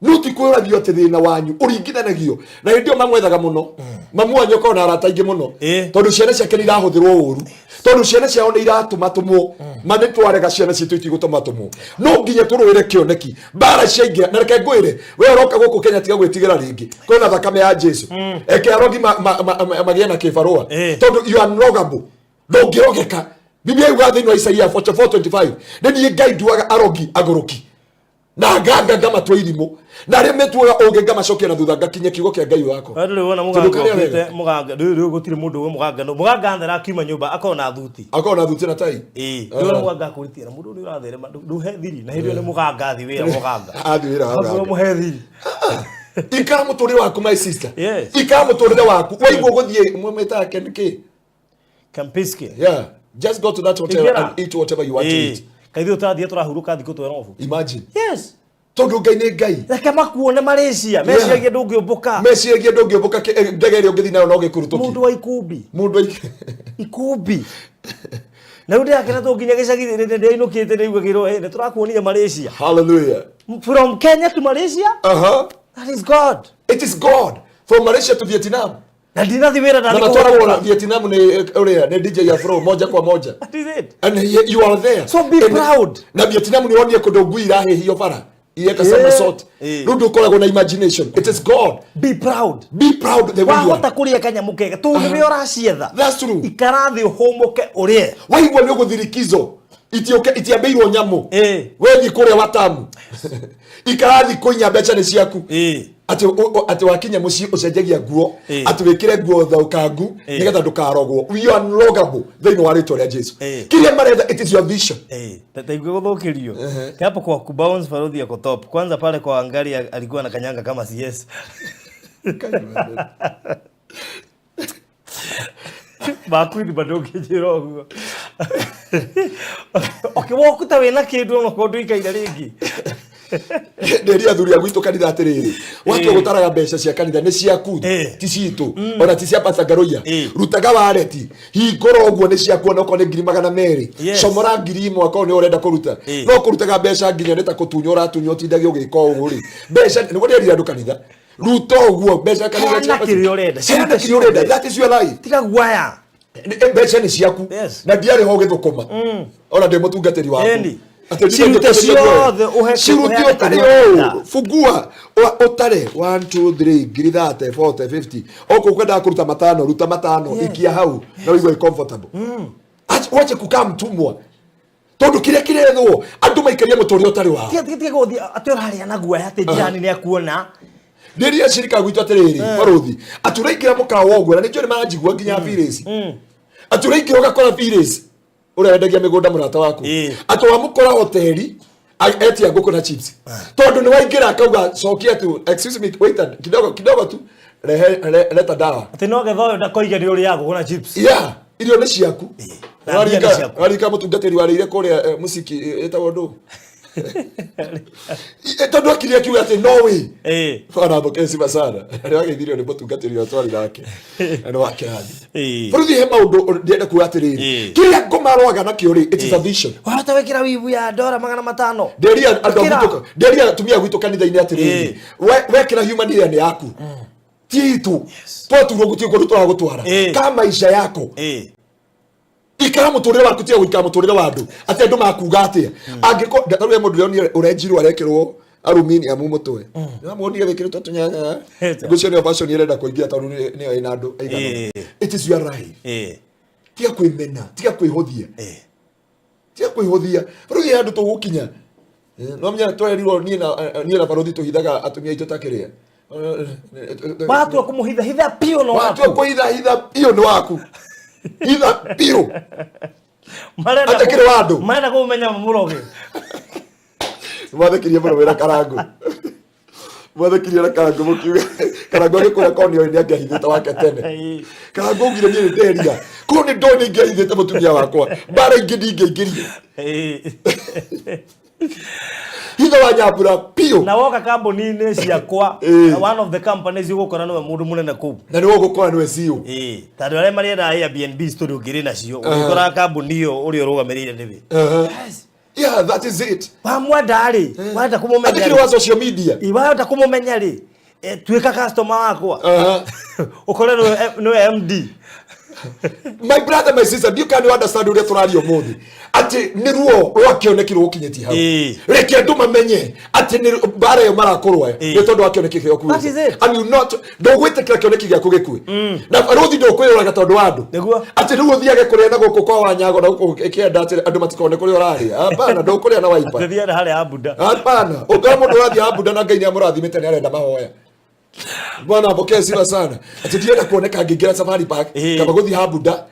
No ti kwĩragio atĩ thĩna wanyu ũringithanagio na hĩndĩ ĩyo mamwethaga mũno. Mamu wanyu akorwo na arata aingĩ mũno tondũ ciana ciake nĩ irahũthĩrwo ũru, tondũ ciana ciao nĩ iratũmatũmwo. Ma nĩ twarega, ciana citũ itigũtũmatũmwo. No nginya tũrũĩre kĩoneki mbara ciaingĩra. Na reke ngwĩre, we ũroka gũkũ Kenya, tiga gwĩtigĩra rĩngĩ, kwĩna thakame ya Jesu. Eke arogi magĩe na kĩbarũa tondũ you are unrogable, ndũngĩrogeka. Biblia yugaga thĩinĩ wa Isaia 44:25, nĩ niĩ Ngai nduaga arogi agũrũki na nganga ngamatua irimũ, na arĩa metuaga ũgĩ ngamacokia na thutha, ngakinya kiugo kĩa Ngai wakwa. Andũ rĩu wona Tondũ mũganga karĩa okĩte wega. Mũganga rĩu gũtirĩ mũndũ ũĩ mũganga no mũganga athera akiuma nyũmba akorwo na thuti. Akorwo na thuti na tai. Rĩu wona mũganga akũritie na mũndũ ũyũ ũratherema ndũhe thiri na hĩndĩ ĩyo nĩ mũganga athi wĩra mũganga. Athi wĩra wa Akwĩra mũganga. mũhe thiri. Ikara mũtũrĩre waku, my sister. Ikara mũtũrĩre waku. Waigua ũgũthiĩ mwĩtaga kĩ? Kempinski. Yeah, just go to that hotel Ingĩra. and eat whatever you want to eat. Kaithuĩ tũrathiĩ tũrahurũka thikũ 12. Imagine. Yes. Tondũ Ngai nĩ Ngai. Reke makuone Malaysia, meciragia ndũngĩũmbũka. Meciragia ndũngĩũmbũka ndege ĩrĩa ũngĩthiĩ nayo no gĩkurutũki. Mũndũ wa ikumbi. Mũndũ wa ikumbi. Na rĩu ndĩrakena tondũ nginya gĩcagi ndĩrainũkĩte nĩiguagĩrwo, "Hey, nĩ tũrakuonire Malaysia." Hallelujah. From Kenya to Malaysia? That is God. It is God. From Malaysia to Vietnam. Na ndinathi wĩra. Na matwaragwo na Vietnam nĩ ũrĩa nĩ DJ Afro moja kwa moja. That is it. And you are there. So be proud. Na Vietnam nĩ wonire kũndũ ngui irahĩhio bara. Ireka somersault. Rĩu ndũkoragwo na imagination. It is God. Be proud. Be proud the way you are. Wahota kũrĩa kanyamũ kega tondũ nĩwe ũracietha. That's true. Ikara thĩ ũhũmũke ũrĩe. Waigua nĩ ũgũthiĩ likizo. Itioke itiambĩirwo nyamũ. Wethiĩ kũrĩa watamu. Ikara thikũ 4, mbeca nĩ ciaku. Atĩ wakinya mũciĩ ũcenjagia nguo, atĩ wĩkĩre nguo thaukangu nĩgetha ndũkarogwo. We are unrogable thĩinĩ wa rĩtwa rĩa Jesu. Kĩrĩa maretha, it is your vision. Taigua gũthũkĩrio hapo kwa kubounce, Farodhi ako top. Kwanza pale kwa Wangari alikuwa na kanyanga kama CS makwithima ndũngĩnjĩra ũguo okay wokuta wĩna kĩndũ onokorwo ndũikaire rĩngĩ. Ndĩria athuri a gwitũ kanitha atĩrĩrĩ, watua gũtaraga mbeca cia kanitha nĩ ciaku, ti citũ, ona ti cia Pastor Ngaruiya. Rutaga wareti, hingũra ũguo, nĩ ciaku, onokorwo nĩ 200,000. Comora 1000 akorwo nĩ ũrenda kũruta. No kũrutaga mbeca nginya nĩ ta kũtunywo ũratunywo, ũtindage ũgĩka ũũ rĩ, mbeca nĩguo ndĩrire andũ kanitha, ruta ũguo mbeca kanitha. Heana kĩrĩa ũrenda. Heana kĩrĩa ũrenda, that is your life. Tiga guaya. Mbeca nĩ ciaku na ndiarĩ ho gĩthũkũma ona ndĩ mũtungatĩri waku. Ĩni. Atĩ Cirute ndingĩtĩkĩria guoya. ciothe ũhe Cirute ũheane ũtarĩ kĩrĩa ũrenda. ũũ fungua ũtare 1 2 3 ngiri 30 40 50 okorwo ukwendaga kũruta matano, ruta matano. Ikia hau na ũigue comfortable. Wache kukaa mtumwa tondũ kĩrĩa kĩrethwo andũ maikarie mũtũrĩre ũtarĩ wao. Tiga gũthiĩ atĩ ũrarĩa na guaya atĩ jirani nĩ akuona. Ndĩria cirika gwitũ atĩrĩrĩ, barũthi, atĩ ũraingĩra mũkawa ũguo na nĩnjũĩ nĩ maranjigua nginya Phyllis, atĩ ũraingĩra ũgakora Phyllis ũrĩa wendagia mĩgũnda mũrata waku, atĩ wamũkora hoteli etia ngũkũ na chips, tondũ nĩ waingĩra akauga cokia tu, "Excuse me waiter, kidogo kidogo tu, rehe leta dawa." Atĩ no getha ũyũ ndakoige nĩ ũrĩaga ngũkũ na chips. Yeah, irio nĩ ciaku. Na mbia nĩ ciaku. Warika mũtungatĩri warĩire kũrĩa mũciki ĩtagwo ndũ. Tondũ akire akiuga atĩ no way. Eh. Bwana apokee sifa sana. Nĩ wageithirio nĩ mũtungatĩri ũrĩa twarĩ nake. Na nĩ wa kĩrathi. Eh. Bũrũthi he maũndũ ndĩrenda kuga atĩrĩrĩ. Eh. Kĩrĩa ngoma aroaga nakĩo rĩ, it is a vision. Wahota wĩkĩra wivu ya ndora 500. Nderia andũ a Ĩkĩra. gwitũ, nderia atumia a gwitũ kanitha-inĩ atĩrĩrĩ. Eh. Wekĩra human hair nĩ yaku. Ti itũ. Twaturwo gũtirĩ kũndũ tũragũtwara. Eh. Ka maica yako. Eh. Ikara mũtũrĩre waku tiga gũikara mũtũrĩre wa andũ atĩ andũ makuga atĩa angĩkorwo tarĩu he mũndũ ũrĩa ũrenjirwo arekĩrwo aluminium mũtwe nĩwamuonire wĩkĩrĩtwo tũnyanya Eta. ngũcio nĩyo fashion ĩrenda kũingĩra tondũ nĩyo ĩna andũ aigana Eh. It is your life. Eh. Tiga kwĩmena, tiga kwĩhũthia, Eh. tiga kwĩhũthia. Barũthi he handũ tũgũkinya. No menya twerirwo niĩ na niĩ na barũthi tũhithaga atumia aitũ ta kĩrĩa. Watua kũmũhitha hitha piũ no Watua waku. kũhitha hitha biũ nĩ waku. Hitha biũ. Marenda Ate kĩrĩ wa andũ. Marenda kũmenya mũroge. Mwathekirie mũno wĩra Karangu. Mwathekirie na Karangu mũkiuga Karangu agĩkwĩra korwo nĩoĩ nĩangĩahithĩte wake tene. Karangu augire niĩ nĩnderia. Korwo nĩ ndoĩ nĩingĩahithĩte mũtumia wakwa. Mbara ingĩ ndingĩingĩria. Hitha wa Nyambura biũ. Na woka kambuni-inĩ ciakwa, Eh. one of the companies ũgũkora nĩwe mũndũ mũnene kũu. Na nĩwe ũgũkora nĩwe CEO. Eh, tondũ arĩa marĩendaga Airbnb story ũngĩrĩ nacio, ũgĩkora kambuni ĩyo ũrĩa ũrũgamĩrĩire nĩwe. Yeah, that is it. Wamwenda rĩ, wahota kũmũmenya Atikiri rĩ. wa social media. Wahota kũmũmenya rĩ, tuĩka customer wakwa. Ũkore nĩwe MD. My brother, my sister, you can understand ũrĩa tũraria ũmũthĩ atĩ nĩ ruo rwa kĩoneki rũgũkinyĩtie hau. Eh. Reke andũ mamenye atĩ nĩ mbara ĩyo marakũrũa Eh. nĩ tondũ wa kĩoneki gĩaku. That is it. And you not ndũgwĩtĩkĩra kĩoneki gĩaku gĩkue. Na barũthi ndũkwĩyũraga tondũ wa andũ. Nĩguo. Atĩ rĩu ũthiage kũrĩa na gũkũ kwa Wanyago na gũkũ ĩkĩenda atĩ andũ matikone kũrĩa ũrarĩa. Hapana, ndũkũrĩa na waipa. Tũthiaga harĩa Abuda. Hapana, ũngĩona mũndũ ũrathiĩ Abuda na Ngai nĩamũrathimĩte nĩarenda mahoya. Bwana apokee sifa sana. Ati ndienda kuoneka ngĩingĩra Safari Park Eh. kaba gũthiĩ Abuda.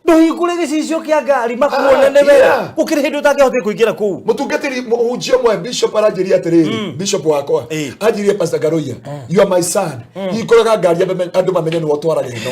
Ndũhingũre gĩcicio kĩa ngari makuone Ah, nĩ yeah. gũkĩrĩ hĩndĩ ũtangĩahotire kũingĩra kũu. Mũtungatĩri mũhunjia ũmwe bishop aranjĩria atĩrĩrĩ, bishop wakwa Eh. anjĩrie Pastor Garoia, you are my son. Hingũraga ngari andũ mamenye nĩwe ũtwaraga ĩno.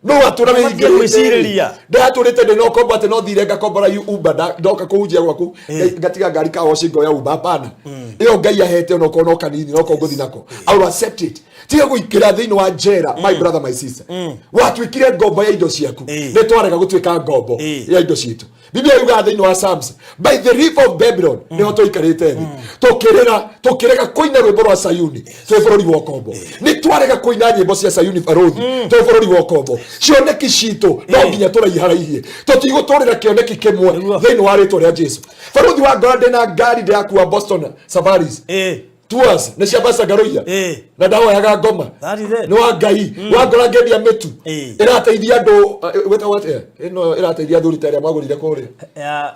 No watũra Matige gwĩcirĩria. Ndatũrĩte ndĩ na ũkombo atĩ no thire ngakombora Uber ndoka kũhunjia gwaku ngatiga ngari ka waci ngoya Uber hapana. Ĩyo Ngai ahete onokorwo no kanini no ngũthi nako. I will accept it. Tiga gũikĩra thĩinĩ wa njera my brother, my sister. Watuĩkire ngombo ya indo ciaku. Eh. Nĩ twarega gũtuĩka ngombo Eh. ya indo citũ. Biblia yugaga thĩinĩ wa Psalms, by the river of Babylon nĩho tũikarĩte thĩ tũkĩrĩra tũkĩrega kũina rwĩmbo rwa Sayuni twĩ bũrũri wa ũkombo. Nĩ twarega kũina nyĩmbo cia Sayuni barũthi twĩ bũrũri wa ũkombo. Cioneki citũ no nginya tũraiharairie, tũtigũtũrĩra kĩoneki kĩmwe Nĩguo. thĩinĩ wa rĩtwa rĩa Jesu. Barũthi wa ngora ndĩna ngari ndĩrakua Boston Safaris Eh. tours nĩ cia Pastor Garoia Eh. na ndahoyaga ngoma That is it. nĩ wa Ngai wa ngora ngendia mĩtu Eh. ĩrateithia andũ wĩtagwo atĩa ĩno ĩrateithia athuri ta ĩrĩa mwagũrire kũrĩa. Ya.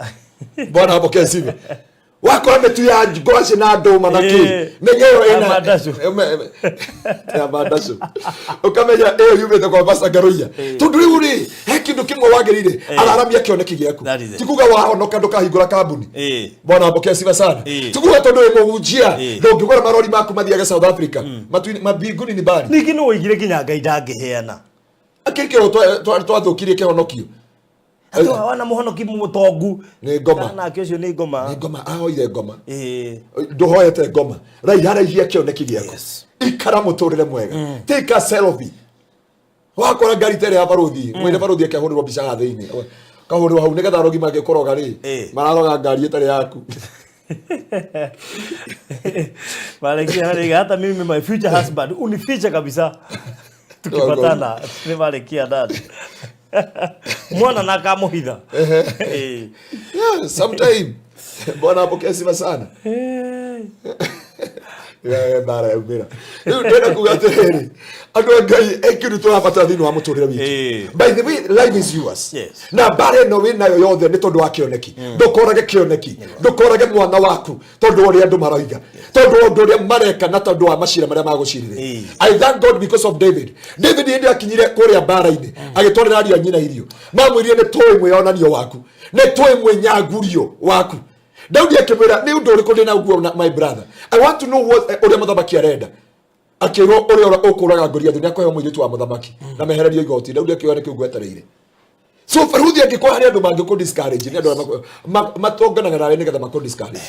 Bwana apokee sifa. Wakora mĩtu ya ngwacĩ na ndũma na kĩ Eh. menya ĩyo ĩna Amandacũ. Ya mandacũ ũkamenya ĩyo yumĩte kwa Pastor Garoia tondũ rĩu rĩ he kĩndũ kĩmwe wagĩrĩire araramia kĩoneki gĩaku. That is it. Ti kuga wahonoka ndũkahingũra kambuni. Eh. Bwana apokee sifa sana. Eh. Ti kuga tondũ wĩ mũhunjia Eh. ndũngĩgũra marori maku mathiage South Africa. Matu-inĩ mabinguni nĩ mbari. Ningĩ nĩ woigire nginya Ngai ndangĩheana. Akĩrĩ kĩo twathũkirie kĩhonokio. Atĩ wana mũhonoki mũtongu. Nĩ ngoma. Nake ũcio nĩ ngoma. Nĩ ngoma ahoire ngoma. Eh. Ndũhoete ngoma raiharaihia kĩoneki gĩaku. Yes. Ikara mũtũrĩre mwega, take a selfie. Wakora ngari ta ĩrĩa ya barũthi mwĩre barũthi akĩhũrĩrwo mbica haha thĩinĩ kahũrĩrwo hau nĩgetha arogi mangĩkũroga rĩ Eh. mararoga ngari ĩtarĩ yaku. Marekia harĩa hata mimi my future husband unifiche kabisa. Tukipatana nĩ marekia dad. Mwana na akamũhitha. Eh. Yeah, sometime. Bwana apokee sifa sana. Yeah, mbara yaumĩra rĩu ndĩrenda kuga atĩrĩrĩ andũ a Ngai he kĩndũ tũrabatara thĩinĩ wa mũtũrĩre witũ. Eh. By the way, life is yours. Yes. Na mbara ĩno wĩ nayo yothe nĩ tondũ wa kĩoneki. Ndũkorage kĩoneki, ndũkorage mwana waku tondũ wa ũrĩa andũ maroiga, tondũ wa ũndũ ũrĩa mareka na tondũ wa macira marĩa magũcirĩrĩra. Eh. I thank God because of David. David hĩndĩ akinyire kũrĩa mbara-inĩ agĩtwarĩra ariũ a nyina irio, mamwĩrire nĩ tũĩ mwĩonanio waku, nĩ tũĩ mwĩnyangurio waku. Daudi akĩmwĩra nĩ ũndũ ũrĩkũ ndĩ naguo my brother, I want to know what ũrĩa mũthamaki arenda. Akĩrwo ũrĩa ũkũraga Goliath nĩ akũheo mũirĩtu wa mũthamaki na mehererio igoti. Daudi akĩoya nĩkĩo ngwetereire. So baruthi angĩkorwo harĩ andũ mangĩkũ discourage nĩ andũ arĩa matonganaga nawe nĩgetha makũ discourage.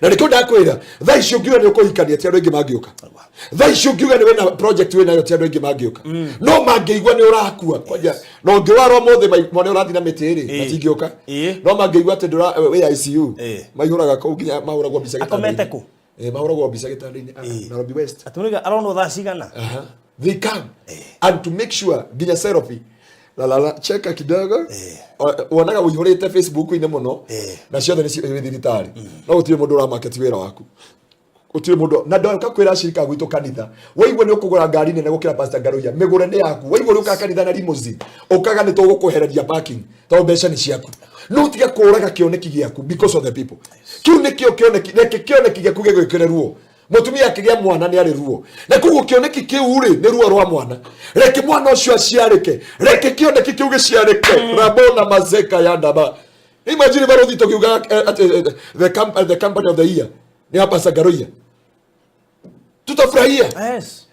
Na nĩkĩo ndakwĩra thaa ici ũngiuga nĩ ũkũhikania ti andũ aingĩ mangĩũka. Thaa ici ũngiuga nĩ wĩna project wĩnayo ti andũ aingĩ mangĩũka. No mangĩigua nĩ ũrakua kwanja na ũngĩwara ũmũthĩ mone ũrathiĩ na mĩtĩ rĩ matingĩũka. No mangĩigua atĩ ndũra wĩ ICU maihũraga kũu nginya mahũragwo mbica Akomete gĩtanda-inĩ. kũ? Mahũragwo mbica gĩtanda-inĩ Nairobi West. Atũrĩga aronwo thaa cigana. Aha. They come and to make sure nginya selfie la la la cheka kidogo. Wonaga ũihũrĩte Facebook-inĩ mũno na ciothe nĩ wĩ thibitarĩ no gũtirĩ mũndũ ũramarket wĩra waku, gũtirĩ mũndũ na ndoka kwĩra acirika gwitũ kanitha. Waigua nĩ ũkũgũra ngari nene gũkĩra Pastor Ngaruiya, mĩgũre nĩ yaku. Waigua ũrĩ ũkaga kanitha na limousine, ũkaga nĩ tũgũkwehereria parking tondũ mbeca nĩ ciaku. No tiga kũraga kĩoneki gĩaku because of the people. Kĩu nĩkĩo kĩoneki. Reke kĩoneki gĩaku gĩgwĩkĩre ruo. Mũtumia akĩgĩa mwana nĩ arĩ ruo, na koguo kĩoneki kĩu rĩ nĩ ruo rwa mwana. Reke mwana ũcio aciarĩke, reke kĩoneki kĩu gĩciarĩke. Rabona mazeka ya ndaba. Imagine barothi tũkiuga atĩ the company of the year nĩ ya Pastor Ngaruiya, tutafurahia.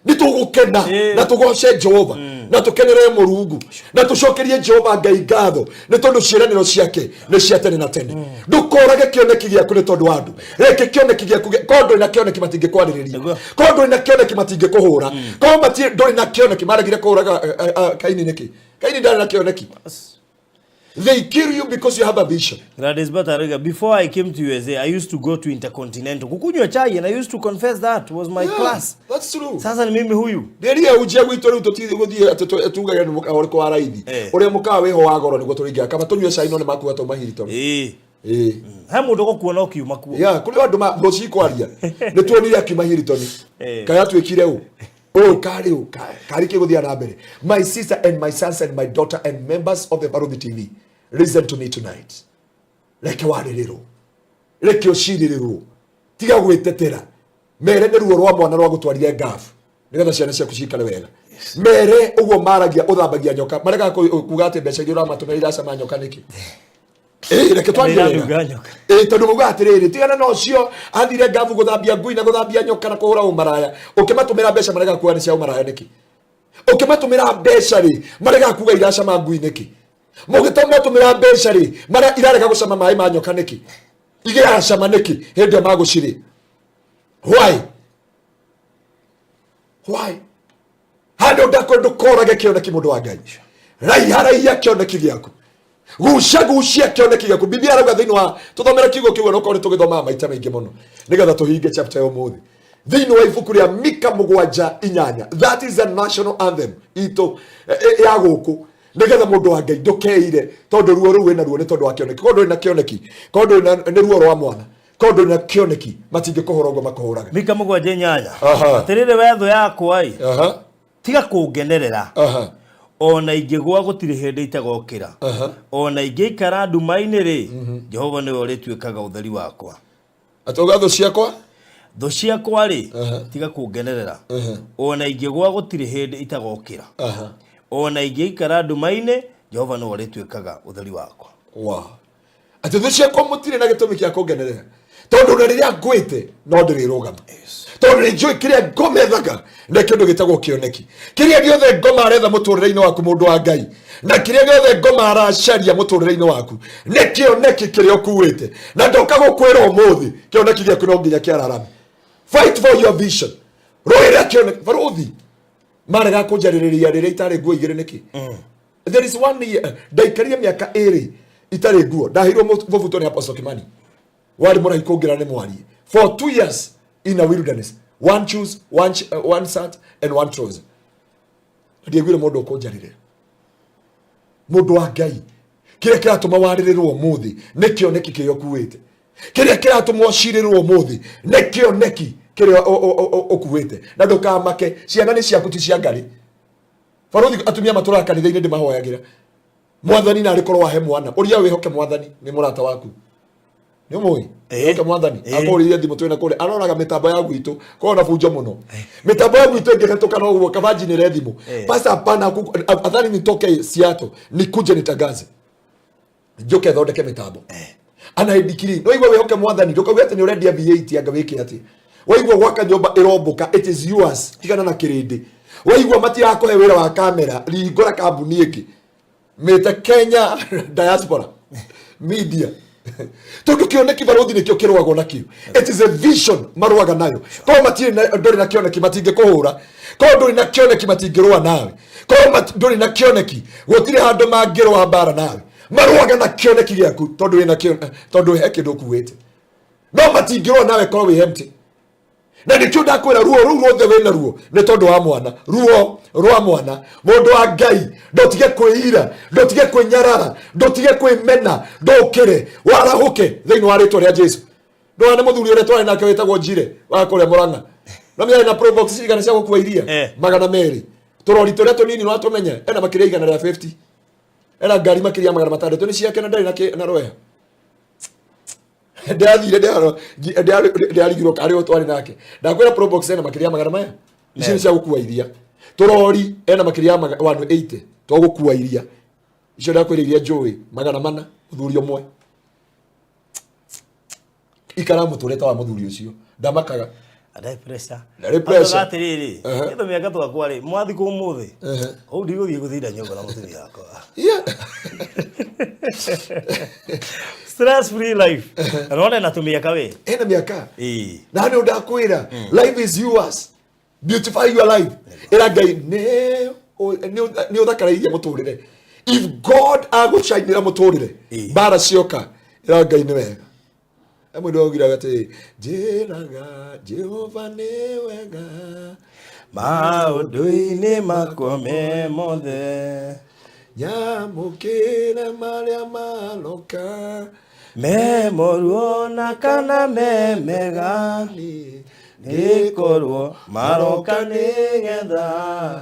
Nĩ tũgũkena na tũgoce Jehova na tũkenerere Mũrungu na tũcokerie Jehova Ngai ngatho nĩ tondũ ciĩranĩro ciake nĩ cia tene na tene. Ndũkorage kĩoneki gĩaku nĩ tondũ wa andũ. Reke kĩoneki gĩaku korwo ndũrĩ na kĩoneki matingĩkwarĩrĩria. Korwo ndũrĩ na kĩoneki matingĩkũhũra. Korwo ndũrĩ na kĩoneki maregire kũũraga Kaini nĩkĩ? Kaini ndarĩ na kĩoneki. They kill you because you have a vision. Gladys Batariga, before I came to USA, I used to go to Intercontinental kukunywa chai and I used to confess that was my Yeah, class. That's true. Sasa ni mimi huyu. Rĩrĩa unjia gwitũ rĩu tũtithiĩ gũthiĩ atĩ tugage nĩ mũkawa ũrĩkũ wa raithi ũrĩa mũkawa wĩho wa goro nĩguo tũrĩingĩra kaba tũnyue cai no nĩ makuga twauma Hilton. He mũndũ ũgũkuona ũkiuma kuo. Yeah, kũrĩ andũ rũciũ kwaria nĩ tuonire akiuma Hilton kaĩ atuĩkire ũ ũũ karĩ ũ karĩ kĩ gũthiĩ na mbere. My sister and my sons and my daughter and members of the Baruthi TV, listen to me tonight. Reke warĩrĩrwo, reke ũcirĩrĩrwo, tiga gwĩtetera. Mere nĩ ruo rwa mwana rwa gũtwarire ngabu nĩgetha ciana ciaku cikare wega. Mere ũguo maragia ũthambagia nyoka maregaga kuga atĩ mbeca iria ũramatũmĩra iracama nyoka nĩkĩ. Reke twarie wega. Nĩiranunga nyoka. Tondũ maugaga atĩrĩrĩ, tigana na ũcio athire ngabu gũthambia ngui na gũthambia nyoka na kũhũra ũmaraya. Ũkĩmatũmĩra mbeca maregaga kuga nĩ cia ũmaraya nĩkĩ? Ũkĩmatũmĩra mbeca rĩ maregaga kuga iracama ngui nĩkĩ? Mũgĩtũmatũmĩra mbeca rĩ irarega gũcama maĩ ma nyoka nĩkĩ? Igĩracama nĩkĩ hĩndĩ ĩyo magũcirĩ? Why? Why? Handũ ndakwo ndũkorage kĩoneki mũndũ wa Ngai. Raiha raihia kĩoneki gĩaku. Gucia gucia kĩoneki gĩaku. Biblia arauga thĩinĩ wa tũthomere kiugo kĩu onokorwo nĩ tũgĩthomaga maita maingĩ mũno nĩgetha tũhinge chapter ya ũmũthĩ. Thĩinĩ wa ibuku rĩa Mika 7:8, that is the national anthem itũ ya gũkũ, nĩgetha mũndũ wa Ngai ndũkeire tondũ ruo rũu wĩna ruo nĩ tondũ wa kĩoneki. Korwo ndũrĩ na kĩoneki, korwo ndũrĩ na nĩ ruo rwa mwana, korwo ndũrĩ na kĩoneki matingĩkũhũra ũguo makũhũraga. Mika 7:8. Aha. Atĩrĩrĩ we thũ yakwa ĩ, Aha. tiga kũngenerera. Aha. Ona ingĩgwa gũtirĩ hĩndĩ itagokĩra. Aha. Ona ingĩikara nduma-inĩ rĩ, Jehova nĩwe ũrĩtuĩkaga ũtheri wakwa. Atauga thũ ciakwa? Thũ ciakwa rĩ, Aha. tiga kũngenerera. Aha. Ona ingĩgwa gũtirĩ hĩndĩ itagokĩra. Aha. Ona ingĩikara nduma-inĩ, Jehova nĩwe ũrĩtuĩkaga ũtheri wakwa. Wow. Atĩ thũ ciakwa mũtirĩ na gĩtũmi kĩa kũngenerera tondũ na rĩrĩa ngwĩte no ndĩrĩrũgama tondũ nĩ njũĩ kĩrĩa ngomethaga na kĩndũ gĩtagwo kĩoneki. Kĩrĩa gĩothe ngoma aretha mũtũrĩre-inĩ waku mũndũ wa Ngai, na kĩrĩa gĩothe ngoma aracaria mũtũrĩre-inĩ waku nĩ kĩoneki kĩrĩa ũkuĩte. Na ndoka gũkwĩra ũmũthĩ kĩoneki gĩaku no nginya kĩararame. Fight for your vision. Rũĩra kĩoneki. Barũthi marega kũnjarĩrĩria rĩrĩa itarĩ nguo igĩrĩ nĩkĩ? There is one year ndaikarire mĩaka ĩrĩ itarĩ nguo. Ndaheirwo mũbuto nĩ Apostle Kimani warĩ mũraihu kũngĩra nĩ mwarie. For 2 years in a wilderness, one shoes, one shirt and one trouser. Ndiaiguire mũndũ ũkũnjarĩrĩra. Mũndũ wa Ngai, kĩrĩa kĩratũma warĩrĩrwo ũmũthĩ nĩ kĩoneki kĩrĩa ũkuĩte. Kĩrĩa kĩratũma ũcirĩrwo ũmũthĩ nĩ kĩoneki kĩrĩa ũkuĩte. Na ndũkamake, ciana nĩ ciaku ti cia ngarĩ. Barũthi atumia matũraga kanitha-inĩ ndĩmahoyagĩra mwathani na arĩkorwo wahe mwana ũria wĩhoke mwathani nĩ mũrata waku nĩ ũmũĩ. Wĩhoke mwathani. Akũhũrĩire thimũ twĩna kũrĩa aroraga mĩtambo ya gwitũ korwo na bunjo mũno mĩtambo ya gwitũ ĩngĩhetũka no ũguo kaba njinĩre thimũ. Pastor, hapana, afadhali nitoke Seattle nikuje nitangaze njoke thondeke mĩtambo ana ndikiri no igua wĩhoke mwathani. Ndũkauge atĩ nĩ ũrendia V8 anga wĩke atĩ waigua gwaka nyũmba ĩrombũka, it is yours, tigana na kĩrĩndĩ. Waigua matirakũhe wĩra wa kamera, ringũra kambuni ĩngĩ mĩte Kenya Diaspora Media. Tondũ kĩoneki barũthi nĩkĩo kĩrũagwo nakĩo. It is a vision marũaga nayo. Korwo matirĩ na ndũrĩ na kĩoneki matingĩkũhũra. Korwo ndũrĩ na kĩoneki matingĩrũa nawe. Korwo ndũrĩ na kĩoneki gũtirĩ handũ mangĩrũa mbara nawe. Marũaga na kĩoneki gĩaku tondũ wĩna kĩo, tondũ he kĩndũ ũkuĩte. No matingĩrũa nawe korwo wĩ empty. Na nĩkĩo ndakwĩra ruo rũu ruothe wĩna ruo nĩ tondũ wa mwana, ruo rwa mwana. Mũndũ wa Ngai, ndũtige kwĩira, ndũtige kwĩnyarara, ndũtige kwĩmena, ndũkĩre warahũke thĩinĩ wa rĩtwa rĩa Jesu. Ndũrona nĩ mũthuri ũrĩa twarĩ nake wĩtagwo Njire wa kũrĩa Mũrang'a, no mĩarĩ na probox cigana cia gũkua iria? 200. Tũrori tũrĩa tũnini no atũmenye, ena makĩria 150, ena ngari makĩria 600 nĩ ciake, na ndarĩ na rweha. Ndĩrathire ndĩrarigirwo karĩ o twarĩ nake. Ndakwĩra probox ena makĩria ya magana maya, icio nĩ cia gũkua iria. Tũrori ena makĩria ya 180 twa gũkua iria icio. Ndakwĩra iria njũĩ 400, mũthuri ũmwe. Ikara mũtũrĩre ta wa mũthuri ũcio, ndamakaga. Ndarĩ pressure. Ndarĩ pressure. Andũ atĩrĩrĩ, nĩgetha mĩaka twakwa rĩ, mwathi ũmũthĩ. Hau ndigũthiĩ gũthinda nyũmba na mũtumia wakwa. Stress free life. Na nona na tũmĩaka we. Ena mĩaka. Ĩĩ. Na nĩ ndakwĩra, life is yours, beautify your life. Ĩra Ngai nĩ ũthakarairie mũtũrĩre. If God agũcainĩra mũtũrĩre, mbara cioka, ĩra Ngai nĩ wega. Mũndũ augire atĩ njĩraga Jehova nĩ wega maũndũ-inĩ makwa me mothe, nyamũkĩre marĩa maroka, me moru na kana me mega, ngĩkorwo maroka nĩgetha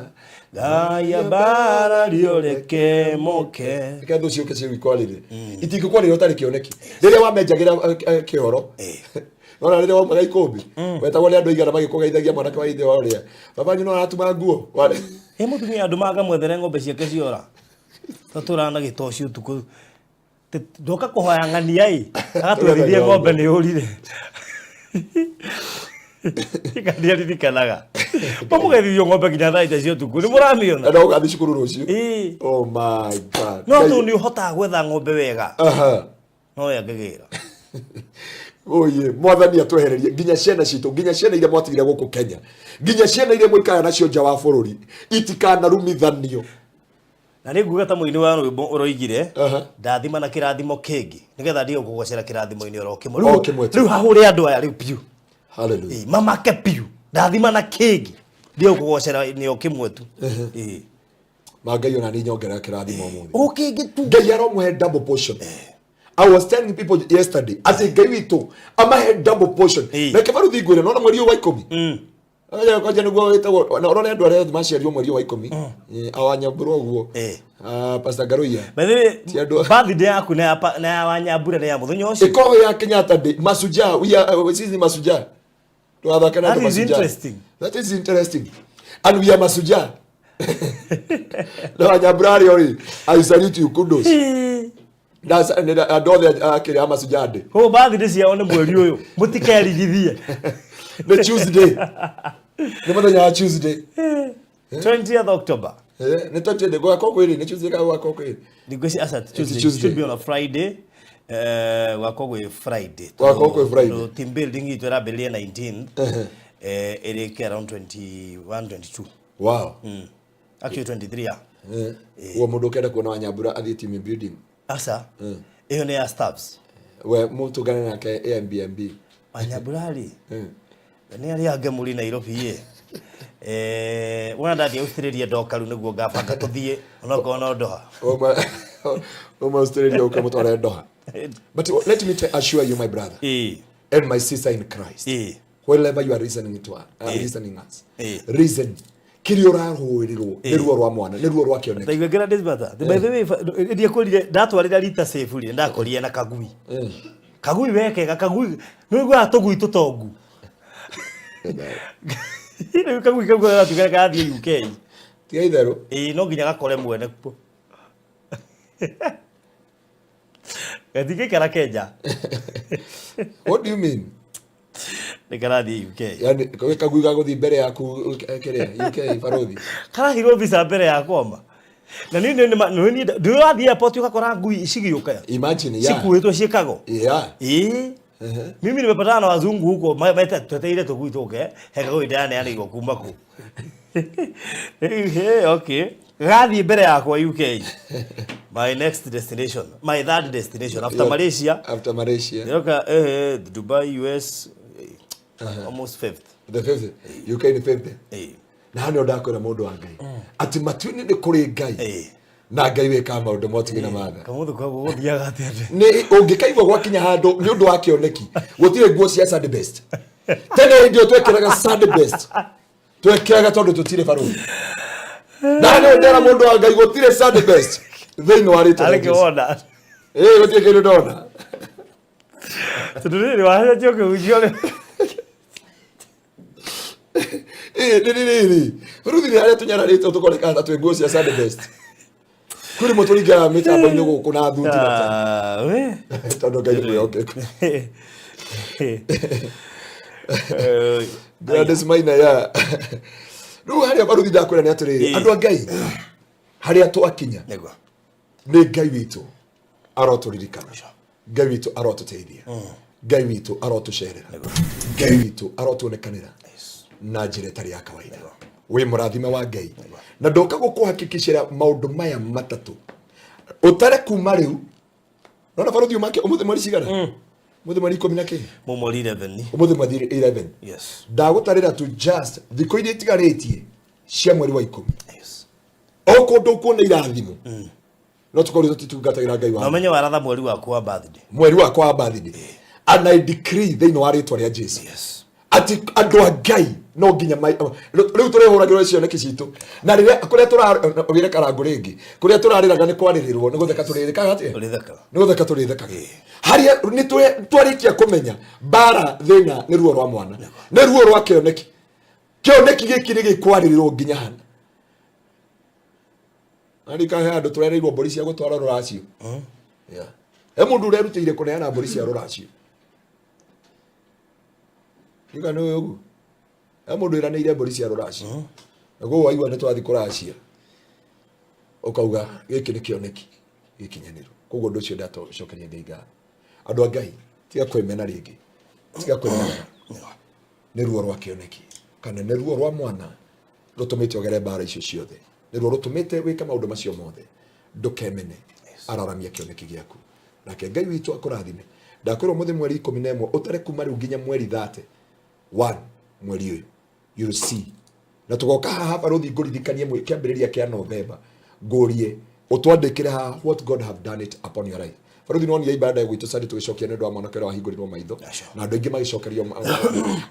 Ngai ambarario reke moke. Reke thũ ciũke cigũikwarĩre, itingĩkwarĩra ũtarĩ kĩoneki. Rĩrĩa wamenjagĩra kĩoro nona, rĩrĩa waumaga ikũmbĩ wetagwo nĩ andũ aigana magĩkũgeithagia, mwanake wa ithe wa ũrĩa baba wanyu no aratuma nguo. Ĩ mũtumia andũ makamwethere ng'ombe ciake ciora, tũtũraga na gĩtoci ũtukũ. Ndoka kũhoya ng'ania ĩ agatwethithie ng'ombe nĩ ũrire ndiaririkanaga mamũgethithio ng'ombe nginya thaa ita cia ũtukũ nĩ mũramĩona. Na ũgathiĩ cukuru rũciũ. Ĩĩ. Oh my God. No tũ nĩ ũhotaga gwetha ng'ombe wega. No we angĩgĩra. Oye, mwathani atwehererie nginya ciana citũ, nginya ciana iria mwatigire gũkũ Kenya, nginya ciana iria mũikaraga nacio nja wa bũrũri itikanarumithanio. Na nĩ nguga ta mũini wa rwĩmbo ũroigire, ndathima na kĩrathimo kĩngĩ nĩgetha ndige kũgocera kĩrathimo-inĩ oro kĩmwe. O kĩmwe tu. Rĩu hahũre andũ aya rĩu biũ. Hallelujah. Ĩ, mamake biũ, ndathima na kĩngĩ ndige kũgocera nĩ o kĩmwe tu. Ĩ. Ma Ngai ona nĩ nyongerera kĩrathimo ũmũthĩ. O kĩngĩ tu. Ngai aromũhe double portion. I was telling people yesterday atĩ Ngai witũ amahe double portion. Reke baruthi ngwĩre, nona mweri ũyũ wa 10, Kwanja kwanja nĩguo wĩtagwo na ũrore andũ arĩa othe maciarirwo mweri ũyũ wa 10. Awanyambura ũguo. Ah, Pastor Ngaruiya. By the way, Ti andũ birthday yaku na ya na ya Wanyambura nĩ ya mũthenya ũcio. Ĩkoragwo ya Kenyatta Day. Masujaa, we are sisi ni masujaa. Tũrathaka na That andũ is masujaa. interesting. That is interesting. And we are masujaa. Na Wanyambura arĩa rĩ, I salute you, kudos. Andũ othe akĩrĩa a Masujaa Day. Koguo birthday ciao nĩ mweri ũyũ, mũtikerigithie. Nĩ Tuesday. Nĩ mũthenya wa Tuesday. 20th October. Nĩ 20 gwakwa kwĩrĩ, nĩ Tuesday kana gwakwa kwĩrĩ? Thikũ ici aca Tuesday, Tuesday. should be on a Friday. Gwakwa gwĩ Friday. Gwakwa gwĩ Friday. Tondũ team building itũ ĩrambĩrĩria 19th. Ĩrĩke around 21 22. Actually 23, yeah. Uo mũndũ ũkenda kuona Wanyambura athiĩ team building. Aca. Ĩyo nĩ ya staffs. We mũtũngane nake Airbnb. Wanyambura rĩ. Nĩ arĩa angĩ mũrĩ Nairobi ĩ. Wona ndathiĩ Australia ndoka rĩu nĩguo ngabanga tũthiĩ onokorwo no Doha. Uma Australia ũke mũtware Doha. But let me assure you, my brother and my sister in Christ, wherever you are listening to listening us, listen, kĩrĩa ũrarũĩrĩrwo nĩ ruo rwa mwana, nĩ ruo rwa kĩoneki. Ndaigua ngĩra Disbata. By the way, ndiakwĩrire ndatwarĩra Rita safe rĩ, ndakorire na kagui. Kagui wekega kagui nĩ ũiguaga tũgui tũtongu. Rĩu kagui kau gatuĩka karathiĩ UK. Tiga itherũ. Ĩĩ, no nginya gakore mwene kuo. Gatingĩikara Kenya. What do you mean? Nĩ karathiĩ UK. Yani kagui gagũthiĩ mbere yaku kĩrĩa UK barothi? Karahirwo visa mbere yakwa ma. Na niĩ nĩ nĩ nĩ wathiĩ airport ũgakora ngui cigĩũka. Imagine, yeah. Cikuĩtwo ciĩkago. Yeah. Ĩĩ. Mimi nimepatana na wazungu huko meta tweteire tũgui tũke hekagũi ndaneanĩirwo kuma kũ. Eh, okay. Gathiĩ mbere yakwa UK. My next destination, my third destination after Malaysia. After Malaysia. Nĩroka eh, Dubai, US, almost fifth. The fifth. UK nĩ fifth. Eh. Na hau nĩho ndakwĩra mũndũ wa Ngai atĩ matu-inĩ nĩ kũrĩ Ngai Eh. na Ngai wĩkaga maũndũ motige na matha. Kamũthũ koguo gũthiaga atĩa ndĩ? Nĩ ũngĩkaigua gwakinya handũ nĩ ũndũ wa kĩoneki gũtirĩ nguo cia Sunday best. Tene hĩndĩ ĩyo twekĩraga Sunday best, twekĩraga tondũ tũtirĩ barũthi. Na nĩ ndera mũndũ wa Ngai gũtirĩ Sunday best thĩinĩ wa rĩtwa rĩa Arĩ Jesũ. kĩwona. Ĩĩ gũtirĩ kĩndũ ndona. Tondũ rĩrĩ wacenjio kĩhunjio rĩ. Ĩĩ nĩ rĩrĩ rĩu nĩ harĩa tũnyararĩtwo tũkonekana ta twĩ nguo cia Sunday best. Kwĩ rĩmwe tũringaga mĩtambo-inĩ gũkũ na thuti na tai. Ah, we. Tondũ Ngai nĩ mwĩhokeku. Eh, Gladys Maina ya rĩu harĩa baruthi ndakwĩra nĩ atĩrĩrĩ Ĩĩ. andũ a Ngai harĩa twakinya Nĩguo. nĩ Ngai witũ arotũririkana, Ngai witũ arotũteithia, Ngai witũ arotũcerera, Ngai witũ arotuonekanĩra na njĩra ĩtarĩ ya kawaida. Wĩ mũrathime wa Ngai na ndoka gũkũhakikicĩra maũndũ maya matatũ ũtare kuma rĩu. Nona baruthi ũmake ũmũthĩ mweri cigana? Ũmũthĩ mweri ikũmi na kĩ? Mũmori 11. Ũmũthĩ mweri 11. Yes. Ndagũtarĩra tu just thikũ iria itigarĩtie cia mweri wa ikũmi. Yes. O kũndũ ũkuona irathimo no tũkorwo tũtitungatagĩra Ngai Na wa ũmenye waratha mweri waku wa birthday. Mweri wakwa wa birthday, and I decree thĩinĩ wa rĩtwa rĩa Jesu Yes. atĩ andũ a Ngai no nginya rĩu tũrĩhũragĩrwo cioneki citũ na rĩrĩa kũrĩa tũrawĩre karangũ rĩngĩ kũrĩa tũrarĩraga nĩ kwarĩrĩrwo nĩ gũtheka tũrĩrĩkaga atĩa? Tũrĩthekaga. Nĩ gũtheka tũrĩthekaga. Harĩa nĩ twarĩkia kũmenya mbara thĩna nĩ ruo rwa mwana, nĩ ruo rwa kĩoneki. Kĩoneki gĩkĩ nĩ gĩkwarĩrĩrwo nginya hana na he andũ tũrereirwo mbũri cia gũtwara rũracio. Yeah. He mũndũ ũrerutĩire kũneana mbũri cia rũracio iga nĩ ũyũ ũguo. He mũndũ ĩranĩire mbũri cia rũracio naguo waigua nĩ twathi kũracia ũkauga gĩkĩ nĩ kĩoneki gĩkinyanĩru. Koguo ũndũ ũcio ndatocokeria Ngai ngatho. Andũ a Ngai, tiga kwĩmena rĩngĩ, tiga kwĩmena. Nĩ ruo rwa kĩoneki kana nĩ ruo rwa mwana rũtũmĩte ũgere mbara icio ciothe, nĩ ruo rũtũmĩte wĩke maũndũ macio mothe. Ndũkemene, araramia kĩoneki gĩaku nake Ngai witũ akũrathime. Ndakwĩrwo mũthĩ mweri 11 ũtare kuma rĩu nginya mweri 31 mweri ũyũ, you'll see. Na tũgoka haha barũthi ngũririkanie kĩambĩrĩria kĩa November ngũrie ũtwandĩkĩre haha what God have done it upon your life. Barũthi nonire ibada gwitũ Sunday tũgĩcokia nĩ ũndũ wa mwanake ũrĩa wahingũrirwo maitho na andũ aingĩ magĩcokerio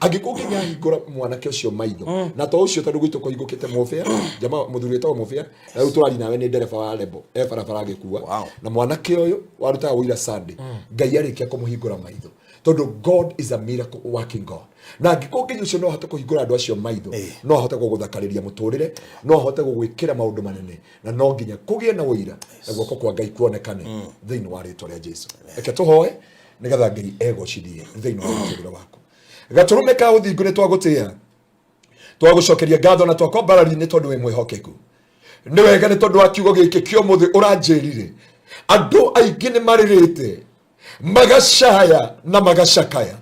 angĩkorwo nginya ahingũra mwanake ũcio maitho na to ũcio tondũ gwitũ kũhingũkĩte mũbĩa jama mũthuri wĩtagwo mũbĩa na rĩu tũraria nawe nĩ ndereba wa Lebo e barabara agĩkua. Na mwanake ũyũ warutaga ũira Sunday, Ngai arĩkia kũmũhingũra maitho tondũ God is a miracle working God. Na angĩkorwo Ngai ũcio no ahote kũhingũra andũ acio maitho, no ahote gũgũthakarĩria mũtũrĩre, no ahote gũgwĩkĩra maũndũ manene, na no nginya kũgĩe na ũira na guoko kwa Ngai kuonekane thĩinĩ wa rĩtwa rĩa Jesu. Reke tũhoe nĩgetha Ngai egocithie thĩinĩ wa mũtũrĩre waku. Gatũrũme ka ũthingu, nĩ twagũtĩĩa, twagũcokeria ngatho na twakwambararia nĩ tondũ wĩ mwĩhokeku. Nĩ wega nĩ tondũ wa kiugo gĩkĩ kĩa ũmũthĩ ũranjĩrire. Andũ aingĩ nĩ marĩrĩte magacaya na magacakaya,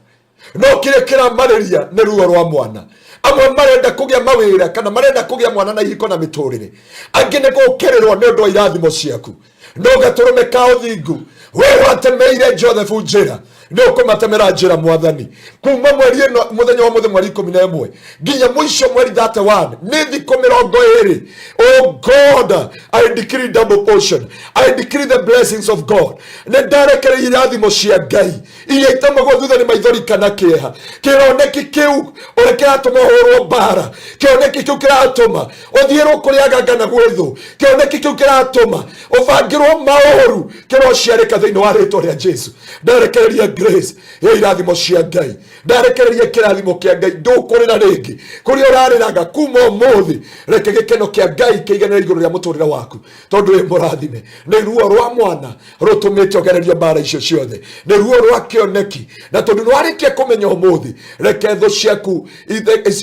no kĩrĩa kĩramarĩria nĩ ruo rwa mwana. Amwe marenda kũgĩa mawĩra kana marenda kũgĩa mwana na ihiko na mĩtũrĩre, angĩ nĩ gũkĩrĩrwo nĩ ũndũ wa irathimo ciaku. No gatũrũme ka ũthingu, we watemeire Joseph njĩra, nĩ ũkũmatemera njĩra Mwathani. Kuma mweri ĩno mũthenya wa mũthĩ mweri 11 nginya mũico mweri 31 nĩ thikũ 20. Oh God, I decree double portion, I decree the blessings of God. Nĩ ndarekereirie irathimo cia Ngai iria itamagwo thutha nĩ maithori kana kĩeha. Kĩroneki kĩu ũrĩa kĩratũma ũhũrwo mbara, kĩoneki kĩu kĩratũma ũthiĩrwo kũrĩ aganga na gwĩthũ, kĩoneki kĩu kĩratũma ũbangĩrwo maũru, kĩrociarĩka thĩinĩ wa rĩtwa rĩa Jesu. Ndarekereria Ngai. Grace ya irathimo cia Ngai. Ndarekereria kĩrathimo kĩa Ngai, ndũkũrĩra rĩngĩ. Kũrĩa ũrarĩraga kuma ũmũthĩ, reke gĩkeno kĩa Ngai kĩiganĩre igũrũ rĩa mũtũrĩre waku, tondũ wĩ mũrathime. Nĩ ruo rwa mwana rũtũmĩte ũgererio mbara icio ciothe, nĩ ruo rwa kĩoneki, na tondũ nĩ warĩkia kũmenya ũmũthĩ, reke thũ ciaku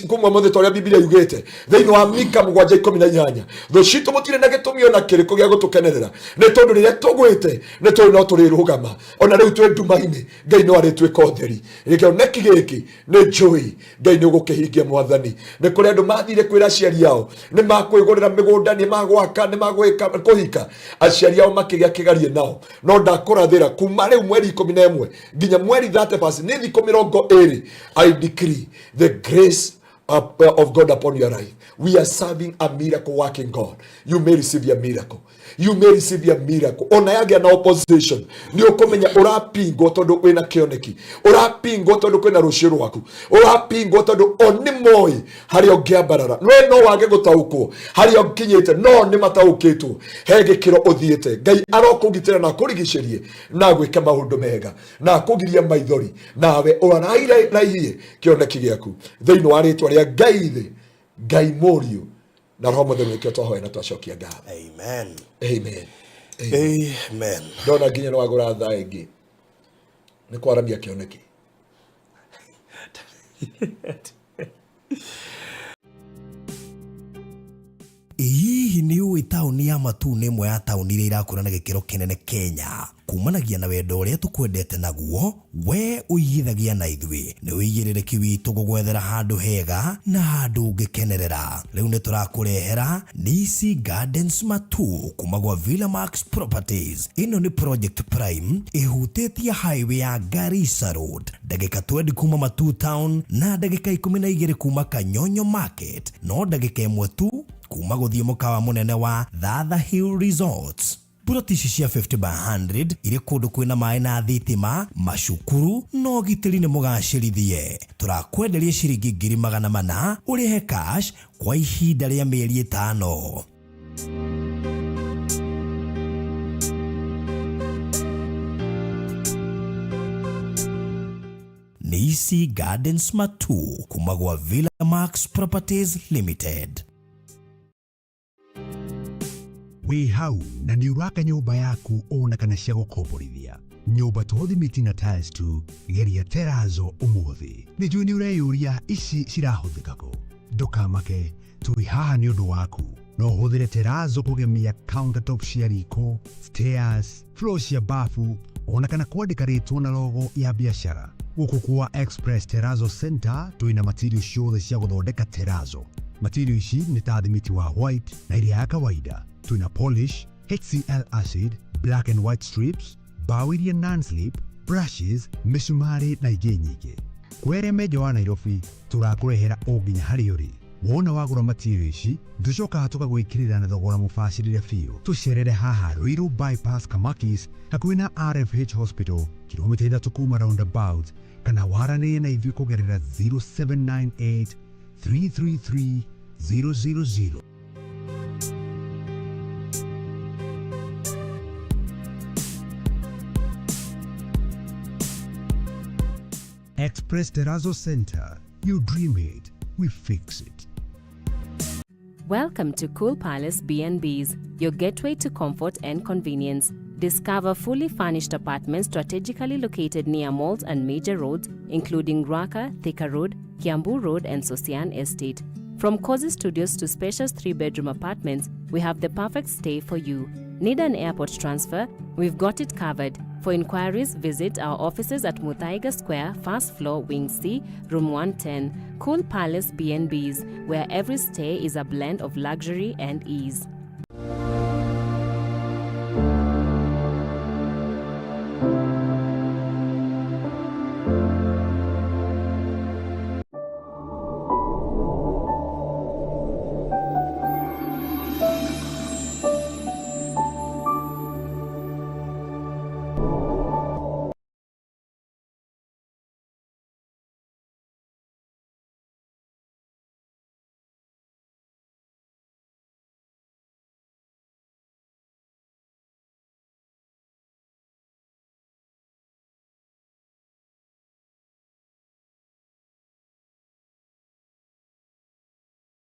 kuma ũmũthĩ, ta ũrĩa Bibilia yugĩte thĩinĩ wa Mika 7:18, thũ citũ mũtirĩ na gĩtũmi ona kĩrĩkũ gĩa gũtũkenerera, nĩ tondũ rĩrĩa tũgwĩte nĩ tũĩ no tũrĩrũgama. Ona rĩu twĩ nduma-inĩ, Ngai no arĩtuĩka ũtheri. Gĩkĩoneki gĩkĩ nĩ njũĩ Ngai nĩ ũgũkĩhingia. Mwathani, nĩ kũrĩ andũ mathire kwĩra aciari ao nĩ makwĩgũrĩra mĩgũnda, nĩ magwaka, nĩ magwĩka kũhika, aciari ao makĩgĩa kĩgarie nao. No ndakũrathĩra kuma rĩu mweri 11 nginya mweri 31, nĩ thikũ 20, I decree the grace of God upon your life. We are serving a miracle working God. You may receive your miracle. You may receive your miracle. Ona yagĩa na opposition, nĩ ũkũmenya ũrapingwo tondũ wĩna kĩoneki, ũrapingwo tondũ kwĩna rũciũ rwaku, ũrapingwo tondũ o nĩ moĩ harĩa ũngĩambarara. We no wage gũtaũkwo harĩa ũkinyĩte, no nĩ mataũkĩtwo he gĩkĩro ũthiĩte. Ngai arokũgitĩra na akũrigicĩrie na agwĩke maũndũ mega na akũgirie maithori, nawe ũrairaihie kĩoneki gĩaku thĩinĩ wa rĩtwa rĩa Ngai Ithe, Ngai Mũriũ na Roho Mũtheru, nĩkĩo twahoya na twacokia ngatho. Amen. Amen. Amen. Ndona nginya nĩ wagũra thaa ĩngĩ nĩ kwaramia kĩoneki. Hihi nĩ ũĩ taũni ya Matuu nĩ ĩmwe ya taũni iria irakũra na gĩkĩro kĩnene Kenya? Kumanagia na wendo ũrĩa tũkwendete naguo, we ũigithagia na ithuĩ. Nĩ ũigĩrĩrĩki witũ gũgwethera handũ hega na handũ ũngĩkenerera. Rĩu nĩ tũrakũrehera Nisi Gardens Matuu kuma gwa Villa Max Properties. Ĩno nĩ project prime ĩhutĩtie highway ya Garissa Road, ndagĩka 20 kuma Matuu town na ndagĩka 12 kuma Kanyonyo Market, no ndagĩka 1 tu kuma gũthiĩ mũkawa mũnene wa Thatha Hill Resorts. Puroti ici cia 50 by 100 irĩ kũndũ kwĩna maĩ na thitima, macukuru na ũgitĩri nĩ mũgacĩrithie. Tũrakwenderia ciringi 400,000 ũrĩhe cash kwa ihinda rĩa mĩeri 5. Nisi Gardens Matuu kuma gwa Villa Max Properties Limited. Wĩ hau na nĩ ũraka nyũmba yaku ona kana cia gũkomborithia, nyũmba to thimiti na tiles tu, geria terazo ũmũthĩ. Nĩ njũĩ nĩ ũreyũria ici cirahũthĩka kũ. Ndũkamake, tũrĩ haha nĩ ũndũ waku. No ũhũthĩre terazo kũgemia countertop cia riko, stairs, floor cia bafu, ona kana kwandĩka rĩtwa na logo ya biacara. Gũkũ kwa Express Terrazzo Center twĩna material ciothe cia gũthondeka terrazzo. Material ici nĩ ta thimiti wa white na ĩrĩa ya kawaida. Twĩna polish, HCl acid, black and white strips, mbaũ iria non-slip, brushes, mĩcumarĩ na ingĩ nyingĩ. Kwĩ arĩa me nja wa Nairobi, tũrakũrehera o nginya harĩa ũrĩ. Wona wagũra material ici, tũcokaga tũkagwĩkĩrĩra na thogora mũbacĩrĩre biũ. Tũcerere haha Ruiru Bypass Kamakis, hakuhĩ na RFH Hospital, kilomita 3 kuma roundabout, kana waranĩrie na ithuĩ kũgerera 0798 333 000. Express Terrazzo Center. You dream it, we fix it. Welcome to Cool Palace B&Bs, your gateway to comfort and convenience. Discover fully furnished apartments strategically located near malls and major roads, including Ruaka, Thika Road, Kiambu Road, and Sosian Estate. From cozy studios to spacious 3-bedroom apartments, we have the perfect stay for you. Need an airport transfer? We've got it covered. For inquiries, visit our offices at Muthaiga Square, first floor, Wing C, Room 110. Cool Palace B&Bs, where every stay is a blend of luxury and ease.